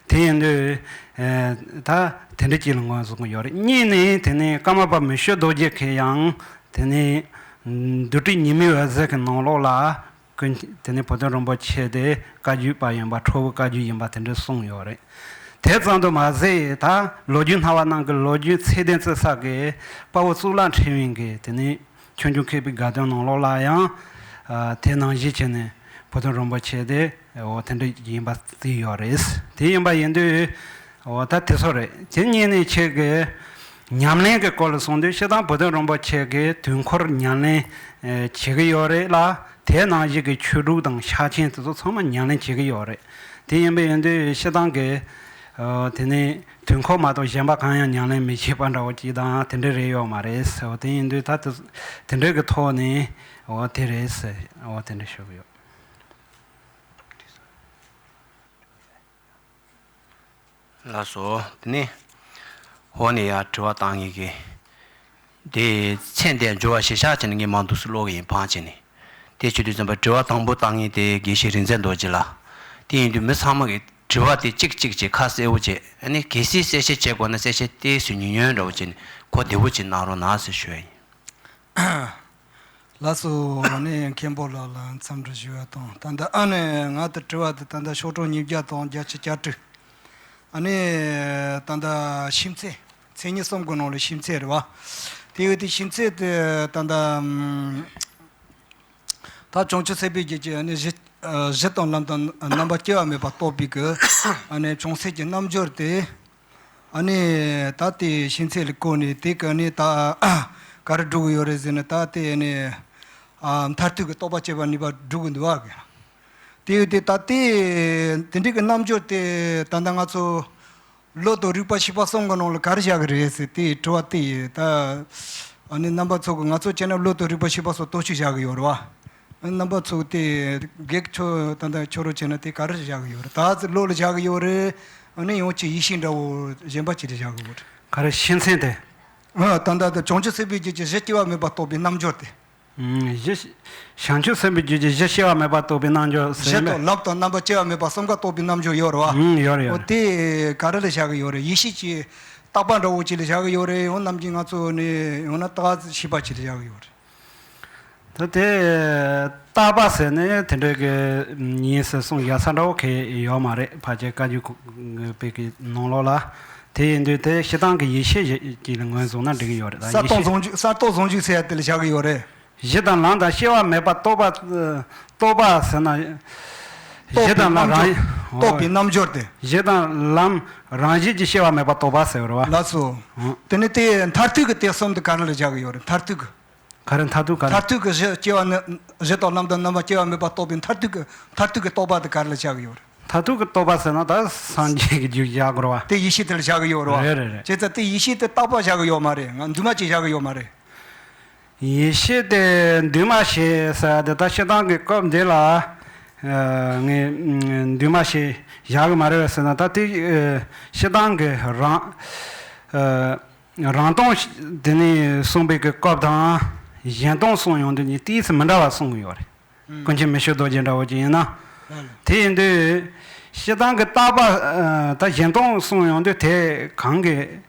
དེ་ཡིན་དུས་ད་དེ་འདྲ་གཅིག་ལ་ངོས་བཟུང་གི་ཡོད་རེད། གཉིས་ནི་དེ་ནི་ཀརྨ་པ་མི་བསྐྱོད་རྡོ་རྗེ་གིས་ཡང་དེ་ནི་བདུད་བྲལ་ཉི་མའི་འོད་ཟེར་གྱི་ནང་ལོགས་ལ། ཀུན་དེ་ནི་བུ་སྟོན་རིན་པོ་ཆེ་དེ་བཀའ་བརྒྱུད་པ་ཡིན་པ། ཁྲོ་བོའི་བཀའ་བརྒྱུད་ཡིན་པ་དེ་འདྲ་གསུངས་ཡོད་རེད། དེ་ཙམ་དུ་མ་ཟད། ད་ལོ་རྒྱུས་སྣང་བ་རྣམས་ཀྱི་ལོ་རྒྱུས་ཚད་ལྡན་བརྩི་ས་གི་དཔའ་བོ་གཙུག་ལག་ཕྲེང་བའི་གི་དེ་ནི་ཆོས་འབྱུང་མཁས་པའི་དགའ་སྟོན་ནང་ལོགས་ལ་ཡང་། ཨ། དེ་ནང་བཞིན་བྱས་ནས་བུ་སྟོན་རིན་པོ་ཆེ་དེ་འོ་དེ་འདྲ་ཡིན་པ་བརྩིས་ཡོད་རེད། དེ་ཡིན་པ་ཡིན་དུས། འོ་ད་དེ་ཚོ་རེད། དེ་གཉིས་ནས་ཁྱེད་ཀྱི་ཉམས་ལེན་གྱི་སྐོར་ལ་གསུངས་དུས། སྤྱིར་བཏང་བུ་སྟོན་རིན་པོ་ཆེ་གི་དུས་འཁོར་ཉམས་ལེན་ཨེ་བྱེད་ཀྱི་ཡོད་རེད་ལ། དེ་ནང་བཞིན་གྱི་ཆོས་དྲུག་དང་ཕྱག་ཆེན་དེ་ཚོ་ཚང་མ་ཉམས་ལེན་བྱེད་ཀྱི་ཡོད་རེད། དེ་ཡིན་པ་ཡིན་དུས་སྤྱིར་བཏང་གི་ཨ་དེ་ནི་དུས་འཁོར་མ་གཏོགས་གཞན་པ་གང་ཡང་ཉམས་ལེན་མི་བྱེད་པ་འདྲ་བོ་ཅིག་དང་དེ་འདྲ་རེད་ཡོད་མ་རེད་ཟེར། དེ་ཡིན་དུས་ད་དེ་དེ་འདྲ་གི་ཐོག་ནས་འོ་དེ་རེད་ཟེར། འོ་དེ་འདྲ་ཞུ་གི་ཡོད། ལགས་སོ། དེ་ནས་འོག་ནས་ཡར་དྲི་བ་བཏང་མཁན་གྱི་དེ་མཚན་དེ་འགྱུར་བ་ཞིག་བཞག་བྱས་ནས་ངས་མང་དུ་སུ་ཀློག་གི་ཡིན། ཕངས་བྱས་ནས། དེ་བྱེད་དུས་ཙམ་པ་དྲི་བ་དང་པོ་བཏང་མཁན་དེ་དགེ་བཤེས་རིག་འཛིན་རྡོ་རྗེ་ལགས། དེ་ཡིན་དུས་མི་ཚང་མ་གིས་དྲི་བ་དེ་གཅིག་གཅིག་བྱས་ཁ་གསལ་བོ་བྱས། ཨ་ནི་གལ་སྲིད་གསལ་བཤད་བྱེད་དགོས་ན་གསལ་བཤད་ཏོག་ཙམ་ཉུང་ཉུང་འདྲ་བོ་བྱས་ནས་གོ་བདེ་བོ་ཅིག་གནང་རོགས་གནང་ཟེར་ཞུ་ཡ་ཡིན། ལགས་སོ། ཨ་ནི་མཁན་པོ་ལགས་ལ་འཚམས་འདྲི་ཞུ་བ་དང་། ད་ལྟ་ཨ་ནི་ང་ལྟར་དྲི་བ་དེ་ད་ལྟ་ཤོག་གྲངས་ཉིས་བརྒྱ་དང་བརྒྱད་ཅུ་གྱ་དྲུག་ཨ་ནི་ད་ལྟ་ཤིང་ཚད། མཚན་ཉིད་གསུམ་གྱི་ནང་ལ་ཤིང་ཚད་རེད་བ། དེ་ཡོད་དེ་ཤིང་ཚད་དེ་ད་ལྟ་ད་བྱང་ཆུབ་སེམས་དཔའི་རྒྱུད་ཀྱི་ཨ་ནི་གཞི། ཨ། གཞི་དང་ལམ་དང་རྣམ་པ་སྐྱེ་བ་མེད་པར་རྟོགས་པའི་གི་ཨ་ནི་བྱང་སེམས་ཀྱི་རྣལ་འབྱོར་དེ། ཨ་ནི་ད་དེ་ཤིང་ཚད་ལ་བཀོད་ནས། དེ་གི་ཨ་ནི་ད་ག་རེ་སྒྲུབ་ཀྱི་ཡོད་རེད་ཟེར་ན། ད་དེ་ཨ་ནི་ཨ་མཐར་ཐུག་གི་རྟོགས་པ་སྐྱེ་བ་ནུས་པ་སྒྲུབ་ཀྱི་འདུག་བ། དེ་ཡོད་དེ་ད་དེ་དེ་འདྲའི་གི་རྣལ་འབྱོར་དེ་ད་ལྟ་ང་ཚོ་བློ་དང་རིག་པ་ཤེས་པ་གསུམ་གྱི་ནང་ལ་ག་རེ་བཞག་གི་རེད་ཟེར་དེ་དྲི་བ་དེ་ཡིན། ད་ཨ་ནི་རྣམ་པ་ཚོ་གི། ང་ཚོ་བྱས་ན་བློ་དང་རིག་པ་ཤེས་པ་སོགས་དོན་གཅིག་བཞག་གི་ཡོད་རེད་བ། རྣམ་པ་ཚོ་དེ་གེགས་ཆོ་ད་ལྟ་ཁྱོད་རང་བྱས་ན་དེ་ག་རེ་བཞག་གི་ཡོད་རེད། ད་བློ་ལ་བཞག་གི་ཡོད་རེད། ཨ་ནི་ཡང་ཅིག་ཡེ་ཤེས་འདྲ་བོ་གཞན་པ་ཅིག་ལ་བཞག་གི་ཡོད་རེད། ག་རེ་ཤིང་ཚད་དེ། ཨ། ད་ལྟ་དེ་བྱང་ཆུབ་སེམས་དཔའི་རྒྱུད་ཀྱི་གཞི་སྐྱེ་བ་མེད་པར་རྟོགས་པའི་རྣལ་འབྱོར་དེ། ཨུམ། གཞི། བྱང་ཆུབ་སེམས་དཔའི་རྒྱུད་ཀྱི་གཞི་སྐྱེ་བ་མེད་པར་རྟོགས་པའི་རྣལ་འབྱོར་ཟེར་གཞི་མེད། དང་ལམ་དང་རྣམ་པ་སྐྱེ་བ་མེད་པ་གསུམ་ཀ་རྟོགས་པའི་རྣལ་འབྱོར་ཡོད་རེད་བ། ཨུམ། ཡོད་རེད། ཡོད་རེད། འོ་དེ་ག་རེ་ལ་བཞག་གི་ཡོད་རེད། ཡེ་ཤེས་ཀྱི་བརྟག་པ་འདྲ་བོ་ཅིག་ལ་བཞག་གི་ཡོད་རེད། ཡང་ནམ་རྒྱུན་ང་ཚོ་ནི་ཡང་ན་བརྟག་ཤེས་པ་ཅིག་ལ་བཞག་གི་ཡོད་རེད། ད་དེ་བརྟག་པ་ཟེར་ནས་དེ་འདྲ་གི་ཡིན་ཟེར་གསུངས་བཞག་ས་འདྲ་བོ་གང་ཡོད་མ་རེད། ཕལ་ཆེར་བཀའ་བརྒྱུད་པའི་གི་ནང་ལོགས་ལ། དེ་ཡིན་དུས་དེ་སྤྱིར་བཏང་གི་ཡེ་ཤེས་ཅིག་ལ་ངོས་བཟུང་ན་འགྲིག་གི་ཡོད་རེད། ད་གསར་ཡེ་རྟོགས་ཤེས། ཟུང་འཇུག་གསར་རྟོགས་ཟུང་འཇུག་ཟེར་ཡ་དེ་ལ་བཞག་གི་ཡོད་རེད། གཞི་དང་ལམ་དང་སྐྱེ་བ་མེད་པ་རྟོགས་པ། རྟོགས་པ་ཟེར་ན། གཞི་དང་ལམ་རང་། རྟོགས་པའི་རྣལ་འབྱོར་དེ། གཞི་དང་ལམ་རང་བཞིན་གྱིས་སྐྱེ་བ་མེད་པ་རྟོགས་པ་ཟེར་བ་རེད་བ། ལགས་སོ། ཨང་། དེ་ནི་དེ་མཐར་ཐུག་གི་དེ་གསུམ་དེ་ག་རེ་ལ་བཞག་གི་ཡོད་རེད། མཐར་ཐུག་གི། ག་རེ་མཐར་ཐུག་ག་རེ། མཐར་ཐུག་གི་གཞི་སྐྱེ་བ་ནི། གཞི་དང་ལམ་དང་རྣམ་པ་སྐྱེ་བ་མེད་པ་རྟོགས་པའི་མཐར་ཐུག་གི། མཐར་ཐུག་གི་རྟོགས་པ་དེ་ག་རེ་ལ་བཞག་གི་ཡོད་རེད། མཐར་ཐུག་གི་རྟོགས་པ་ཟེར་ན་ད་སངས་རྒྱས་ཀྱི་རྒྱུ་བཞག་དགོས་རེད་བ། དེ་ཡེ་ཤེས་དེ་ལ་བཞག་གི་ཡོད་རེད་བ། རེད་རེད་རེད། བྱས་ཙང་དེ་ཡེ་ཤེས་དེ་བརྟག་པ་བཞག་གི་ཡོད་མ་རེད། ང་འདུས་མ་བྱས་བཞག་གི་ཡོད་མ་རེད། ཡེ་ཤེས་དེ་འདུས་མ་བྱས་ཟེར་ཡ་དེ་ད་སྤྱིར་བཏང་གི་སྐབས་འདི་ལ། ཨ། ངས་འདུས་མ་བྱས་བཞག་གི་མ་རེད་ཟེར་ན། ད་དེ་ཨ་སྤྱིར་བཏང་གི་རང་། ཨ། རང་སྟོང་དེ་ནས་གསུངས་པའི་གི་སྐབས་དང་གཞན་སྟོང་གསུངས་ཡོང་དུས་ནི་ཏོག་ཙམ་མི་འདྲ་བ་གསུང་གི་ཡོད་རེད། ཀུན་མཁྱེན་མི་བསྐྱོད་རྡོ་རྗེ་འདྲ་བོ་ཅིག་ཡིན་ན། ལགས་ལགས། དེ་ཡིན་དུས་སྤྱིར་བཏང་གི་བརྟག་པ། ཨ། ད་གཞན་སྟོང་གསུངས་ཡོང་དུས་དེ་གང་གི།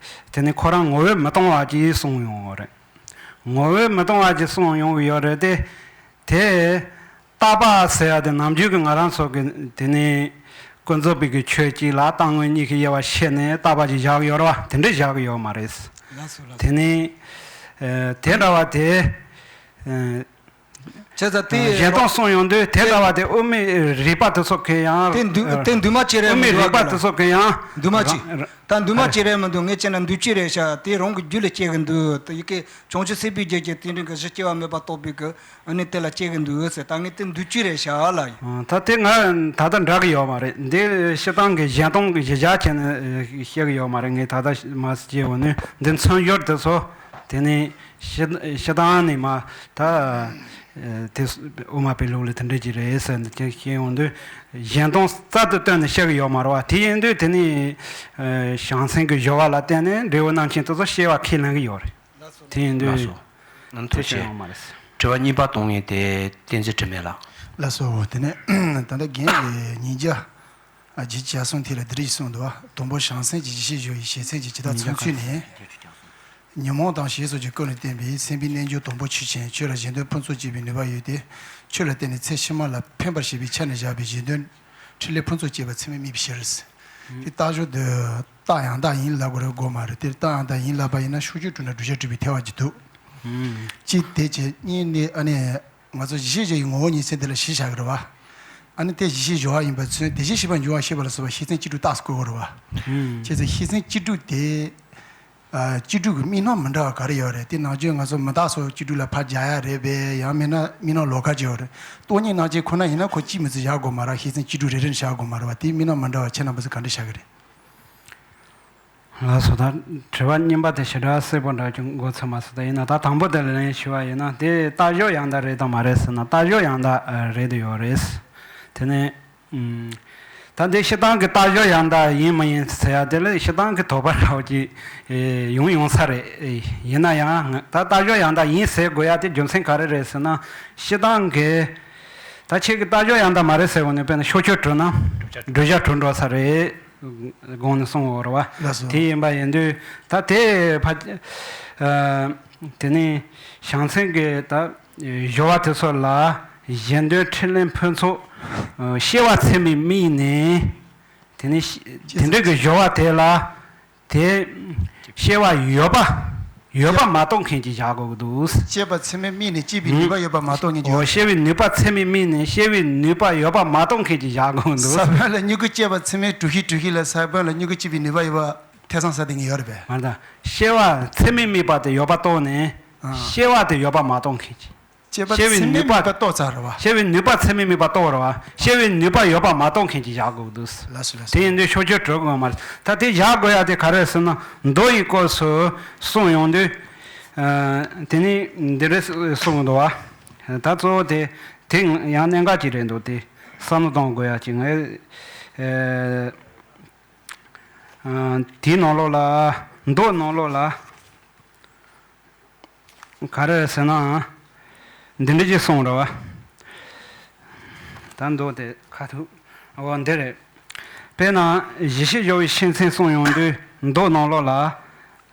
དེ་ནི་ཁོ་རང་ངོ་བོས་མི་སྟོང་བ་ཅིག་གསུངས་ཡོང་བ་རེད། ངོ་བོས་མི་སྟོང་བ་ཅིག་གསུངས་ཡོང་གི་ཡོད་རེད་དེ། དེ་བརྟག་པ་ཟེར་ཡ་དེ་ནམ་རྒྱུན་གྱི་ང་རང་ཚོ་གི་དེ་ནི་ཀུན་རྫོབ་པའི་གི་ཆོས་གཅིག་ལ་རྟག་དངོས་གཉིས་ཀྱི་དབྱེ་བ་ཕྱེ་ནས་བརྟག་པ་ཅིག་བཞག་ཡོད་རེད་བ། དེ་འདྲ་བཞག་གི་ཡོད་མ་རེད། ལགས་སོ་ལགས་སོ། དེ་ནི། ཨ། དེ་འདྲ་བ་དེ། ཨ། བྱས་ཙང་དེ་གཞན་སྟོང་གསུངས་ཡོང་དུས་དེ་འདྲ་བ་དེ་དབུ་མའི་རིགས་པ་དེ་ཚོ་གི་ཡང་། དེ་འདུས། ཨ། དེ་འདུས་མ་བྱས་རེད་དབུ་མའི་མི་འདུག་རིགས་པ་ག་དེ་ལ། ཚོ་གི་ཡང་། འདུས་མ་བྱས། རང་། ད་འདུས་མ་བྱས་རེད་མི་འདུག་ངས་བྱས་ན་འདུས་བྱས་རེད་ཤག་དེ་རང་གི་རྒྱུད་ལ་སྐྱེ་གི་འདུག་དེ་ཡི་གེ་བྱང་ཆུབ་སེམས་དཔའི་རྒྱུད་ཀྱི་དེ་འདྲ་གི་གཞི་སྐྱེ་བ་མེད་པ་རྟོགས་པའི་གི། ཨ་ནི་དེ་ལ་སྐྱེ་གི་འདུག་ཟེར། ད་ངས་དེ་འདུས་བྱས་རེད་ཤག་ལ་ཡིན། ཨ། ད་དེ་ང་ད་ལྟ་འདྲ་གི་ཡོད་མ་རེད། འདི་སྤྱིར་བཏང་གི་གཞན་སྟོང་གི་གཞི་བཞག་བྱས་ནས་བཤད་གི་ཡོད་མ་རེད། ངས་ད་ལྟ་མ་སྐྱེ་བ་ནི་འདི་མཚོན་ཡོད་དེ་ཚོ་དེ་ནི། སྤྱིར་སྤྱིར་བཏང་ནས་མ་ད་དེ་དབུ་མ་པའི་ལུགས་ལ་དེ་འདྲ་ཅིག་རེད་ཟེར་ནས་ཅིག་བཤད་ཡོང་དུས་གཞན་དོན་རྩལ་དུ་བཏོན་ནས་བཤད་གི་ཡོད་མ་རེད་བ། དེ་ཡིན་དུས་དེ་ནས་བྱང་སེམས་ཀྱི་སྦྱོར་བ་ལ་བརྟེན་ནས་འབྲས་བུ་རྣམ་མཁྱེན་དེ་ཚོ་སྐྱེ་བ་ཁས་ལེན་གི་ཡོད་རེད། དེ་ཡིན་དུས་ལགས་སོ། ནང་དེ་ཐུགས་ཆེ། བཤད་ཡོང་མ་རེད། དྲི་བ་གཉིས་པ་གཏོང་མཁན་དེ་བསྟན་འཛིན་དྲི་མེད་ལགས། ལགས་སོ། དེ་ནས་ད་ལྟ་རྒན་གྱིས་ཉིས་བརྒྱ་ཨ་བརྒྱད་ཅུ་གྱ་གསུམ་ཐད་ལ་འདི་རིགས་གསུངས་འདུག་དང་པོ་བྱང་སེམས་ཀྱི་ཡིད་ཤེས་སྦྱོར་བའི་བྱེད་ཚད་ཀྱི་ཇི་ལྟར་མཚོན་ཚུལ་ནི། ཉོན་མོངས་དང་ཞེས་སོགས་ཀྱི་ཀུན་ལས་བརྟེན་པའི་སེམས་པའི་རྣལ་འབྱོར་དང་པོ་ཆོས་ཅན། ཆོས་ལ་གཞན་དོན་ཕུན་ཚོགས་སྐྱེད་པའི་ནུས་པ་ཡོད་དེ། ཆོས་ལ་བརྟེན་ནས་ཚེ་ཕྱི་མ་ལ་ཕན་པར་བྱེད་པའི་ཆ་ནས་བཞག་པའི་གཞན་དོན་འཕྲིན་ལས་ཕུན་ཚོགས་སྐྱེད་པ་ཚད་མས་དམིགས་པའི་ཕྱིར། དེ་རྟགས་སྦྱོར་དུ་རྟགས་ཡང་དག་ཡིན་ལབ་དགོས་རེད་དགོས་མ་རེད། དེ་རྟགས་ཡང་དག་ཡིན་ལབ་པ་ཡིན་ན་ཕྱོགས་ཆོས་དྲུག་ན་བསྒྲུབ་བྱ་སྒྲུབ་པའི་ཐལ་བ་གྱིས་འདུག་ཨུམ། གཅིག་དེ་བྱས། གཉིས་ནི་ཨ་ནི་ང་ཚོ་ཡིད་ཤེས་བྱ་ཡི་ངོ་བོ་ཉིད་ཟེར་དེ་ལ་གཞི་བཞག་གི་རེད་བ། ཨ་ནི་དེ་ཡིད་ཤེས་སྦྱོར་བ་ཡིན་པ་མཚོན། དེ་བཞིན་གཤེགས་པ་འབྱུང་བ་ཤེས་པ་ལ་སོགས་པ་ཤེས་ཚད་བཅུ་དྲུག་རྟགས་སུ་བཀོད་དགོས་རེད་བ། ཨུམ། བྱས་ཙང་ཤེས་ཚད་བཅུ་དྲུག་དེ། ཨ། བཅུ་དྲུག་གི་དམིགས་རྣམ་མི་འདྲ་བ་ག་རེ་ཡོད་རེད། དེ་ནང་ཆོས་ང་ཚོ་མི་རྟག་སོགས་བཅུ་དྲུག་ལ་ཕར་སྦྱར་ཡ་རེད་པས། ཡང་མིན་ན་དམིགས་རྣམ་ལོགས་ཀ་ཅིག་ཡོད་རེད། སྟོང་ཉིད་རྣམ་བཅད་ཁོ་ན་ཡིན་ན་ཁོ་གཅིག་མི་ཚེ་བཞག་དགོས་མ་རེད། ཤེས་ཚད་བཅུ་དྲུག་རེ་རེ་བཞག་དགོས་མ་རེད་བ། དེའི་དམིགས་རྣམ་མི་འདྲ་བ་ཁྱེད་རྣམ་པ་ཚོས་ག་འདྲ་བཞག་གི་རེད། ལགས་སོ། ད་དྲི་བ་གཉིས་པ་དེ་ཞེ་དྲག་གསལ་པོ་འདྲ་ཅུང་མགོ་ཚོས་མ་སོང་། ད་ཡིན་ན་ད་དང་པོ་དེ་ལ་ལན་ཞུ་བ་ཡིན་ན། དེ་རྟགས་སྦྱོར་ཡང་དག་རེད་དམ་མ་རེད་ཟེར་ན། རྟགས་སྦྱོར་ཡང་དག་རེད་དུ་ཡོད་རེད། དེ་ནས་ཨུམ། ད་འདི་སྤྱིར་བཏང་གི་རྟགས་སྦྱོར་ཡང་དག་ཡིན་མ་ཡིན་ཟེར་ཡ་དེ་ལ་སྤྱིར་བཏང་གི་དོགས་པ་འདྲ་བོ་ཅིག་ཡོང་ཡོང་ས་རེད། ཡིན་ན་ཡང་ད་རྟགས་སྦྱོར་ཡང་དག་ཡིན་ཟེར་དགོས་ཡ་དེ་རྒྱུ་མཚན་ག་རེ་རེད་ཟེར་ན། སྤྱིར་བཏང་གི་ད་ཁྱེད་ཀྱི་རྟགས་སྦྱོར་ཡང་དག་མ་རེད་ཟེར་བ་ནི་དཔེར་ན་ཕྱོགས་ཆོས་དྲུག་ན་བསྒྲུབ་བྱ་དྲུག་འགྲོ་ས་རེད། དགོངས་ནས་གསུངས་ཡོད་རེད་བ། ལགས་སོ། དེ་ཡིན་པ་ཡིན་དུས་ད་དེ་ཕ། ཨ། དེ་ནི་བྱང་སེམས་ཀྱི་ད་སྦྱོར་བ་དེ་ཚོ་ལ་གཞན་དོན་འཕྲིན་ལས་ཕུན་ཚོགས་སྐྱེ་བ་ཚད་མས་དམིགས་ནས། དེ་ནི་དེ་འདྲ་གི་སྦྱོར་བ་དེ་ལ། དེ་སྐྱེ་བ་ཡོད་པ་ཡོད་པ་མ་རྟོགས་མཁན་ཅིག་བཞག་དགོས་ཀྱི་འདུག་སྐྱེ་བ་ཚད་མས་དམིགས་ནས་སྐྱེ་བའི་ནུས་པ་ཡོད་པ་མ་རྟོགས་མཁན་ཅིག་ཡོད། འོ། སྐྱེ་བའི་ནུས་པ་ཚད་མས་དམིགས་ནས་སྐྱེ་བའི་ནུས་པ་ཡོད་པ་མ་རྟོགས་མཁན་ཅིག་བཞག་དགོས་ཀྱི་འདུག་ས་བོན་ལ་མྱུ་གུ་སྐྱེ་བ་ཚད་མས་དྲུག་ཤེས་དྲུག་ཤེས་ལ་ས་བོན་ལ་མྱུ་གུ་སྐྱེ་བའི་ནུས་པ་ཡོད་པ་ཐེ་ཚོམ་ཟ་བསྡད་མཁན་ཡོད་རེད་པས། མ་རེད་ད། སྐྱེ་བ་ཚད་མས་དམིགས་པ་དེ་ཡོད་པ་རྟོགས་ནས། ཨ། སྐྱེ་བ་དེ་ཡོད་པ་མ་རྟོགས་མཁན་ཅིག་སྐྱེ་བ་སྐྱེ་བའི་ཚད་མས་ནུས་པ་དམིགས་པ་རྟོགས་ཚར་བ། སྐྱེ་བའི་ནུས་པ་ཚད་མས་དམིགས་པ་རྟོགས་ར་བ། སྐྱེ་བའི་ནུས་པ་ཡོད་པ་མ་རྟོགས་མཁན་ཅིག་བཞག་དགོས་འདུག་ལགས་སོ། ལགས་སོ། དེ་ཡིན་དུས་ཕྱོགས་ཆོས་དྲུག་དགོས་མ་རེད། ད་དེ་བཞག་དགོས་ཡ་དེ་ག་རེ་ཟེར་ན། མདོ་ཡི་སྐབས་སུ་གསུངས་ཡོང་དུས། ཨ། དེ་ནི་འདི་རེད་གསུངས་འདུག་བ། ད་གཙོ་བོ་དེ་དེ་ཡང་གནད་འགག་ཅིག་རེད་འདུག་དེ་བསམ་བློ་གཏོང་དགོས་ཡ་ཅིག་ངས། ཨ། དེའི་ནང་ལོགས་ལ། མདོ་ནང་ལོགས་ལ། ག་རེ་ཟེར་ན། འདི་འདྲ་ཅིག་གསུངས་རེད་བ། ད་མདོ་དེ་ཁ་ཐུག་འོ་འདི་རེད། དཔེར་ན་གཞི་ཤེས་སྦྱོར་བའི་ཤེས་ཚད་གསུངས་ཡོང་དུས་མདོ་ནང་ལོགས་ལ།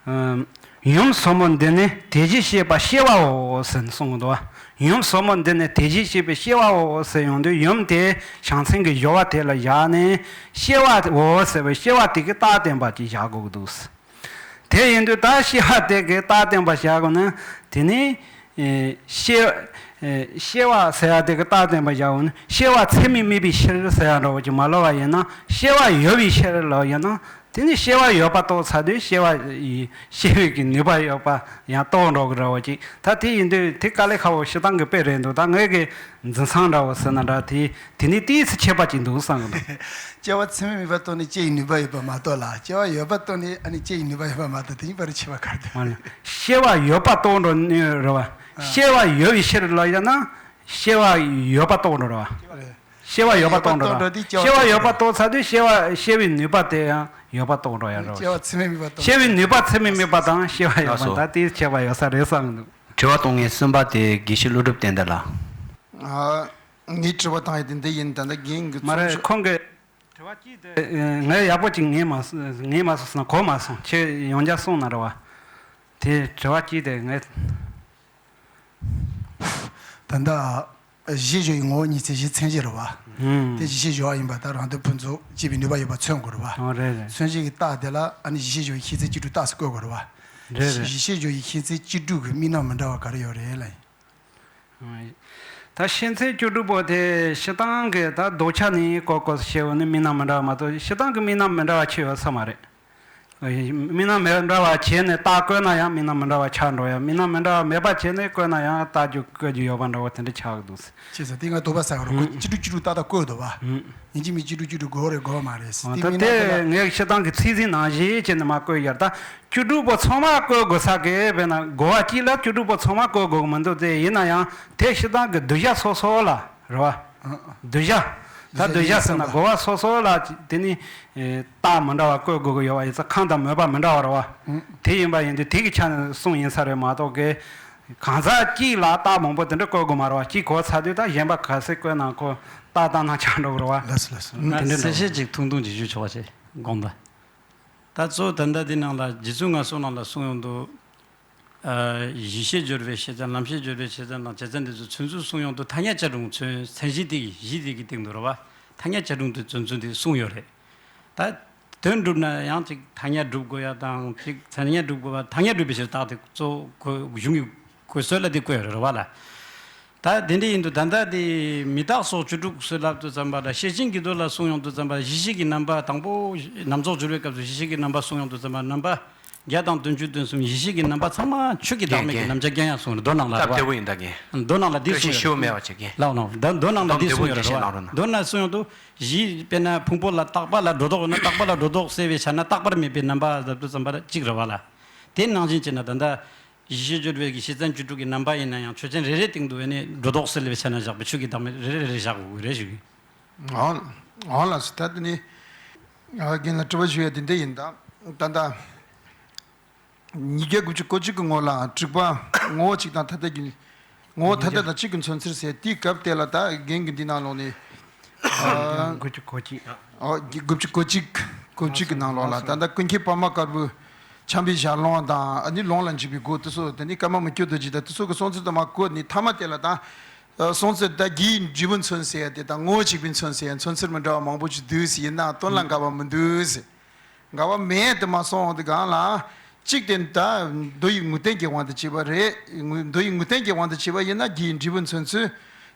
ཨམ། ཡུམ་ཟབ་མོ་འདི་ནི་དེ་བཞིན་གཤེགས་པ་སྐྱེ་བའོ་ཟེར་ནས་གསུངས་འདུག་བ། ཡུམ་ཟབ་མོ་འདི་ནི་དེ་བཞིན་གཤེགས་པའི་སྐྱེ་བའོ་ཟེར་ཡོང་དུས་ཡུམ་དེ་བྱང་སེམས་ཀྱི་སྦྱོར་བ་དེ་ལ་བཞག་ནས་སྐྱེ་བའོ་ཟེར་བའི་སྐྱེ་བ་དེ་གི་རྟགས་བསྟན་པ་ཅིག་བཞག་དགོས་ཀྱི་འདུག་དེ་ཡིན་དུས་ད་སྐྱེ་བ་དེ་གི་རྟགས་བསྟན་པ་བཞག་དགོས་ན། དེ་ནི། ཨེ། སྐྱེ། ཨེ། སྐྱེ་བ་ཟེར་ཡ་དེ་གི་རྟགས་བསྟན་པ་བཞག་དགོས་ན་སྐྱེ་བ་ཚད་མས་དམིགས་པའི་ཕྱིར་ཟེར་ཡ་འདྲ་བོ་ཅིག་མ་ལབ་པ་ཡིན་ན། སྐྱེ་བ་ཡོད་པའི་ཕྱིར་ལབ་ཡིན་ན། དེ་ནི་སྐྱེ་བ་ཡོད་པ་རྟོགས་ཚར་དུས་སྐྱེ་བ་ཡི་སྐྱེ་བའི་གི་ནུས་པ་ཡོད་པ་ཡང་རྟོགས་འགྲོ་གི་འདྲ་བོ་ཅིག་ད་དེ་ཡིན་དུས་དེ་དཀའ་ལས་ཁག་པོ་སྤྱིར་བཏང་གི་དཔེ་རེད་འདུག་ད་ངས་གི་འཛིན་སྟངས་འདྲ་བོ་ཟེར་ན་འདྲ། དེ་དེ་ནི་ཏོག་ཙམ་ཁྱད་པར་ཅིག་འདུག་བསམ་གི་འདུག་སྐྱེ་བ་ཚད་མས་དམིགས་པ་རྟོགས་ནས་སྐྱེ་ཡི་ནུས་པ་ཡོད་པ་མ་གཏོགས་ལ། སྐྱེ་བ་ཡོད་པ་རྟོགས་ནས་ཨ་ནི་སྐྱེ་ཡི་ནུས་པ་ཡོད་པ་མ་གཏོགས་དེ་གཉིས་བར་ཁྱད་པར་ག་རེ་འདུག་མ་ནི། སྐྱེ་བ་ཡོད་པ་རྟོགས་འགྲོ་ནི་རེད་བ། ཨ། སྐྱེ་བ་ཡོད་པའི་ཕྱིར་ལབ་ཡ་ན། སྐྱེ་བ་ཡོད་པ་རྟོགས་འགྲོ་རེད་བ། རེད། སྐྱེ་བ་ཡོད་པ་རྟོགས་འགྲོ་རེད་བ། སྐྱེ་བ་ཡོད་པ་རྟོགས་ཚར་དུས་སྐྱེ་བ་སྐྱེ་བའི་ནུས་པ་དེ་ཡང་ཡོད་པ་རྟོགས་འགྲོ་ཡ་རེད་བ། སྐྱེ་བ་ཚད་མས་དམིགས་པ་རྟོགས། སྐྱེ་བའི་ནུས་པ་ཚད་མས་དམིགས་པ་དང་སྐྱེ་བ་ཡོད་པ། ལགས་སོ། ད་དེའི་ཁྱད་པར་ཡོད་ས་རེད་བསམ་གི་འདུག་དྲི་བ་གཏོང་མཁན་གསུམ་པ་དེ་དགེ་བཤེས་ཀླུ་སྒྲུབ་བསྟན་དར་ལགས། ཨ། ངའི་དྲི་བ་བཏང་ཡ་དེ་འདི་ཡིན། ད་ལྟ་རྒན་གྱི་མ་རེད། ཚོགས་ཁོང་གི་དྲི་བ་གཅིག་དེ་ངས་ཡག་པོ་ཅིག་ངེས་མ་སོང་། ངེས་མ་སོང་ཟེར་ན་གོ་མ་སོང་། ཁྱེད་ཡང་བསྐྱར་གསུངས་ན་རེད་བ། དེ་དྲི་བ་གཅིག་དེ་ངས། ད་ལྟ་གཞི་སྦྱོར་བའི་ངོ་བོ་ཉིད་ཚེ་གཞི་མཚན་བཅས་རེད་བ། ཨུམ། དེ་གཞི་ཤེས་སྦྱོར་བ་ཡིན་པ་དང་རང་དོན་ཕུན་ཚོགས་སྐྱེ་བའི་ནུས་པ་ཡོད་པ་མཚོན་དགོས་རེད་བ། ཨོ་རེད་རེད། མཚོན་བྱེད་ཀྱི་རྟགས་དེ་ལ་ཨ་ནི་གཞི་ཤེས་སྦྱོར་བའི་ཤེས་ཚད་བཅུ་དྲུག་རྟགས་སུ་བཀོད་དགོས་རེད་བ། རེད་རེད། གཞི་ཤེས་སྦྱོར་བའི་ཤེས་ཚད་བཅུ་དྲུག་གི་དམིགས་རྣམ་མི་འདྲ་བ་ག་རེ་ཡོད་རེད་ལབ་ཡིན། ད་ཤེས་ཚད་བཅུ་དྲུག་པོ་དེ་སྤྱིར་བཏང་གི་ད་ལྡོག་ཆ་ནས་བཀོད་བཀོད་ཟེར་བ་ནི་དམིགས་རྣམ་མི་འདྲ་བ་མ་གཏོགས་སྤྱིར་བཏང་གི་དམིགས་རྣམ་མི་འདྲ་བ་ཅི་ཡོད་ས་མ་རེད། མིག་ནང་མི་འདྲ་བ་བྱས་ནས་རྟགས་བཀོད་ན་ཡང་མིག་ནང་མི་འདྲ་བ་ཆགས་འགྲོ་ཡ། མིག་ནང་མི་འདྲ་བ་མེད་པ་བྱས་ནས་བཀོད་ན་ཡང་རྟགས་རྒྱུ་བཀོད་རྒྱུ་ཡོད་པ་འདྲ་བོ་དེ་འདྲ་ཆགས་འདུག་ཟེར། བྱས་ཙང་དེ་ང་དོགས་པ་ཟ་བ་རེད། ཁོ་ཅི་འདྲ་ཅི་འདྲ་ཏག་ཏག་བཀོད་འདུག་བ། ཡིན་གཅིག་མིན་གཅིག་བཅུ་དྲུག་བཅུ་དྲུག་དགོས་རེད་དགོས་མ་རེད་ཟེར། ད་དེ་མིན་ན་དེ་ལ་ངས་སྤྱིར་བཏང་གི་ཚིག་ཟིན་ནང་བཞིན་བྱས་ནས་མ་བཀོད་ཡར་ད་བཅུ་དྲུག་པོ་ཚང་མ་བཀོད་དགོས་ས་གི་བས་ན་གོ་བ་གཅིག་ལ་བཅུ་དྲུག་པོ་ཚང་མ་བཀོད་དགོས་གི་མི་འདུག་དེ་ཡིན་ན་ཡང་དེ་སྤྱིར་བཏང་གི་གདུལ་བྱ་སོ་སོ་ལ་རེད་བ། གདུལ་བྱ། ད་གདུལ་བྱ་ཟེར་ན་གོ་བ་སོ་སོ་ལ་དེ་ནི་རྟགས་མི་འདྲ་བ་བཀོད་དགོས་གི་ཡོད་བ། ཡིན་ཙང་ཁམས་དང་མོས་པ་མི་འདྲ་བ་རེད་བ། དེ་ཡིན་པ་ཡིན་དུས་དེ་གི་ཆ་ནས་གསུངས་ཡིན་ས་རེད་མ་གཏོགས་གི་གང་ཟག་གཅིག་ལ་རྟགས་མང་པོ་དེ་འདྲ་བཀོད་དགོས་མ་རེད་བ། གཅིག་གོ་ཚར་དུས་ད་གཞན་པ་ག་ཚད་བཀོད་ན་ཁོ་རྟགས་བཏང་ན་ཆགས་འགྲོ་གི་རེད་བ། ལགས་སོ་ལགས་སོ། དེ་འདྲ་གསལ་བཤད་ཅིག་ཐུང་ཐུང་ཅིག་ཞུ་ཆོག་པ་བྱེད་དགོངས་དག་ད་གཙོ་བོ་ད་ལྟ་འདི་ནང་ལ་རྗེ་བཙུན་ངལ་གསོ་ནང་ལ་གསུངས་ཡོང་དུས། ཨ། གཞི་ཤེས་སྦྱོར་བའི་ཤེས་བྱ་ལམ་ཤེས་སྦྱོར་བའི་ཤེས་བྱ་དང་བྱེད་བྱ་འདི་ཚོ་ཚུན་ཚོད་གསུངས་ཡོང་དུས་ཐ་སྙད་བྱ་གྲུང་ཚུན་མཚན་གཞི་དེ་གི་གཞི་དེ་གི་སྟེང་དུ་རེད་བ། ཐ་སྙད་བྱ་གྲུང་དེ་ཚུན་ཚོད་དེ་གསུངས་ཡོད་རེད། ད་དོན་སྒྲུབ་ན་ཡང་ཅིག་ཐ་སྙད་སྒྲུབ་དགོས་ཡ་དང་ཅིག་ཐ་སྙད་སྒྲུབ་དགོས་པ། ཐ་སྙད་སྒྲུབ་པའི་ཕྱིར་རྟགས་དེ་གཙོ་བོ་གཞུང་གི་གོ་སྲོལ་ལ་དེ་བཀོད་ཡོད་རེད་བ་ལ། ད་དེ་འདྲ་ཡིན་དུས་ད་ལྟ་དེ་མི་རྟག་སོགས་བཅུ་དྲུག་ཟེར་ལབ་དུས་ཙམ་པ་ལ་ཤེར་ཕྱིན་གྱི་མདོ་ལ་གསུངས་ཡོང་དུས་ཙམ་པ་གཞི་ཤེས་ཀྱི་རྣམ་པ་དང་པོ་རྣམ་རྫོགས་སྦྱོར་བའི་སྐབས་སུ་གཞི་ཤེས་ཀྱི་རྣམ་པ་གསུངས་ཡོང་དུས་ཙམ་པ་རྣམ་པ་བརྒྱ་དང་བདུན་ཅུ་དོན་གསུམ་གཞི་ཤེས་ཀྱི་རྣམ་པ་ཚང་མ་ཆོས་ཀྱི་བདག་མེད་ཀྱི་རྣམ་གཞག་རྐྱང་ཡང་གསུངས་རེད། མདོ་ནང་ལ་རེད་བ། མདོ་ནང་ལ་འདི་གསུངས་ཡོད་རེད། ལགས་འོང་། མདོ་ནང་ལ་འདི་གསུངས་ཡོད་རེད་བ། མདོ་ནང་གསུངས་ཡོང་དུས་གཞི་དཔེར་ན་ཕུང་པོ་ལ་རྟག་པ་ལ་སྒྲོ་འདོགས་ཡོད་ན་རྟག་པ་ལ་སྒྲོ་འདོགས་སེལ་བའི་ཆ་ན་རྟག་པར་མེད་པའི་རྣམ་པ་ཟེར་དུས་ཙམ་པ་གཅིག་རེད་བ་ལ། དེ་ནང་བཞིན་བྱས་ན་ད་ལྟ། གཞི་ཤེས་སྦྱོར་བའི་གི་ཤེས་ཚད་བཅུ་དྲུག་གི་རྣམ་པ་ཡིན་ན་ཡང་ཆོས་ཅན་རེ་རེ་སྟེང་དུ་བས་ནས་སྒྲོ་འདོགས་སེལ་བའི་ཆ་ན་བཞག་པའི་ཆོས་ཀྱི་བདག་མེད་རེ་རེ་རེ་རེ་བཞག་དགོས་ཀྱི་རེད་ཞུ་གི། འོང་འོང་ལགས་སོ། ད་དེ་ནི་རྒན་ལ་དྲི་བ་ཞུ་ཡ་དེ་འདྲ་ཡིན། ད་ད་ལྟ་ཉིས་བརྒྱ་དགུ་བཅུ་གོ་གཅིག་གི་ངོ་ལ་དྲུག་པ་ངོ་བོ་གཅིག་དང་ཐ་དད་ཀྱི་ངོ་བོ་ཐ་དད་དང་གཅིག་གི་མཚོན་ཚུལ་ཟེར། དེའི་སྐབས་དེ་ལ་ད་རྒན་གྱི་འདི་ནང་ལོགས་ནས། དགུ་བཅུ་གོ་གཅིག་ཨོ་དགུ་བཅུ་གོ་གཅིག་གོ་གཅིག་གི་ནང་ལོགས་ལ་ད་ལྟ་ཀུན་མཁྱེན་པདྨ་དཀར་པོའི་འཆམ་པའི་ཞལ་ལུང་དང་། ཨ་ནི་ལུང་ལ་འཇུག་པའི་སྒོ་དེ་ཚོ། དེ་ནི་ཀརྨ་མི་བསྐྱོད་རྡོ་རྗེ་དང་དེ་ཚོ་གི་གསུང་ཚུལ་དུ་མ་བཀོད་ནས་ཐ་མ་དེ་ལ་ད་གསུང་ཚུལ་ད་རྒྱུའི་འབྲས་བུ་མཚོན་ཟེར་ཡ་དེ་དང་ངོ་བོ་གཅིག་པའི་མཚོན་ཟེར་ཡ་མཚོན་ཚུལ་མི་འདྲ་བ་མང་པོ་ཅིག་འདུག་ཟེར། ཡིན་ནའང་དོན་ལ་འགལ་བ་མི་འདུག་ཟེར། འགལ་བ་མེད་དུ་མ་སོང་དེ་གང་ལ། གཅིག་དེ་ད་མདོ་ཡི་ངོས་བསྟན་གྱི་དབང་དུ་བྱས་པ་རེད། མདོ་ཡི་ངོས་བསྟན་གྱི་དབང་དུ་བྱས་པ་ཡིན་ན་རྒྱུའི་འབྲས་བུ་མཚོན་ཚུལ།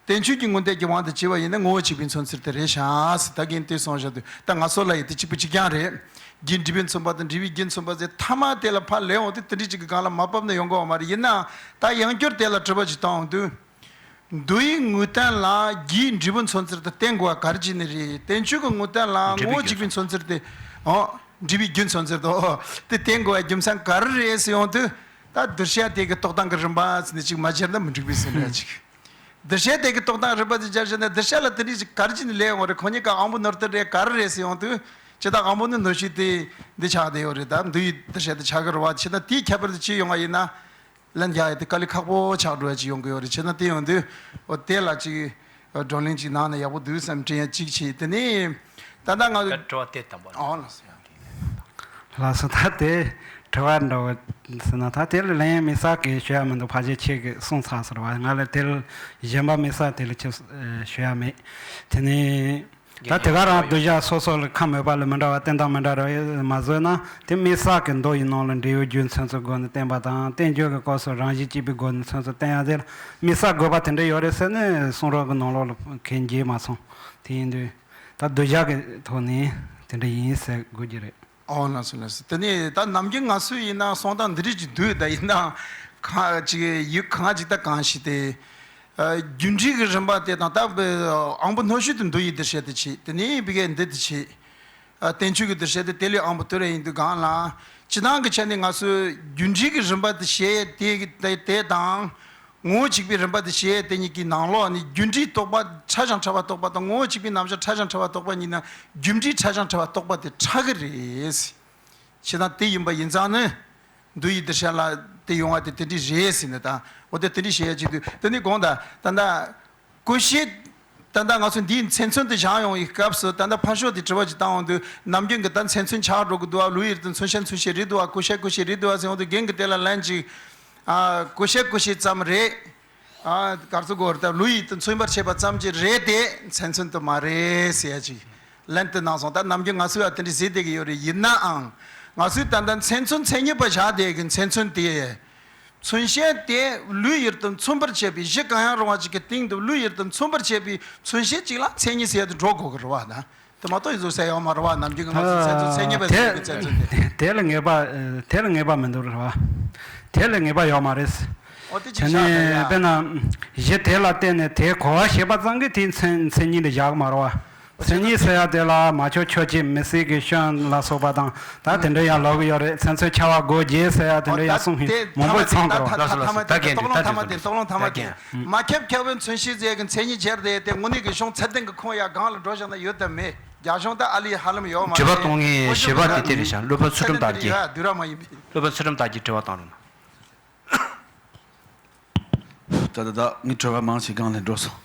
བསྟན་བཅོས་ཀྱི་ངོས་བསྟན་གྱི་དབང་དུ་བྱས་པ་ཡིན་ན་ངོ་བོ་གཅིག་པའི་མཚོན་ཚུལ་དེ་རེད་ཤག་ཟེར། ད་རྒན་དེ་གསུངས་བཞག་འདུག་ད་ང་ཚོ་ལ་ཡི་དེ་གཅིག་པ་གཅིག་རྐྱང་རེད། རྒྱུའི་འབྲས་བུ་མཚོན་པ་དང་འབྲས་བུའི་རྒྱུ་མཚོན་པ་ཟེར་ཐ་མ་དེ་ལ་ཕར་ལེན་འོང་དུས་དེ་འདྲ་གཅིག་གི་སྒང་ལ་མ་བབས་ན་ཡོང་གི་ཡོད་མ་རེད། ཡིན་ནའང་ད་ཡང་བསྐྱར་དེ་ལ་དྲི་བ་ཅིག་བཏང་འོང་དུས། མདོ་ཡི་ངོས་བསྟན་ལ་རྒྱུའི་འབྲས་བུ་མཚོན་ཚུལ་དེ་བསྟན་དགོས་པ་ག་རེ་བྱས་ནས་རེད། བསྟན་བཅོས་ཀྱི་ངོས་བསྟན་ལ་ངོ་བོ་གཅིག་པའི་མཚོན་ཚུལ་དེ། ཨོ། འབྲས་བུའི་རྒྱུ་མཚོན་ཚུལ་དེ། ཨོ། དེ་བསྟན་དགོས་པའི་རྒྱུ་མཚན་ག་རེ་རེད་ཟེར་ཡོང་དུས། ད་གདུལ་བྱ་དེ་གི་རྟོགས་སྟངས་ཀྱི་རིམ་པ་ཟེར་ནས་ཅིག་མ་སྦྱར་ན་མི་འགྲིག་པའི་ཟེར་འདྲ་ཅིག་གདུལ་བྱ་དེ་གི་རྟོགས་སྟངས་རིམ་པ་དེ་སྦྱར་བྱས་ན་གདུལ་བྱ་ལ་དེ་འདྲ་ཅིག་ག་རེ་བྱས་ནས་ལས་ཡོང་བ་རེད། ཁོ་གཉིས་ཀ་དབང་པོ་ནོར་དོན་རེད་ག་རེ་རེད་ཟེར་ཡོང་དུས། ཇི་ལྟར་དབང་པོ་ནི་གནོད་བྱེད་དེ་འདི་ཆགས་བསྡད་ཡོད་རེད། ད་མདོ་ཡི་གདུལ་བྱ་དེ་ཆགས་ཀྱི་རེད་བ། ཇི་ལྟར་དེའི་ཁྱད་པར་དེ་ཅི་ཡོང་བ་ཡིན་ན། ལན་རྒྱག་ཡ་དེ་དཀའ་ལས་ཁག་པོ་ཆགས་འགྲོ་ཡ་ཅིག་ཡོང་གི་ཡོད་རེད། བྱས་ན་དེ་ཡོང་དུས་འོ་དེ་ལ་ཅིག་བགྲོ་གླེང་ཅིག་གནང་ན་ཡག་པོ་འདུག་བསམ་དྲན་ཡ་ཅིག་བྱས། དེ་ནས་ད་ལྟ་ང་ཚོ་ད་དྲི་བ་དེ་དང་པོ་ཨོ་ལགས་སོ། ལགས་སོ། ད་དེ་དྲི་བ་འདྲ་བོ་ཟེར་ན་ད་དེ་ལ་ལན་མི་ས་གིས་ཞུ་ཡ་མི་འདུག་ཕལ་ཆེར་ཁྱེད་ཀྱིས་གསུངས་ཚར་ཟེར་བ། ང་ལ་དེ་ལ་གཞན་པ་མི་ས་དེ་ལ་ཅིག་ཞུ་ཡ་མེད། དེ་ནས། ད་དེ་ག་རང་གདུལ་བྱ་སོ་སོ་ལ་ཁམས་མོས་པ་ལ་མི་འདྲ་བ་བསྟན་སྟངས་མི་འདྲ་རེ་མ་བཟོས་ན་དེ་དམིགས་བསལ་གྱི་མདོ་ཡི་ནང་ལ་འབྲས་བུའི་རྒྱུ་མཚན་ཚུལ་སྒོ་ནས་བསྟན་པ་དང་བསྟན་བཅོས་ཀྱི་སྐབས་སུ་རང་བཞིན་གཅིག་པའི་སྒོ་ནས་མཚན་ཚུལ་བསྟན་ཡ་དེ་ལ་དམིགས་བསལ་དགོས་པ་དེ་འདྲ་ཡོད་རེད་ཟེར་ནས་གསུང་རབ་ཀྱི་ནང་ལོགས་ལ་གང་མཇལ་མ་སོང་། དེ་ཡིན་དུས་ད་གདུལ་བྱ་གི་ཐོག་ནས་དེ་འདྲ་ཡིན་ཟེར་དགོས་ཀྱི་རེད། ཨོ་ལགས་སོ་ལགས་སོ། དེ་ནས་ད་ནམ་རྒྱུན་ང་ཚོས་ཡིན་ན་གསུང་སྟངས་འདི་རིགས་ཀྱི་འདུག་ད་ཡིན་ན་གང་ཅིག་ཡུལ་གང་ཅིག་ད་གང་ཞིག་དེ། རྒྱུ་འབྲས་ཀྱི་རིམ་པ་དེ་དང་ད་དབང་པོ་སྣོད་བཅུད་དུ་མདོ་ཡི་གདུལ་བྱ་དེ་བྱེད། དེ་ནས་བི་གའི་འདི་དེ་བྱེད། བསྟན་བཅོས་ཀྱི་གདུལ་བྱ་དེ་དེ་ལས་དབང་པོ་དུ་རེ་ཡིན་དུས་གང་ལ། སྤྱི་བཏང་གི་ཆ་ནས་ང་ཚོས་རྒྱུ་འབྲས་ཀྱི་རིམ་པ་དེ་བྱེད་དེ་དེ་དེ་དང་། ངོ་བོ་གཅིག་པའི་རིམ་པ་དེ་བྱེད་དེ་གཉིས་ཀྱི་ནང་ལོགས་ནས་རྒྱུ་འབྲས་རྟོགས་པ་ཕྲ་ཞིང་ཕྲ་བ་རྟོགས་པ་དང་ངོ་བོ་གཅིག་པའི་རྣམ་གཞག་ཕྲ་ཞིང་ཕྲ་བ་རྟོགས་པ་གཉིས་ན་རྒྱུ་འབྲས་ཕྲ་ཞིང་ཕྲ་བ་རྟོགས་པ་དེ་ཕྲ་གི་རེད། ཆེ་ན་དེ་ཡིན་པ་ཡིན་ཙང་ནི། མདོ་ཡི་གདུལ་བྱ་ལ་དེ་ཡོང་བ་དེ་དེ་འདྲ་རེད་ཟེར་ནས་ད། འོ་དེ་དེ་འདྲ་བཤད་ཡ་ཅིག་འདུག་དེ་ནི་དགོངས་དག་ད་ལྟ་ཀུ་ཤའི། ད་ལྟ་ང་ཚོ་འདིའི་མཚན་མཚོན་དེ་བཞག་ཡོང་བའི་སྐབས་སུ་ད་ལྟ་ཕར་ཕྱོགས་དེ་དྲི་བ་ཅིག་བཏང་ཡོང་དུས་ནམ་རྒྱུན་གྱི་ད་མཚན་མཚོན་ཆགས་འགྲོ་གི་འདུག་ཨ། ལུས་ཡུལ་དུ་མཚོན་བྱ་མཚོན་བྱེད་རེད་འདུག་ཨ། ཀུ་ཤ་ཀུ་ཤ་རེད་འདུག་ཨ་ཟེར་ཡོང་དུས་རྒན་གྱིས་དེ་ལ་ལན་ཅིག་ཨ། ཀུ་ཤ་ཀུ་ཤ་ཙམ་རེད། ཨ། ག་རེ་ཟེར་དགོས་རེད། ད་ལུས་ཡུལ་དུ་མཚོན་པར་བྱེད་པ་ཙམ་གྱིས་རེད་དེ་མཚན་མཚོན་དུ་མ་རེད་ཟེར་ཡ་ཅིག་ལན་དུ་གནང་སོང་། ད་ནམ་རྒྱུན་ང་ཚོས་ཡ་དེ་འདྲ་ཟེར་བསྡད་ཀྱི་ཡོད་རེད། ཡིན་ནའང་ང་ཚོས་ད་ལྟ་མཚན་མཚོན་མཚན་ཉིད་པ་བཞག་བསྡད་ཀྱི་མཚན་མཚོན་དེ། མཚོན་བྱེད་དེ་ལུས་ཡུལ་དུ་མཚོན་པར་བྱེད་པའི་གཞི་གང་ཡང་རུང་བ་ཅིག་གི་སྟེང་དུ་ལུས་ཡུལ་དུ་མཚོན་པར་བྱེད་པའི་མཚོན་བྱེད་ཅིག་ལ་མཚན་ཉིད་ཟེར་དུ་འགྲོ་དགོས་ཀྱི་རེད་བ། ད་ མ་གཏོགས་ཡིན་ཟུར་ཟེར་ཡོད་མ་རེད་བ། ནམ་རྒྱུན་གྱི་ང་ཚོ་ཚན་རྩལ་ཚད་ཉིད་པའི་ཟེར་གྱི་ཚན་རྩལ་དེ། དེ་ལ་ངེས་པ། དེ་ལ་ངེས་པ་མི་འདུག་རེད་བ། དེ་ལ་ངེས་པ་ཡོད་མ་རེད། ཨོ་དེ་ཅིག་དེ་ནས་བཤད་དཔེར་ན། གཞི་དེ་ལ་བརྟེན་ནས་དེའི་གོ་བ་ཞེས་པ་ཙམ་གྱིས་དེའི་མཚན་མཚན་ཉིད་ལ་བཞག་མ་རེད་བ། མཚན་ཉིད་ཟེར་ཡ་དེ་ལ་མ་ཆོག་ཆོས་ཅན། མི་སྲིད་ཀྱི་སྐྱོན་ལ་སོགས་པ་དང་། ད་དེ་འདྲ་ཡང་ལབ་ཀྱི་ཡོད་རེད། ཚན་རྩལ་ཁྱབ་པ་སྒོ་འབྱེད་ཟེར་ཡ་དེ་འདྲ་ཡང་གསུངས་ཡོད། མང་པོ་ཚང་དགོས་རེད་བ། ལགས་སོ་ལགས་སོ། ད་རྒན་རེད། ད་རྒན་རེད། ད་རྒན་རེད། མ་ཁྱབ་ཁྱབ་པའི་མཚོན་བྱེད་ཟེར་གྱི་མཚན་ཉིད་སྦྱར་དེ་དེ་དངོས་གནས་ཀྱི་གཞུང་ཚད་ལྡན་གྱི་ཁུངས་ཡ་གང་ལ་འགྲོ་བཞག་ན་ཡོད་དམ་མེད། རྒྱ་གཞུང་ད་ཨ་ལི་ཧ་ལམ་ཡོད་མ་རེད། དྲི་བ་གཏོང་མཁན་ཞེས་པ་དེ་དེ་རེད་ཤག་སློབ་དཔོན་ཚུལ་ཁྲིམས་དར་རྒྱས། ཡ་བསྡུས་ར་མ་ཡིན་པས། སློབ་དཔོན་ཚུལ་ཁྲིམས་དར་རྒྱས་དྲི་བ་བཏང་རོགས་གནང་། ད་ད་ད་ངའི་དྲི་བ་མང་ཞིག་སྒང་ལ་འགྲོ་སོང་།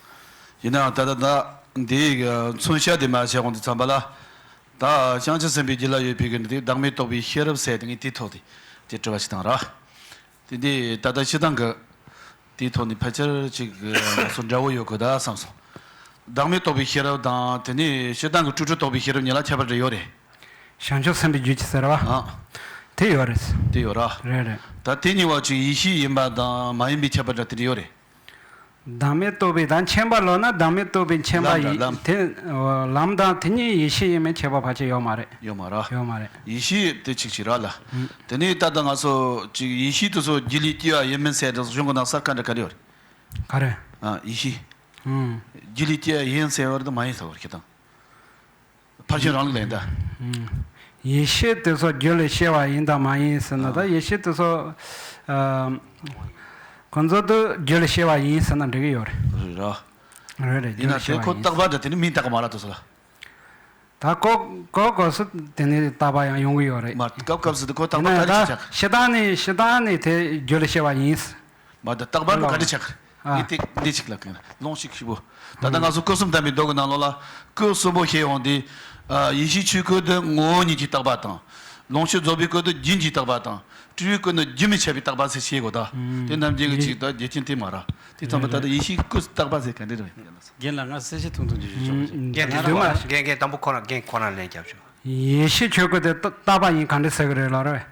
ཡིན་ནའང་ད་ད་ད་འདིའི་མཚོན་བྱ་དེ་མར་བྱས་འོང་དུས་ཙམ་པ་ལ། ད་བྱང་ཆུབ་སེམས་དཔའི་རྒྱུད་ལ་ཡོད་པའི་གི་འདི་བདག་མེད་རྟོགས་པའི་ཤེས་རབ་ཟེར་དེ་ངས་དེའི་ཐོག་དེ་དེ་དྲི་བ་ཞིག་བཏང་ར། དེ་འདི་ད་ལྟ་སྤྱིར་བཏང་གི་དེའི་ཐོག་ནས་ཕལ་ཆེར་ཅིག་ང་ཚོ་འདྲ་བོ་ཡོད་དགོས་ད་བསམ་སོང་། བདག་མེད་རྟོགས་པའི་ཤེས་རབ་དང་དེ་ནས་སྤྱིར་བཏང་གི་སྤྲོས་བྲལ་རྟོགས་པའི་ཤེས་རབ་གཉིས་ལ་ཁྱད་པར་རེ་ཡོད་རེད། བྱང་ཆུབ་སེམས་དཔའི་རྒྱུད་ཀྱི་ཟེར་བ། ཨ། དེ་ཡོད་རེད། དེ་ཡོད་ར། རེད་རེད། ད་དེ་གཉིས་བར་གྱི་ཡེ་ཤེས་ཡིན་པ་དང་མ་ཡིན་པའི་ཁྱད་པར་འདྲ་དེ་འདྲ་ཡོད་རེད། བདག་མེད་རྟོགས་པའི་དང་མཁྱེན་པ་ལོག་ན་བདག་མེད་རྟོགས་པའི་མཁྱེན་པ་ལམ་ཡིན། དང་ལམ། དེ་ལམ་དང་དེ་གཉིས་ཡེ་ཤེས་ཡིན་མིན་ཁྱད་པར་ཕལ་ཆེར་ཡོད་མ་རེད། ཡོད་མ་ར། ཡོད་མ་རེད། ཡེ་ཤེས་དེ་གཅིག་གཅིག་ར་ལ། ཨུ། དེ་ནས་ད་ལྟ་ང་ཚོ་ཅིག་ཡེ་ཤེས་དེ་ཚོ་རྒྱུ་ལས་སྐྱེ་བ་ཡིན་མིན་ཟེར་དེ་གཞུང་གི་ནང་གསལ་ཁ་འདྲ་ག་རེ་ཡོད་རེད། ག་རེ། ཨ། ཡེ་ཤེས། ཨུ། རྒྱུ་ལས་སྐྱེ་བ་ཡིན་ཟེར་བ་རེད་དམ་མ་ཡིན་ཟེར་བ་རེད་ཁྱེད་དང་། ཕར་ཕྱིན་རང་ལུགས་ལ་ཡིན་ད། ཡེ་ཤེས་དེ་ཚོ་རྒྱུ་ལས་སྐྱེ་བ་ཡིན་དང་མ་ཡིན་ཟེར་ན། ད་ཡེ་ཤེས་དེ་ཚོ་ཨ་ཁོ་ཚོ་དུ་རྒྱུ་ལས་སྐྱེ་བ་ཡིན་ཟེར་ན་འགྲིག་གི་ཡོད་རེད། རེད་ར། རེད་རེད། རྒྱུ་ཡིན་ན་ལས་སྐྱེ་དེ་བ་ཁོ་ཡིན། རྟག་པ་འདྲ་དེ་ནི་མིང་བཏགས་གི་མ་རེད་དོ་ཟེར་ལ། ད་གོ་གོ་གོ་སུ་དེ་ནི་རྟག་པ་ཡང་ཡོང་གི་ཡོད་རེད། མ་སྐབས་སྐབས་སུ་དེ་ཁོ་རྟག་པ་ག་རེ་ཆགས། སྤྱིར་བཏང་ནི་སྤྱིར་བཏང་ནི་དེ་རྒྱུ་ལས་སྐྱེ་བ་ཡིན། མ་ད་རྟག་པ་ལོ་ག་འདྲ་ཆགས། ཨ། འདི་ཏིག་འདི་ཅིག་ལ་ཀན་ལོང་ཞིག་ཞིག་པོ། ད་ལྟ་ང་ཚོ་སྐུ་གསུམ་དམ་པའི་མདོ་གི་ནང་ལོགས་ལ་སྐུ་གསུམ་པོ་བཤད་ཡོང་དུས། ཨ། ཡེ་ཤེས་ཆོས་སྐུ་དེ་ངོ་བོ་ཉིད་ཀྱི་རྟག་པ་དང་། ལོངས་སྤྱོད་རྫོགས་པའི་སྐུ་དེ་རྒྱུན་གྱི་རྟག་པ་དང་། སྤྲོས་པའི་སྐུ་ནི་རྒྱུན་མི་འཆད་པའི་རྟག་པ་ཟེར་བཤད་དགོས་ད། ཨུམ། དེ་རྣམས་ཀྱི་ཡེ་ཅིག་ད་རྒྱུ་རྐྱེན་དེ་མ་ར། དེ་ཙམ་པ་ད་ལྟ་ཡེ་ཤེས་སྐུ་རྟག་པ་ཟེར་ག་འདྲ་རེད། རྒན་ལགས་ང་གསལ་བཤད་ཐུང་ཐུང་ཅིག་ཞུ་ཆོག་གི་ཨུམ། རྒན་ད་ལྟ་རྒན་རྒན་དང་པོ་ཁོ་རང་རྒན་ཁོ་རང་ལན་རྒྱབ་ཆོག་ཡེ་ཤེས་ཆོས་སྐུ་དེ་རྟག་པ་ཡིན་ག་འདྲ་ཟེར་གི་རེད་ལབ་རེད།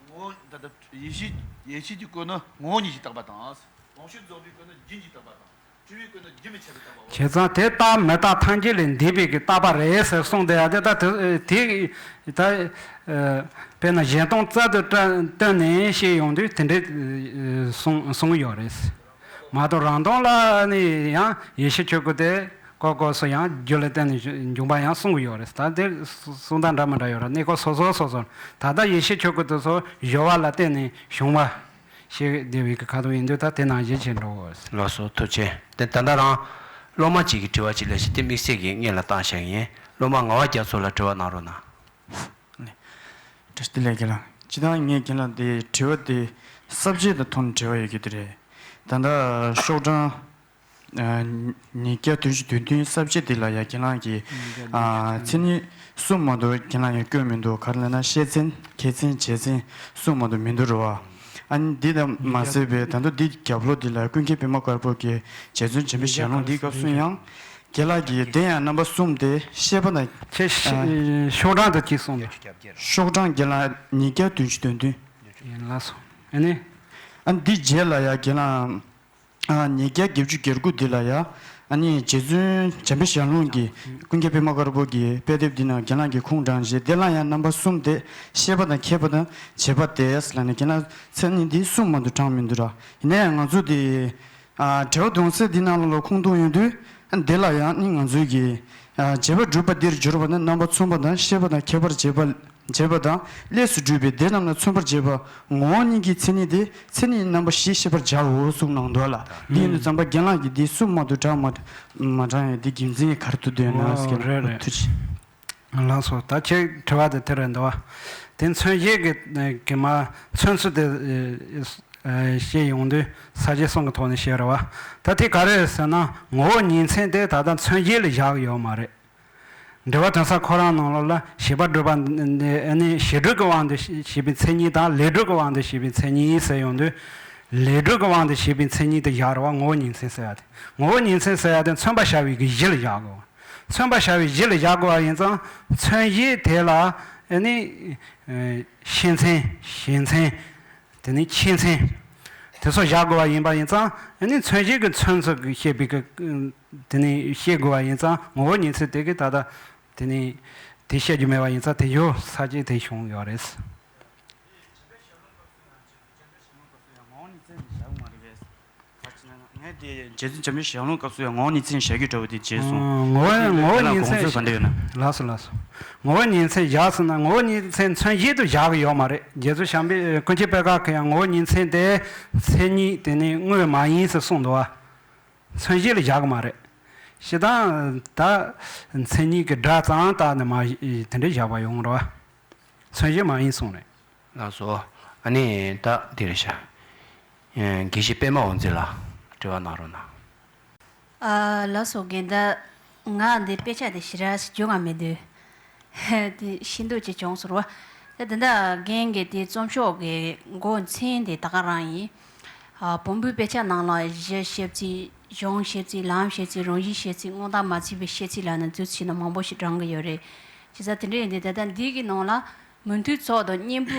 ངོ་བོ་ད་ལྟ་ཡེ་ཤེས་ཡེ་ཤེས་ཀྱི་སྐུ་ནི་ངོ་བོ་ཉིད་ཀྱི་རྟག་པ་དང་། ལོངས་སྤྱོད་རྫོགས་པའི་སྐུ་ནི་རྒྱུན་གྱི་རྟག་པ་དང་། སྤྲོས་པའི་སྐུ་ནི་རྒྱུན་མི་འཆད་པའི་རྟག་པའོ། བྱས་ཙང་དེ་རྟག་མི་རྟག་ཐམས་ཅད་ལས་འདས་པའི་གི་རྟག་པ་རེད་ཟེར་གསུངས་བསྡད་ཡ་དེ་ད་དེ་དེ་ད་དཔེར་ན་གཞན་སྟོང་རྩལ་དུ་བཏོན་ནས་བཤད་ཡོང་དུས་དེ་འདྲའི་གསུང་གསུང་གི་ཡོད་རེད། མ་གཏོགས་རང་སྟོང་ལ་ནི་ཡང་ཡེ་ཤེས་ཆོས་སྐུ་དེ། ཀོ་ཀོ་སུ་ཡང་རྒྱུ་ལ་བརྟེན་ནས་འབྱུང་བ་ཡང་གསུང་གི་ཡོད་རེད། ད་དེ་གསུང་སྟངས་འདྲ་མི་འདྲ་ཡོད་རེད། གནས་སྐབས་སོ་སོ་སོ་སོར་ད་ལྟ་ཡེ་ཤེས་ཆོས་སྐུ་དེ་ཚོ་སྦྱོར་བ་ལ་བརྟེན་ནས་བྱུང་བ་ཞིག་བསྡད་པའི་གི་ཁ་དོག་ཡིན་དུས་ད་དེ་ནང་བཞིན་བྱེད་འགྲོ་དགོས། ལགས་སོ་ཐུགས་རྗེ་ཆེ། དེ་ད་ལྟ་རང་སློབ་མ་གཅིག་གིས་དྲི་བ་གཅིག་ལས་ཤིག་དེ་དམིགས་བསལ་གྱི་སྔོན་ལ་བཏང་བཞག་ཡིན། སློབ་མ་ངག་དབང་རྒྱ་མཚོ་ལ་དྲི་བ་གནང་རོགས་གནང་། བཀྲ་ཤིས་བདེ་ལེགས་རྒན་ལགས། སྤྱིར་བཏང་ངས་རྒན་ལགས་འདི་དྲི་བ་འདི་ས་བཅད་དང་ཐོག་ནས་དྲི་བ་ཡོད་ཀྱི་འདི་རེད། ད་ལྟ་ཤོག་གྲངས་ཨ་ཉིས་བརྒྱ་བདུན་ཅུ་དོན་བདུན་ས་བཅད་འདི་ལ་ཡ་རྒན་ལགས་ཀྱིས་ཨ་མཚན་ཉིད་གསུམ་མ་གཏོགས་རྒན་ལགས་ཀྱིས་བཀོད་མི་འདུག་ག་རེ་ལབ་ན་ཤེས་མཚན་ཁྱད་མཚན་འབྱེད་མཚན་གསུམ་མ་གཏོགས་མི་འདུག་རེད་བ། ཨ་ནི་འདི་དང་མ་ཟད་པའི་ད་དུང་འདི་རྒྱབ་ལོགས་འདི་ལ་ཀུན་མཁྱེན་པདྨ་དཀར་པོ་གིས་རྗེ་བཙུན་འཇམ་པའི་ཞལ་ལུང་འདིའི་སྐབས་སུ་ཡང་། རྒན་ལགས་ཀྱིས་དེ་ཡང་རྣམ་པ་གསུམ་སྟེ་ཤེས་པ་དང་། ཁྱེད་ཤ- ཨ། ཤོག་གྲངས་དང་གཅིག་གསུངས་དང་། ཤོག་གྲངས་རྒན་ལགས་ཉིས་བརྒྱ་བདུན་ཅུ་དོན་བདུན། ཡིན་ལགས་སོ། ཨ་ནི། ཨ་འདི་རྗེས་ལ་ཡ་རྒན་ལགས། ཨ་ཉིས་བརྒྱ་བརྒྱད་ཅུ་གྱ་དགུ་འདི་ལ་ཡ། ཨ་ནི་རྗེ་བཙུན་འཇམ་པའི་ཞལ་ལུང་གི་ཀུན་མཁྱེན་པདྨ་དཀར་པོ་གི་དཔེ་དེབ་འདི་ནང་རྒན་ལགས་ཀྱིས་ཁུངས་དྲངས་རྗེས་དེ་ལ་ཡང་རྣམ་པ་གསུམ་སྟེ་ཤེས་པ་དང་མཁས་པ་དང་བྱེད་པ་སྟེ་ལབ་ནས་རྒན་ལགས་མཚན་ཉིད་འདི་གསུམ་མ་གཏོགས་དྲངས་མི་འདུག་ར། ཡིན་ན་ཡང་ང་ཚོ་འདི། ཨ་དྲི་བ་དུང་སེ་འདི་ནང་ལ་ཁུངས་གཏོང་ཡོང་དུས། འདི་ལ་ཡང་ནི་ང་ཚོའི་གི། ཨ་བྱེད་པ་སྒྲུབ་པ་འདིར་སྦྱོར་བ་ནི་རྣམ་པ་མཚུངས་པ་དང་ཤེས་པ་དང་ཁྱད་པར་འབྱེད་པ་འབྱེད་པ་དང་ལས་སུ་སྒྲུབ་པའི་དེ་རྣམས་ལ་མཚོན་པར་བྱེད་པ་ངོ་བོ་ཉིད་ཀྱི་མཚན་ཉིད་དེ་མཚན་ཉིད་རྣམ་པ་བཞི་ཤེས་པར་བྱའོ་གསུངས་གནང་འདུག་ལ། འདི་ཡིན་དུས་ཙམ་པ་རྒན་ལགས་ཀྱིས་འདི་གསུམ་མ་གཏོགས་དྲངས་མ་མ་དྲངས་ཡང་འདི་རྒྱུ་མཚན་ག་རེ་ཐུག་འདུག་ན་ཨོ་ཟེར་རེད་རེད། ཐུགས་རྗེ་ཆེ། ལགས་སོ། ད་ཁྱེད་དྲི་བ་དེ་དེ་རེད་འདུག་བ། དེ་མཚོན་བྱེད་ཀྱི་གི་མ་མཚོན་ཚུལ་དེ་ཨེ་ཨེ་བཤད་ཡོང་དུས་ས་བཅད་གསུམ་གྱི་ཐོག་ནས་བཤད་རེད་བ། ད་དེ་ག་རེད་ཟེར་ན་ངོ་བོ་ཉིད་མཚན་དེ་ད་ལྟ་མཚོན་བྱེད་ལ་བཞག་ཡོད་མ་རེད། འགྲེལ་པ་དོན་གསལ་ཁོ་རང་ནང་ལོགས་ལ་བྱེད་པ་སྒྲུབ་པ་ནི་ནི་བྱེད་པའི་མཚན་ཉིད་དང་ལས་སྒྲུབ་ཀྱི་དབང་དུ་བྱེད་པའི་མཚན་ཉིད་ཟེར་ཡོང་དུས། ལས་སྒྲུབ་ཀྱི་དབང་དུ་བྱེད་པའི་མཚན་ཉིད་དེ་བཞག་རེད་བ། ངོ་བོ་ཉིད་མཚན་ཟེར་ཡ་དེ། ངོ་བོ་ཉིད་མཚན་ཟེར་ཡ་དེ་མཚོན་པར་བྱ་བའི་གི་གཞི་ལ་བཞག་དགོས། མཚོན་པར་བྱ་བའི་གཞི་ལ་བཞག་དགོས་པ་ཡིན་ཙང་མཚོན་བྱེད་དེ་ལ་ཨ་ནི་ཤེས་མཚན་བྱེད་མཚན་དེ་ནི་ཁྱད་མཚན་ དེ་ཚོ་བཞག་དགོས་པ་ཡིན་པ་ཡིན་ཙང་། ཨ་ནི་མཚན་གཞི་གི་མཚོན་ཚུལ་གྱི་བཤད་པའི་གི་དེ་ནི་བཤད་དགོས་པ་ཡིན་ཙང་། ངོ་བོ་ཉིན་མཚན་དེ་གི་ད་ལྟ་དེ་ནི་དེ་བཤད་རྒྱུ་མེད་པ་ཡིན་ཙང་། དེ་ཡོད་ས་ཅིག་དེ་བྱུང་ཡོད་རེད། ངས་དེ་རྗེ་བཙུན་འཇམ་དཔལ་ཞལ་ལུང་སྐབས་སུ་ཡང་ངོ་བོ་ཉིན་མཚན་བཞག་རྒྱུ་འདྲ་བོ་དེ་བྱས་སོང་། ངོ་བོ་ངོ་བོ་ཉིན་མཚན་ག་ལ་དགོངས་ཚུལ་ག་འདྲ་ཡོད་ན། ལགས་སོ་ལགས་སོ། ངོ་བོ་ཉིན་མཚན་བཞག་ཟེར་ན། ངོ་བོ་ཉིན་མཚན་མཚོན་བྱེད་དུ་བཞག་གི་ཡོད་མ་རེད། རྗེ་བཙུན་བྱམས་པའི་ཀུན་མཁྱེན་པད་དཀར་གྱིས་ཡང་ངོ་བོ་ཉིན་མཚན་དེ་མཚན་ཉིད་དེ་ནི་དངོས་མ་ཡིན་ཟེར་གསུངས་འདུག་བ། མཚོན་བྱེད་ལ་བཞག་གི་མ་རེད། སྤྱིར་བཏང་ད་མཚན་ཉིད་ཀྱི་སྒྲ་ཙམ་བཏགས་ནས་མ་དེ་འདྲ་བཞག་པ་ཡོང་རེད་བ། མཚོན་བྱེད་མ་ཡིན་གསུངས་རེད། ལགས་སོ། ཨ་ནི་ད་འདི་རེད་ཤག་དགེ་བཤེས་པད་མ་འོད་མཛེས་ལགས་དྲི་བ་གནང་རོགས་གནང་། ཨ། ལགས་སོ། རྒན་ད་ང་འདི་དཔེ་ཆ་དེ་ཞེ་དྲག་ཞིག་འཇོན་པ་མི་འདུག་དེ་ཤེས་འདོད་ཅིག་བྱུང་སོང་བ། ད་དེ་འདྲ་རྒན་གྱི་དེ་རྩོམ་ཤོག་གི་མགོ་མཚན་དེ་ད་ག་རང་ཡིན། ཨ། བོན་པོའི་དཔེ་ཆ་ནང་ལ་གཞི་བཤད་ཚིག་གཞུང་བཤད་ཚིག་ལམ་བཤད་ཚིག་རང་བཞིན་བཤད་ཚིག་དངོས་བཏགས་མ་ཚིག་པའི་བཤད་ཚིག་ལབ་ནས་འདུག་སེ་བྱས་ནས་མང་པོ་ཞིག་བགྲང་གི་ཡོད་རེད། བྱས་ཙང་དེ་འདྲ་ཡིན་དུས་ད་ལྟ་འདི་གི་ནང་ལ་མུ་མཐུད་ཚོགས་དང་གཉེན་པོ་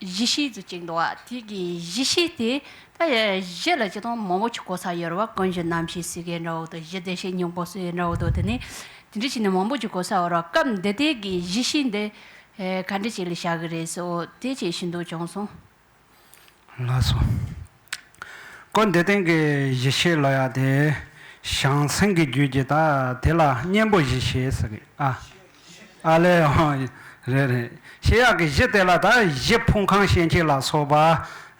གཞི་ཤེས་ཚུལ་གཅིག་འདུག་བ། དེ་གི་གཞི་ཤེས་དེ་ད་གཞི་ལ་སྤྱིར་བཏང་མང་པོ་ཅིག་གོ་ས་ཡོད་རེད་བ། ཀུན་གཞི་རྣམ་ཤེས་ཟེར་གྱི་འདྲ་བོ་དང་། གཞི་བདེ་གཤེགས་སྙིང་པོ་ཟེར་གྱི་འདྲ་བོ་དང་། དེ་ནས་དེ་འདྲ་བྱས་ནས་མང་པོ་ཅིག་གོ་ས་ཡོད་རེད་བ། སྐབས་འདི་དེ་གི་གཞི་ཤེས་འདི་ག་འདྲ་ཅིག་ལ་བཞག་གི་རེད་ཟེར། འོ་དེ་ཅིག་ཤེས་འདོད་བྱུང་སོང་། ལགས་སོ། སྐབས་འདི་སྟེང་གི་གཞི་ཤེས་ལབ་ཡ་དེ་བྱང་སེམས་ཀྱི་རྒྱུད་ཀྱི། ད་དེ་ལ་གཉེན་པོ་གཞི་ཤེས་ཟེར་གི། ཨ། ཨ་ལས། ཨོ། རེད་རེད། ཤེས་ཡག་གི་གཞི་དེ་ལ་ད་གཞི་ཕུང་ཁམས་སྐྱེ་མཆེད་ལ་སོགས་པ་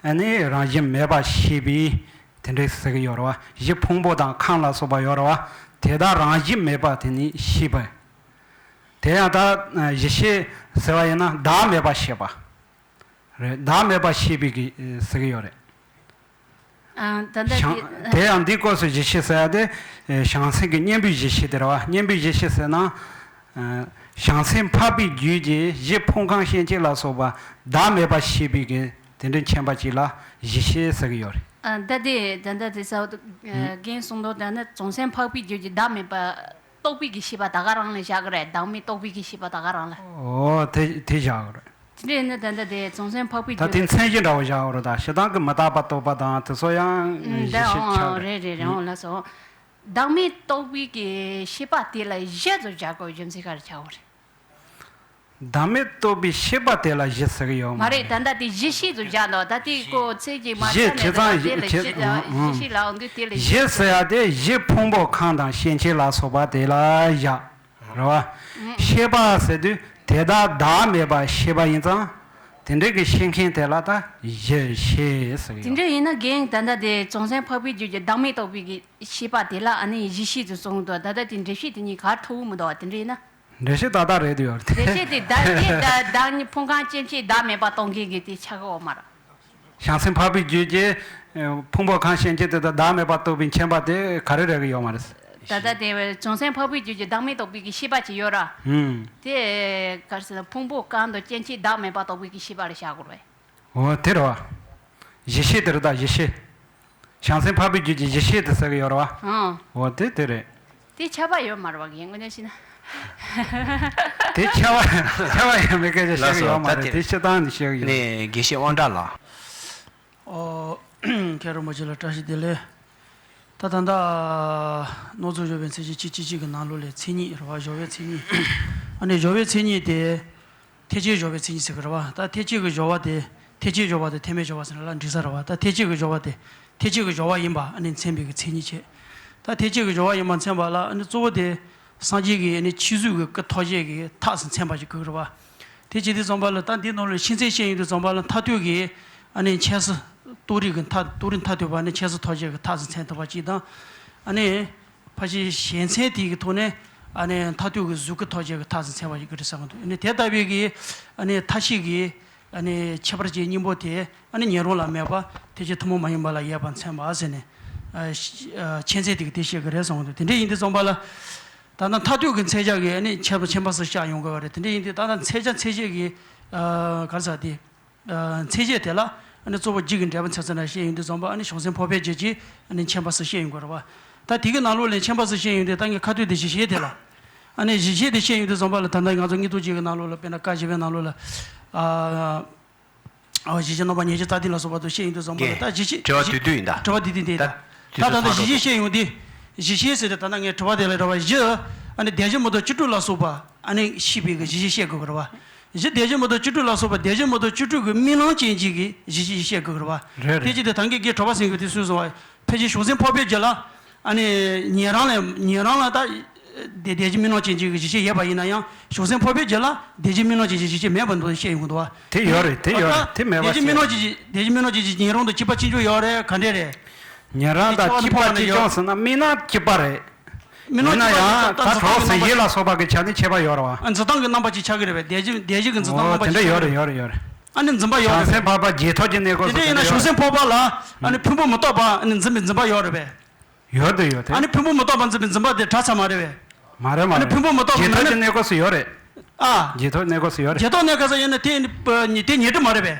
ཨ་ནི་རང་བཞིན་མེད་པ་ཤེས་པའི་དེ་འདྲ་ཟེར་གི་ཡོད་རེད་བ། གཞི་ཕུང་པོ་དང་ཁམས་ལ་སོགས་པ་ཡོད་རེད་བ། དེ་དག་རང་བཞིན་མེད་པ་དེ་ནི་ཤེས་པ། དེ་ཡང་ད་གཞི་ཤེས་ཟེར་བ་ཡིན་ན་བདག་མེད་པ་ཤེས་པ་རེད། བདག་མེད་པ་ཤེས་པའི་གི་ཟེར་གི་ཡོད་རེད། ཨ། ད་ལྟ་བྱང་དེ། དེ་ཡང་འདིའི་སྐབས་སུ་གཞི་ཤེས་ཟེར་ཡ་དེ་བྱང་སེམས་ཀྱི་གཉེན་པོའི་གཞི་ཤེས་དེ་རེད་བ། གཉེན་པོའི་གཞི་ཤེས་ཟེར་ན། བྱང་སེམས་འཕགས་པའི་རྒྱུད་ཀྱི་གཞི་ཕུང་ཁམས་སྐྱེ་མཆེད་ལ་སོགས་པ་བདག་མེད་པ་ཤེས་པའི་གི་དེ་འདྲའི་མཁྱེན་པ་ཅིག་ལ་གཞི་ཤེས་ཟེར་གི་ཡོད་རེད། ཨ། ད་དེ་ད་ལྟ་དེ་ས་རྒན་གསུངས་དོན་ད་ནི་བྱང་སེམས་འཕགས་པའི་རྒྱུད་ཀྱི་བདག་མེད་པ་རྟོགས་པའི་གི་ཤེས་པ་ད་ག་རང་ལ་བཞག་གི་རེད། བདག་མེད་རྟོགས་པའི་གི་ཤེས་པ་ད་ག་རང་ལ། ཨོ། དེ་དེ་བཞག་གི་རེད། དེ་འདྲ་ཡིན་ན་ད་ལྟ་དེ་བྱང་སེམས་འཕགས་པའི་ད་རྒྱུད་དེ་མཚན་གཞི་འདྲ་བོ་བཞག་ཡོད་རེད། ད་ཞེ་སྡང་གི་མི་རྟག་པ་རྟོགས་པ་དང་དེ་ཚོ་ཡང་ཨུམ། ད་གཞི་ཤེས་ཆགས་ཨང་། རེད། རེད་རེད། ཨང་། ལགས་སོ། བདག་མེད་རྟོགས་པའི་གི་ཤེས་པ་དེ་ལ་གཞི་ཚུར་བཞག་དགོས་རྒྱུ་མཚན་ག་རེ་ཆགས་ཡོད་རེད། བདག་མེད་རྟོགས་པའི་ཤེས་པ་དེ་ལ་གཞི་ཟེར་གི་ཡོད་མ་མ་རེད། རེད། ད་ལྟ་དེ་གཞི་ཤེས་ཚུར་བཞག་འདུག་ད་དེ་ཀོ་ཚེ་གཅིག་མ་གཞི་ཆགས་ནས་བྱས་ཙང་ད་དེ་ལ་གཞི་ཨང་། གཞི་ཤེས་ལབ་འོང་དུས་དེ་ལ་གཞི་གཞི་ཟེར་ཡ་དེ་གཞི་ཕུང་པོ་ཁམས་དང་སྐྱེ་མཆེད་ལ་སོགས་པ་དེ་ལ་བཞག་རེད་བ། ཤེས་པ་ཟེར་དུས་དེ་དག་བདག་མེད་པ་ཤེས་པ་ཡིན་ཙང་། དེ་འདྲའི་གི་ཤེས་མཁན་དེ་ལ་ད་གཞི་ཤེས་ཟེར་གི་དེ་ཡོད། འདྲ་ཡིན་ན་རྒན་ད་ལྟ་དེ་བྱང་སེམས་འཕགས་པའི་རྒྱུད་ཀྱི་བདག་མེད་རྟོགས་པའི་གི་ཤེས་པ་དེ་ལ་ཨ་ནི་གཞི་ཤེས་ཚུར་གསུངས་འདུག་ད་ལྟ་དེ་འགྲེལ་བཤད་དེ་གཉིས་ག་རེ་ཐུག་གི་མི་འདུག་དེ་འདྲ་ཡིན་ན། འགྲེལ་བཤད་ཏག་ཏག་རེད་དུ་ཡོད་རེད། འགྲེལ་བཤད་དེ་ད་དེ་ད་བདག་ཉིད་ཕུང་ཁམས་སྐྱེ་མཆེད་བདག་མེད་པ་རྟོགས་མཁན་གྱི་དེ་ཆགས་ཀྱི་ཡོད་མ་རེད། བྱང་སེམས་འཕགས་པའི་རྒྱུད་ཀྱི་ཕུང་པོ་ཁམས་སྐྱེ་མཆེད་དེ་དག་བདག་མེད་པར་རྟོགས་པའི་མཁྱེན་པ་དེ་ག་རེ་རེག་གི་ཡོད་མ་རེད། ད་ལྟ་དེ་བྱང་སེམས་འཕགས་པའི་རྒྱུད་ཀྱི་བདག་མེད་རྟོགས་པའི་གི་ཤེས་པ་ཅིག་ཡོད་ར། ཧུམ། དེ་ག་རེ་ཟེར་ན་ཕུང་པོ་ཁམས་དང་སྐྱེ་མཆེད་བདག་མེད་པར་རྟོགས་པའི་གི་ཤེས་པ་ལ་བཞག་དགོས་རེད། འོ་དེ་རེད་བ། གཞི་ཤེས་དེ་རེད་ད། གཞི་ཤེས། བྱང་སེམས་འཕགས་པའི་རྒྱུད་ཀྱི་གཞི་ཤེས་དེ་ཟེར་གི་ཡོད་རེད་བ། ཨང་། འོ་དེ་དེ་རེད། དེ་ཁྱབ་པ་ཡོད་མ་རེད་བ། ངས་དངོས་གནས་བཤད་ན། དེ་ཁྱབ་པ་ཁྱབ་པ་ཡོད་མེད་སྐད་ཆ་བཤད་གི་ཡོད་མ་རེད། ལགས་སོ། ད་དེ་དེ་སྤྱིར་བཏང་ནས་བཤད་གི་ཡོད། ནས་དགེ་བཤེས་དབང་གྲགས་ལགས། ཨོ། མཁན་རིན་པོ་ཆེ་ལ་བཀྲ་ཤིས་བདེ་ལེགས། ད་ད་ལྟ་རྣམ་ཚོགས་སྦྱོར་བའི་མཚན་གཞི་གཅིག་གཅིག་གཅིག་གི་ནང་ལོགས་ལས་མཚན་ཉིད་རེད་བ། སྦྱོར་བའི་མཚན་ཉིད། ཨ་ནི་སྦྱོར་བའི་མཚན་ཉིད་དེ། ཐེག་ཆེན་སྦྱོར་བའི་མཚན་ཉིད་ཟེར་གི་རེད་བ། ད་ཐེག་ཆེན་གྱི་སྦྱོར་བ་དེ། ཐེག་ཆེན་སྦྱོར་བ་དང་ཐེག་དམན་སྦྱོར་བ་ཟེར་ན་ལ་འགྲིག་ས་རེད་བ། ད་ཐེག་ཆེན་གྱི་སྦྱོར་བ་དེ། ཐེག་ཆེན་གྱི་སྦྱོར་བ་ཡིན་པ་ཨ་ནི་མཚན་པའི་གི་མཚན་ཉིད་བྱས། ད་ཐེག་ཆེན་གྱི་སྦྱོར་བ་ཡིན་པ་མཚན་པ་ལ་ཨ་ནི་གཙོ་བོ་དེ། སངས་རྒྱས་ཀྱི་ཨ་ནི་ཆོས་གཟུགས་ཀྱི་སྐུ་ཐོགས་བཅས་ཀྱི་ཐགས་སུ་མཚན་པ་ཞིག་དགོས་ཀྱི་རེད་བ། དེ་བྱས་དུས་ཙམ་པ་ལ་ད་འདི་ནང་ལ་ཤིང་ཚད་བཤད་ཡོང་དུས་ཙམ་པ་ལ་མཐར་ཐུག་གི་ཨ་ནི་འཆད་སོ། རྟོགས་རིགས་ཀྱི་མཐའ། རྟོགས་རིགས་མཐར་ཐུག་པ་ཨ་ནི་འཆད་སོ་ཐོགས་བཅས་ཀྱི་ཐགས་སུ་མཚན་ཐུབ་པ་ཅིག་དང་། ཨ་ནི། ཕལ་ཆེར་གཞལ་མཚན་དེ་གི་ཐོག་ནས་ཨ་ནི་མཐར་ཐུག་གི་གཟུགས་སྐུ་ཐོགས་བཅས་ཀྱི་ཐགས་སུ་མཚན་པ་ཞིག་དགོས་རེད་བསམ་གྱི་འདུག་ཨ་ནི་དེ་ལྟ་བུའི་གི་ཨ་ནི་མཐའ་བཞི་གི་ཨ་ནི་ཁྱད་པར་ཅན་སྙིང་པོ་དེ་ཨ་ནི་ཉན་རང་ལ་མེད་པ་ཐེག་ཆེན་ཐུན་མོང་མ་ཡིན་པ་ལ་ཡོད་པར་མཚན་པ་ཟེར་ནས། ཨ། ཤེས་མཚན་དེ་གི་དེ་བཤད་ཀྱི་རེད་བསམ་གྱི་འདུག་དེ་འདྲ་ཡིན་དུས་ཙམ་པ་ལ། ད་ལྟ་མཐར་ཐུག་གི་མཚན་བྱ་གི་ཨ་ནི་ཁྱད་པར་ཁྱད་པར་སུ་བཤད་ཡོང་དགོས་པ་རེད། དེ་འདྲ་ཡིན་དུས་ད་ལྟ་མཚན་བྱ་མཚན་བྱེད་ཀྱི། ཨ། ག་རེ་ཟེར་དེ། མཚན་བྱེད་དེ་ལ་ཨ་ནི་གཙོ་བོ་རྒྱུད་ཀྱི་འགྲེལ་པ་མཚན་ཚུལ་ན་བཤད་ཡོང་དུས་ཙམ་པ་ཨ་ནི་བྱང་སེམས་འཕགས་པའི་རྒྱུད་ཀྱི་ཨ་ནི་མཁྱེན་པ་སུ་བཤད་ཡོང་དགོས་རེད་བ། ད་དེ་གི་ནང་ལོགས་ལས་མཁྱེན་པ་སུ་བཤད་ཡོང་དུས་ད་ངས་ཁ་ཐུག་དེ་གཞི་ཤེས་དེ་ལ། ཨ་ནི་གཞི་ཤེས་དེ་བཤད་ཡོང་དུས་ཙམ་པ་ལ་ད་ལྟ་ང་ཚོ་དངོས་སྟོབས་རྒྱུད་ཀྱི་ནང་ལོགས་ལ་དཔེར་ན་བཀའ་བཞི་པའི་ནང་ལོགས་ལ། ཨ། ཨ་བཞི་བཅུ་རྣམ་པ་ཉེར་བཞི་རྩ་བདུན་ལ་སོགས་པ་དུ་བཤད་ཡོང་དུས་ཙམ་པ་ལ། ད་བཞི་བཤད་དྲི་བ་བཞི་བསྡུས་བསྡུས་ཡིན་ད། དྲི་བ་བསྡུས་བསྡུས་འདི་ད་ད་ད་ད་ད་བཞི་བཤད་བཤད་ཡོང་དུས། བཞི་བཤད་ཟེར་ཏེ་ད་ལྟ་ངས་དྲི་བ་དེ་ལ་ར་བ་བཞི། ཨ་ནི་སྡེ་བཞི་མི་ལྡོག་བཅུ་དྲུག་ལ་སོགས་པ་ཨ་ནི་ཤེས་པའི་གི་བཞི་བཤད་དགོས་གི་ར་བ། བཞི་སྡེ་བཞི་མི་ལྡོག་བཅུ་དྲུག་ལ་སོགས་པ་སྡེ་བཞི་མི་ལྡོག་བཅུ་དྲུག་གི་རྨི་ལམ་ཅན་གཅིག་གི་བཞི་བཤད་དགོས་གི་ར་བ། རེད་དེ་རེད། ཅི་སྟེ་ད་གིན་གི་གྲོ་པ་སེང་གེ་དེ་སུས་གསུངས་པ། ཕལ་ཆེར་གཞུང་ཟེར་འཕགས་པའི་རྒྱུད་ལ། ཨ་ནི་ཉན་རང་ལ་ཉན་རང་ལ་ད་སྡེ་སྡེ་བཞི་རྨི་ལམ་ཅན་གཅིག་གི་བཞི་བཤད་ཡོད་པ་ཡིན་ན་ཡང་། གཞུང་ཟེར་འཕགས་པའི་རྒྱུད་ལ་སྡེ་བཞི་རྨི་ལམ་ཅན་གཅིག་བཞི་བཤད་མེད་པ་འདུག་བཤད་ཡོང་གི་འདུག་བ། དེ་ཡོད་རེད། དེ་ཡོད་རེད། དེ་མེད་པ་བཤད། སྡེ་བཞི་རྨི་ལམ་ཅན་གཅིག་སྡེ་བཞི་རྨི་ལམ་ཅན་གཅིག་ཉན་རང་དང་གཅིག་པ་གཅིག་རྐྱང་ཡོད་རེད། ག་འདྲས་རེད། ཉན་རང་དང་གཅིག་པ་གཅིག་རྐྱང་ཟེར་ན་རྨི་ལམ་གཅིག་པ་རེད། རྨི་ལམ་ཡིན་ན་ཡང་ད་གྲོགས་སེང་ཡིད་ལ་སོགས་པ་གི་ཆ་ནས་ཁྱད་པར་ཡོད་རེད་བ། འཛིན་སྟངས་ཀྱི་རྣམ་པ་གཅིག་ཆགས་ཀྱི་རེད་པས། སྡེ་བཞི་སྡེ་བཞི་གི་འཛིན་སྟངས། འོ་རྣམ་པ་དེ་འདྲ་གཅིག་ཆགས་ཡོད་ཀྱི་རེད། རེད། ཡོད་རེད། ཡོད་རེད། ཨ་ནི་འཛིན་པ་ཡོད་རེད་པས། བྱང་སེམས་འཕགས་པ་རྗེས་ཐོབ་ཀྱི་གནས་སྐབས་དེ་འདྲ་ཡིན་ན་གཞུང་ཟེར་འཕགས་པ་ལ་ཨ་ནི་ཕུང་པོ་མི་རྟོག་པ་ཨ་ནི་འཛིན་པའི་འཛིན་པ་ཡོད་རེད་པས། ཡོད་དེ་ཡོད་དེ། ཨ་ནི་ཕུང་པོ་མི་རྟོག་པ་འཛིན་པའི་འཛིན་པ་དེ་གྲགས་ཚར་མ་རེད་པས། མ་རེད་མ་རེད། ཨ་ནི་ཕུང་པོ་མི་རྟོག་པ་རྗེས་ཐོབ་ཀྱི་གནས་སྐབས་སུ་ཡོད་རེད། ཨ། རྗེས་ཐོབ་གནས་སྐབས་སུ་ཡོད་རེད། རྗེས་ཐོབ་གནས་སྐབས་སུ་ཡོད་ན་དེ་ནི་དེ་ཉེ་དུ་མ་རེད་པས།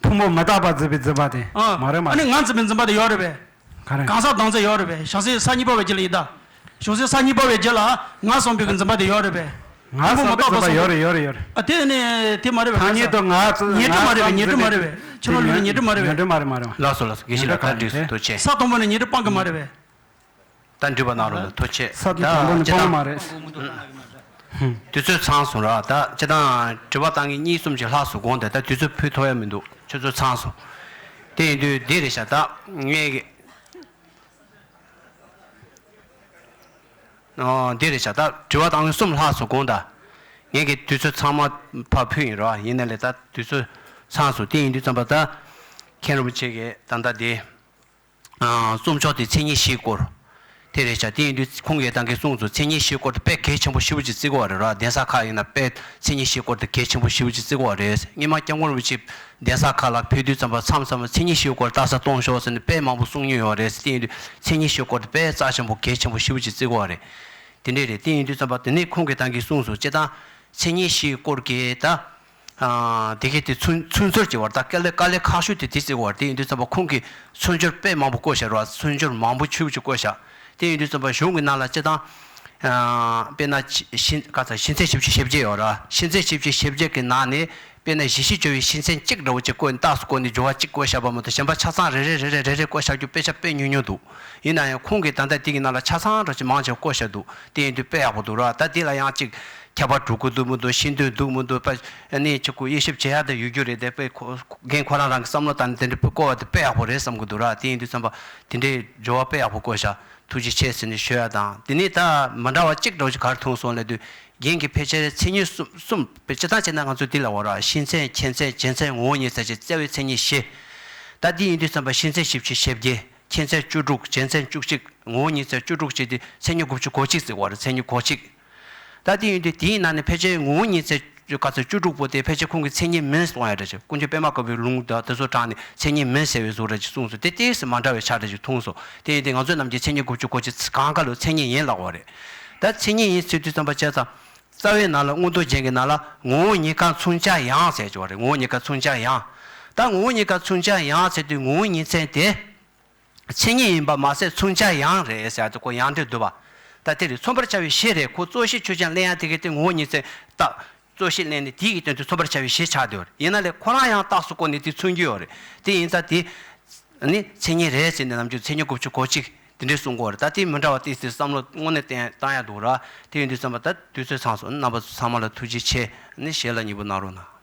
ཕུང་པོ་མི་རྟག་པ་འཛིན་པའི་འཛིན་པ་དེ། ཨ། མ་རེད་མ་རེད། ཨ་ནི་ང་འཛིན་པའི་འཛིན་པ་དེ་ཡོད་རེད་པས། ག་རེ། གང་ཟག་བདག་འཛིན་ཡོད་རེད་པས། བྱང་སེམས་ས་གཉིས་པ་བའི་རྒྱུད་ལ་ཡིན་ད། བྱང་སེམས་ས་གཉིས་པ་བའི་རྒྱུད་ལ་ང་བསམ་པའི་གི་འཛིན་པ་དེ་ཡོད་རེད་པས། ང་བསམ་པའི་འཛིན་པ་ཡོད་རེད་ཡོད་རེད་ཡོད་རེད། ཨ་དེ་ནི་དེ་མ་རེད་པས། ཐ་སྙད་དུ་ང་ཉེ་དུ་མ་རེད་པས། ཉེ་དུ་མ་རེད་པས། ཁྱོད་རང་ལུས་ལ་ཉེ་དུ་མ་རེད་པས། ཉེ་དུ་མ་རེད་མ་རེད་མ། ལགས་སོ་ལགས་སོ། དགེ་བཤེས་ལགས་ད་འགྲིགས་སོང་། ཐུགས་རྗེ་ཆེ། ས་དང་པོ་ནས་ཉེ་དུ་སྤང་གི་མ་རེད་པས། ད་འགྲིག་པ་གནང་རོགས་གནང་། ཐུགས་རྗེ་ཆེ། ས་དེ་ད་དང་པོ་ནས་སྤང་མ་རེད། དུས་ཚོད་ཚང་སོང་ར། ད་སྤྱིར་བཏང་དྲི་བ་བཏང་མཁན་གཉིས་གསུམ་ཅིག་ལྷག་སོང་། དགོངས་དག་ད་དུས་ཚོད་ཕུལ་ཐུབ་ཡ་མི་འདུག་ཆུ་ཚོད་ཚང་སོང་། དེ་ཡིན་དུས་འདི་རེད་ཤག་ད་ངས་ཀྱི། ཨོ་འདི་རེད་ཤག་ད་དྲི་བ་བཏང་མཁན་གསུམ་ལྷག་སོང་། དགོངས་དག་ངས་ཀྱི་དུས་ཚོད་ཚང་མ་ཕར་ཕུལ་ཡིན་ར། ཡིན་ནའི་ལས་ད་དུས་ཚོད་ཚང་སོང་། དེ་ཡིན་དུས་ཙམ་པ་ད་མཁན་རིན་པོ་ཆེ་གིས་ད་ལྟ་འདི། ཨ། རྩོམ་ཆོག་དེ་མཚན་ཉིད་བཞིའི་སྐོར་དེ་རེད་ཤག་དེ་ཡིན་དུས་ཁོང་གིས་ད་གིན་གསུངས་སོང་། མཚན་ཉིད་བཞིའི་སྐོར་དེ་དཔེ་གལ་ཆེན་པོ་ཞེ་པོ་ཅིག་བརྩི་གི་ཡོད་རེད་ར། གདན་ས་ཁག་ཡིན་ན་དཔེ་མཚན་ཉིད་བཞིའི་སྐོར་དེ་གལ་ཆེན་པོ་ཞེ་པོ་ཅིག་བརྩི་གི་ཡོད་རེད། སྔོན་མ་སྐྱབས་མགོན་རིན་པོ་ཆེ་གདན་ས་ཁག་ལ་ཕེབས་དུས་ཙམ་པ་མཚམས་མཚམས་མཚན་ཉིད་བཞིའི་སྐོར་ལྟ་ས་གཏོང་ཤོག་ཟེར་ནས་དཔེ་མང་པོ་གསུང་མྱོང་ཡོད་རེད། དེ་ཡིན་དུས་མཚན་ཉིད་བཞིའི་སྐོར་དེ་དཔེ་རྩ་ཆེན་པོ་གལ་ཆེན་པོ་ཞེ་པོ་ཅིག་བརྩི་གི་ཡོད་རེད། དེ་འདྲས་རེད། དེ་ཡིན་དུས་ཙམ་པ་དེ་ནས་ཁོང་གིས་ད་གིན་གསུངས་སོང་། སྤྱིར་བཏང་མཚན་ཉིད་བཞིའི་སྐོར་གྱི་ད། ཨ། དེ་གའི་དེ་ཚུན་ཚུན་ཚོད་ཀྱི་བར་ད་དཀའ་ལས་དཀའ་ལས་ཁག་ཤོས་དེ་དེ་བརྩི་བར། དེ་ཡིན་དུས་ཙམ་པ་ཁོང་གིས་མཚོན་སྦྱོར་དཔེ་མང་པོ་བཀོད་བཞག་ར། མཚོན་སྦྱོར་མང་པོ་ཆུ་བོ་ཅིག་བཀོད་བཞག་དེ་ཡིན་དུས་ཙམ་པ་གཞུང་གི་ནང་ལ་སྤྱིར་བཏང་། ཨ། དཔེར་ན་ཤིང་ག་ཚ་ཤིང་ཚད་བཞི་བཅུ་ཞེ་བརྒྱད་ཡོད་ར། ཤིང་ཚད་བཞི་བཅུ་ཞེ་བརྒྱད་ཀྱི་ནང་ནས་དཔེར་ན་གཞི་ཤེས་སྦྱོར་བའི་ཤིང་ཚད་གཅིག་འདྲ་བོ་ཅིག་བཀོད། རྟགས་སུ་བཀོད་ནས་སྦྱོར་བ་གཅིག་བཀོད་བཞག་པ་མ་གཏོགས་གཞན་པ་ཆ་ཚང་རེ་རེ་རེ་རེ་རེ་རེ་བཀོད་བཞག་རྒྱུ་དཔེ་ཆ་དཔེ་ཉུང་ཉུང་འདུག་ཡིན་ན་ཡང་ཁོང་གིས་ད་ལྟ་དེ་གི་ནང་ལ་ཆ་ཚང་འདྲ་ཅིག་མང་ཆེ་བ་བཀོད་བཞག་འདུག་དེ་ཡིན་དུས་དཔེ་ཡག་པོ་འདུག་ར། ད་དེ་ལ་ཡང་ཅིག་ཁྱད་པར་འགྲོ་གི་འདུག་མི་འདུག་ཤེས་འདོད་འདུག་མི་འདུག་པ་ནི་ཅིག་ཁོ་དབྱེ་ཞིབ་བྱེད་ཡག་དེ་ཡོད་རྒྱུ་རེད་དེ། དཔེ་ཁོ་རྒན་ཁོ་རང་རང་གི་བསམ་བློ་བཏང་ནས་དེ་འདྲ་དཔེ་བཀོད་པ་དེ་དཔེ་ཡག་པོ་རེད་བསམ་གི་འདུག་ར། དེ་ཡིན་དུས་ཙམ་པ་དེ་འདྲའི་སྦྱོར་བ་དཔེ་ཡག་པོ་བཀོད་ཤག་ཐུགས་རྗེ་ཆེ་ཟེར་ནས་ཞུ་ཡ་དང་། དེ་ནས་ད་མི་འདྲ་བ་གཅིག་འདྲ་བོ་ཞིག་ག་རེ་མཐོང་སོང་ལབ་དུས། རྒན་གྱིས་ཕལ་ཆེར་མཚན་ཉིད་གསུམ་གསུམ་དཔེ་སྤྱིར་བཏང་བྱས་ན་ང་ཚོ་འདི་ལ་འོ་ར། ཤིང་མཚན་རྐྱེན་མཚན་རྒྱུ་མཚན་ངོ་བོ་ཉིད་མཚན་བཅས་རྩ་བའི་མཚན་ཉིད་བཞི། ད་འདི་ཡིན་དུས་ཙམ་པ་ཤིང་མཚན་བཞི་བཅུ་ཞེ་བརྒྱད། རྐྱེན་མཚན་བཅུ་དྲུག་རྒྱུ་མཚན་བཅུ་གཅིག་ངོ་བོ་ཉིད་མཚན་བཅུ་དྲུག་བྱས་ཏེ་མཚན་ཉིད་དགུ་བཅུ་གོ་གཅིག་བརྩི་བ་རེད། མཚན་ཉིད་གོ་གཅིག་ད་དེ་ཡིན་དུས་དེའི་ནང་ནས་ཕལ་ཆེར་ངོ་བོ་ཉིད་མཚན་ག་ཚོད་བཅུ་དྲུག་པོ་དེ་ཕལ་ཆེར་ཁོང་གིས་མཚན་ཉིད་མིན་གསུང་ཡ་འདྲ་ཅིག་ཀུན་མཁྱེན་པད་མ་དཀར་པོའི་ལུང་དང་དེ་ཚོ་དྲངས་ནས་མཚན་ཉིད་མིན་ཟེར་བའི་བཟོ་འདྲ་ཅིག་གསུངས་སོང་། དེ་ཏོག་ཙམ་མ་འདྲ་བའི་ཆ་འདྲ་ཅིག་མཐོང་སོང་། དེ་ཡིན་དུས་ང་ཚོ་རྣམས་ཀྱིས་མཚན་ཉིད་དགུ་བཅུ་གོ་གཅིག་གང་ག་ལ་མཚན་ཉིད་ཡིན་ལབ་པ་རེད། ད་མཚན་ཉིད་ཡིན་ཟེར་དུས་ཙམ་པ་བྱས་ཙང་རྩ་བའི་ནང་ལ་མངོན་རྟོགས་རྒྱན་གྱི་ནང་ལ་ངོ་བོ་ཉིད་ཀ་མཚོན་བྱ་ཡང་ཟེར་གྱི་བ་རེད། ངོ་བོ་ཉིད་ཀ་མཚོན་བྱ་ཡང་། ད་ངོ་བོ་ཉིད་ཀ་མཚོན་བྱ་ཡང་ཟེར་དུས་ངོ་བོ་ཉིད་མཚན་དེ། མཚན་ཉིད་ཡིན་པ་མ་ཟད་མཚོན་བྱ་ཡང་རེད་ཟེར་ཏེ་ཁོ་ཡང་འདྲེན་འདུག་པ། ད་དེ་རེད། མཚོན་པར་བྱ་བའི་གཞི་རེད། ཁོ་རྩོད་གཞི་ཆོས་ཅན་གླེང་ཡ་དེ་གའི་སྟེང་ངོ་བོ་ཉིད་མཚན་རྟགས། རྩོད་གཞི་གླེང་ནས་དེའི་གི་དོན་དུ་མཚོན་པར་བྱ་བའི་གཞི་ཆགས་བསྡད་ཡོད་རེད། ཡིན་ན་ལས་ཁོ་རང་ཡང་རྟགས་སུ་བཀོད་ནས་དེ་མཚོན་གྱི་ཡོད་རེད། དེ་ཡིན་ཙང་དེ་ནི་མཚན་ཉིད་རེད་ཟེར་ནས་ནམ་རྒྱུན་མཚན་ཉིད་དགུ་བཅུ་གོ་གཅིག་དེ་འདྲས་གསུང་གི་ཡོད་རེད། ད་དེ་མི་འདྲ་བ་ཏོག་ཙམ་བསམ་བློ་དངོས་གནས་བཏང་བཏང་ཡ་འདུག་ར། དེ་ཡིན་དུས་ཙམ་པ་ད་དུས་ཚོད་ཚང་སོང་། རྣམ་པ་ཚང་མ་ལ་ཐུགས་རྗེ་ཆེ། ནི་ཞལ་ལ་མཉེས་པོ་གནང་རོགས་གནང་།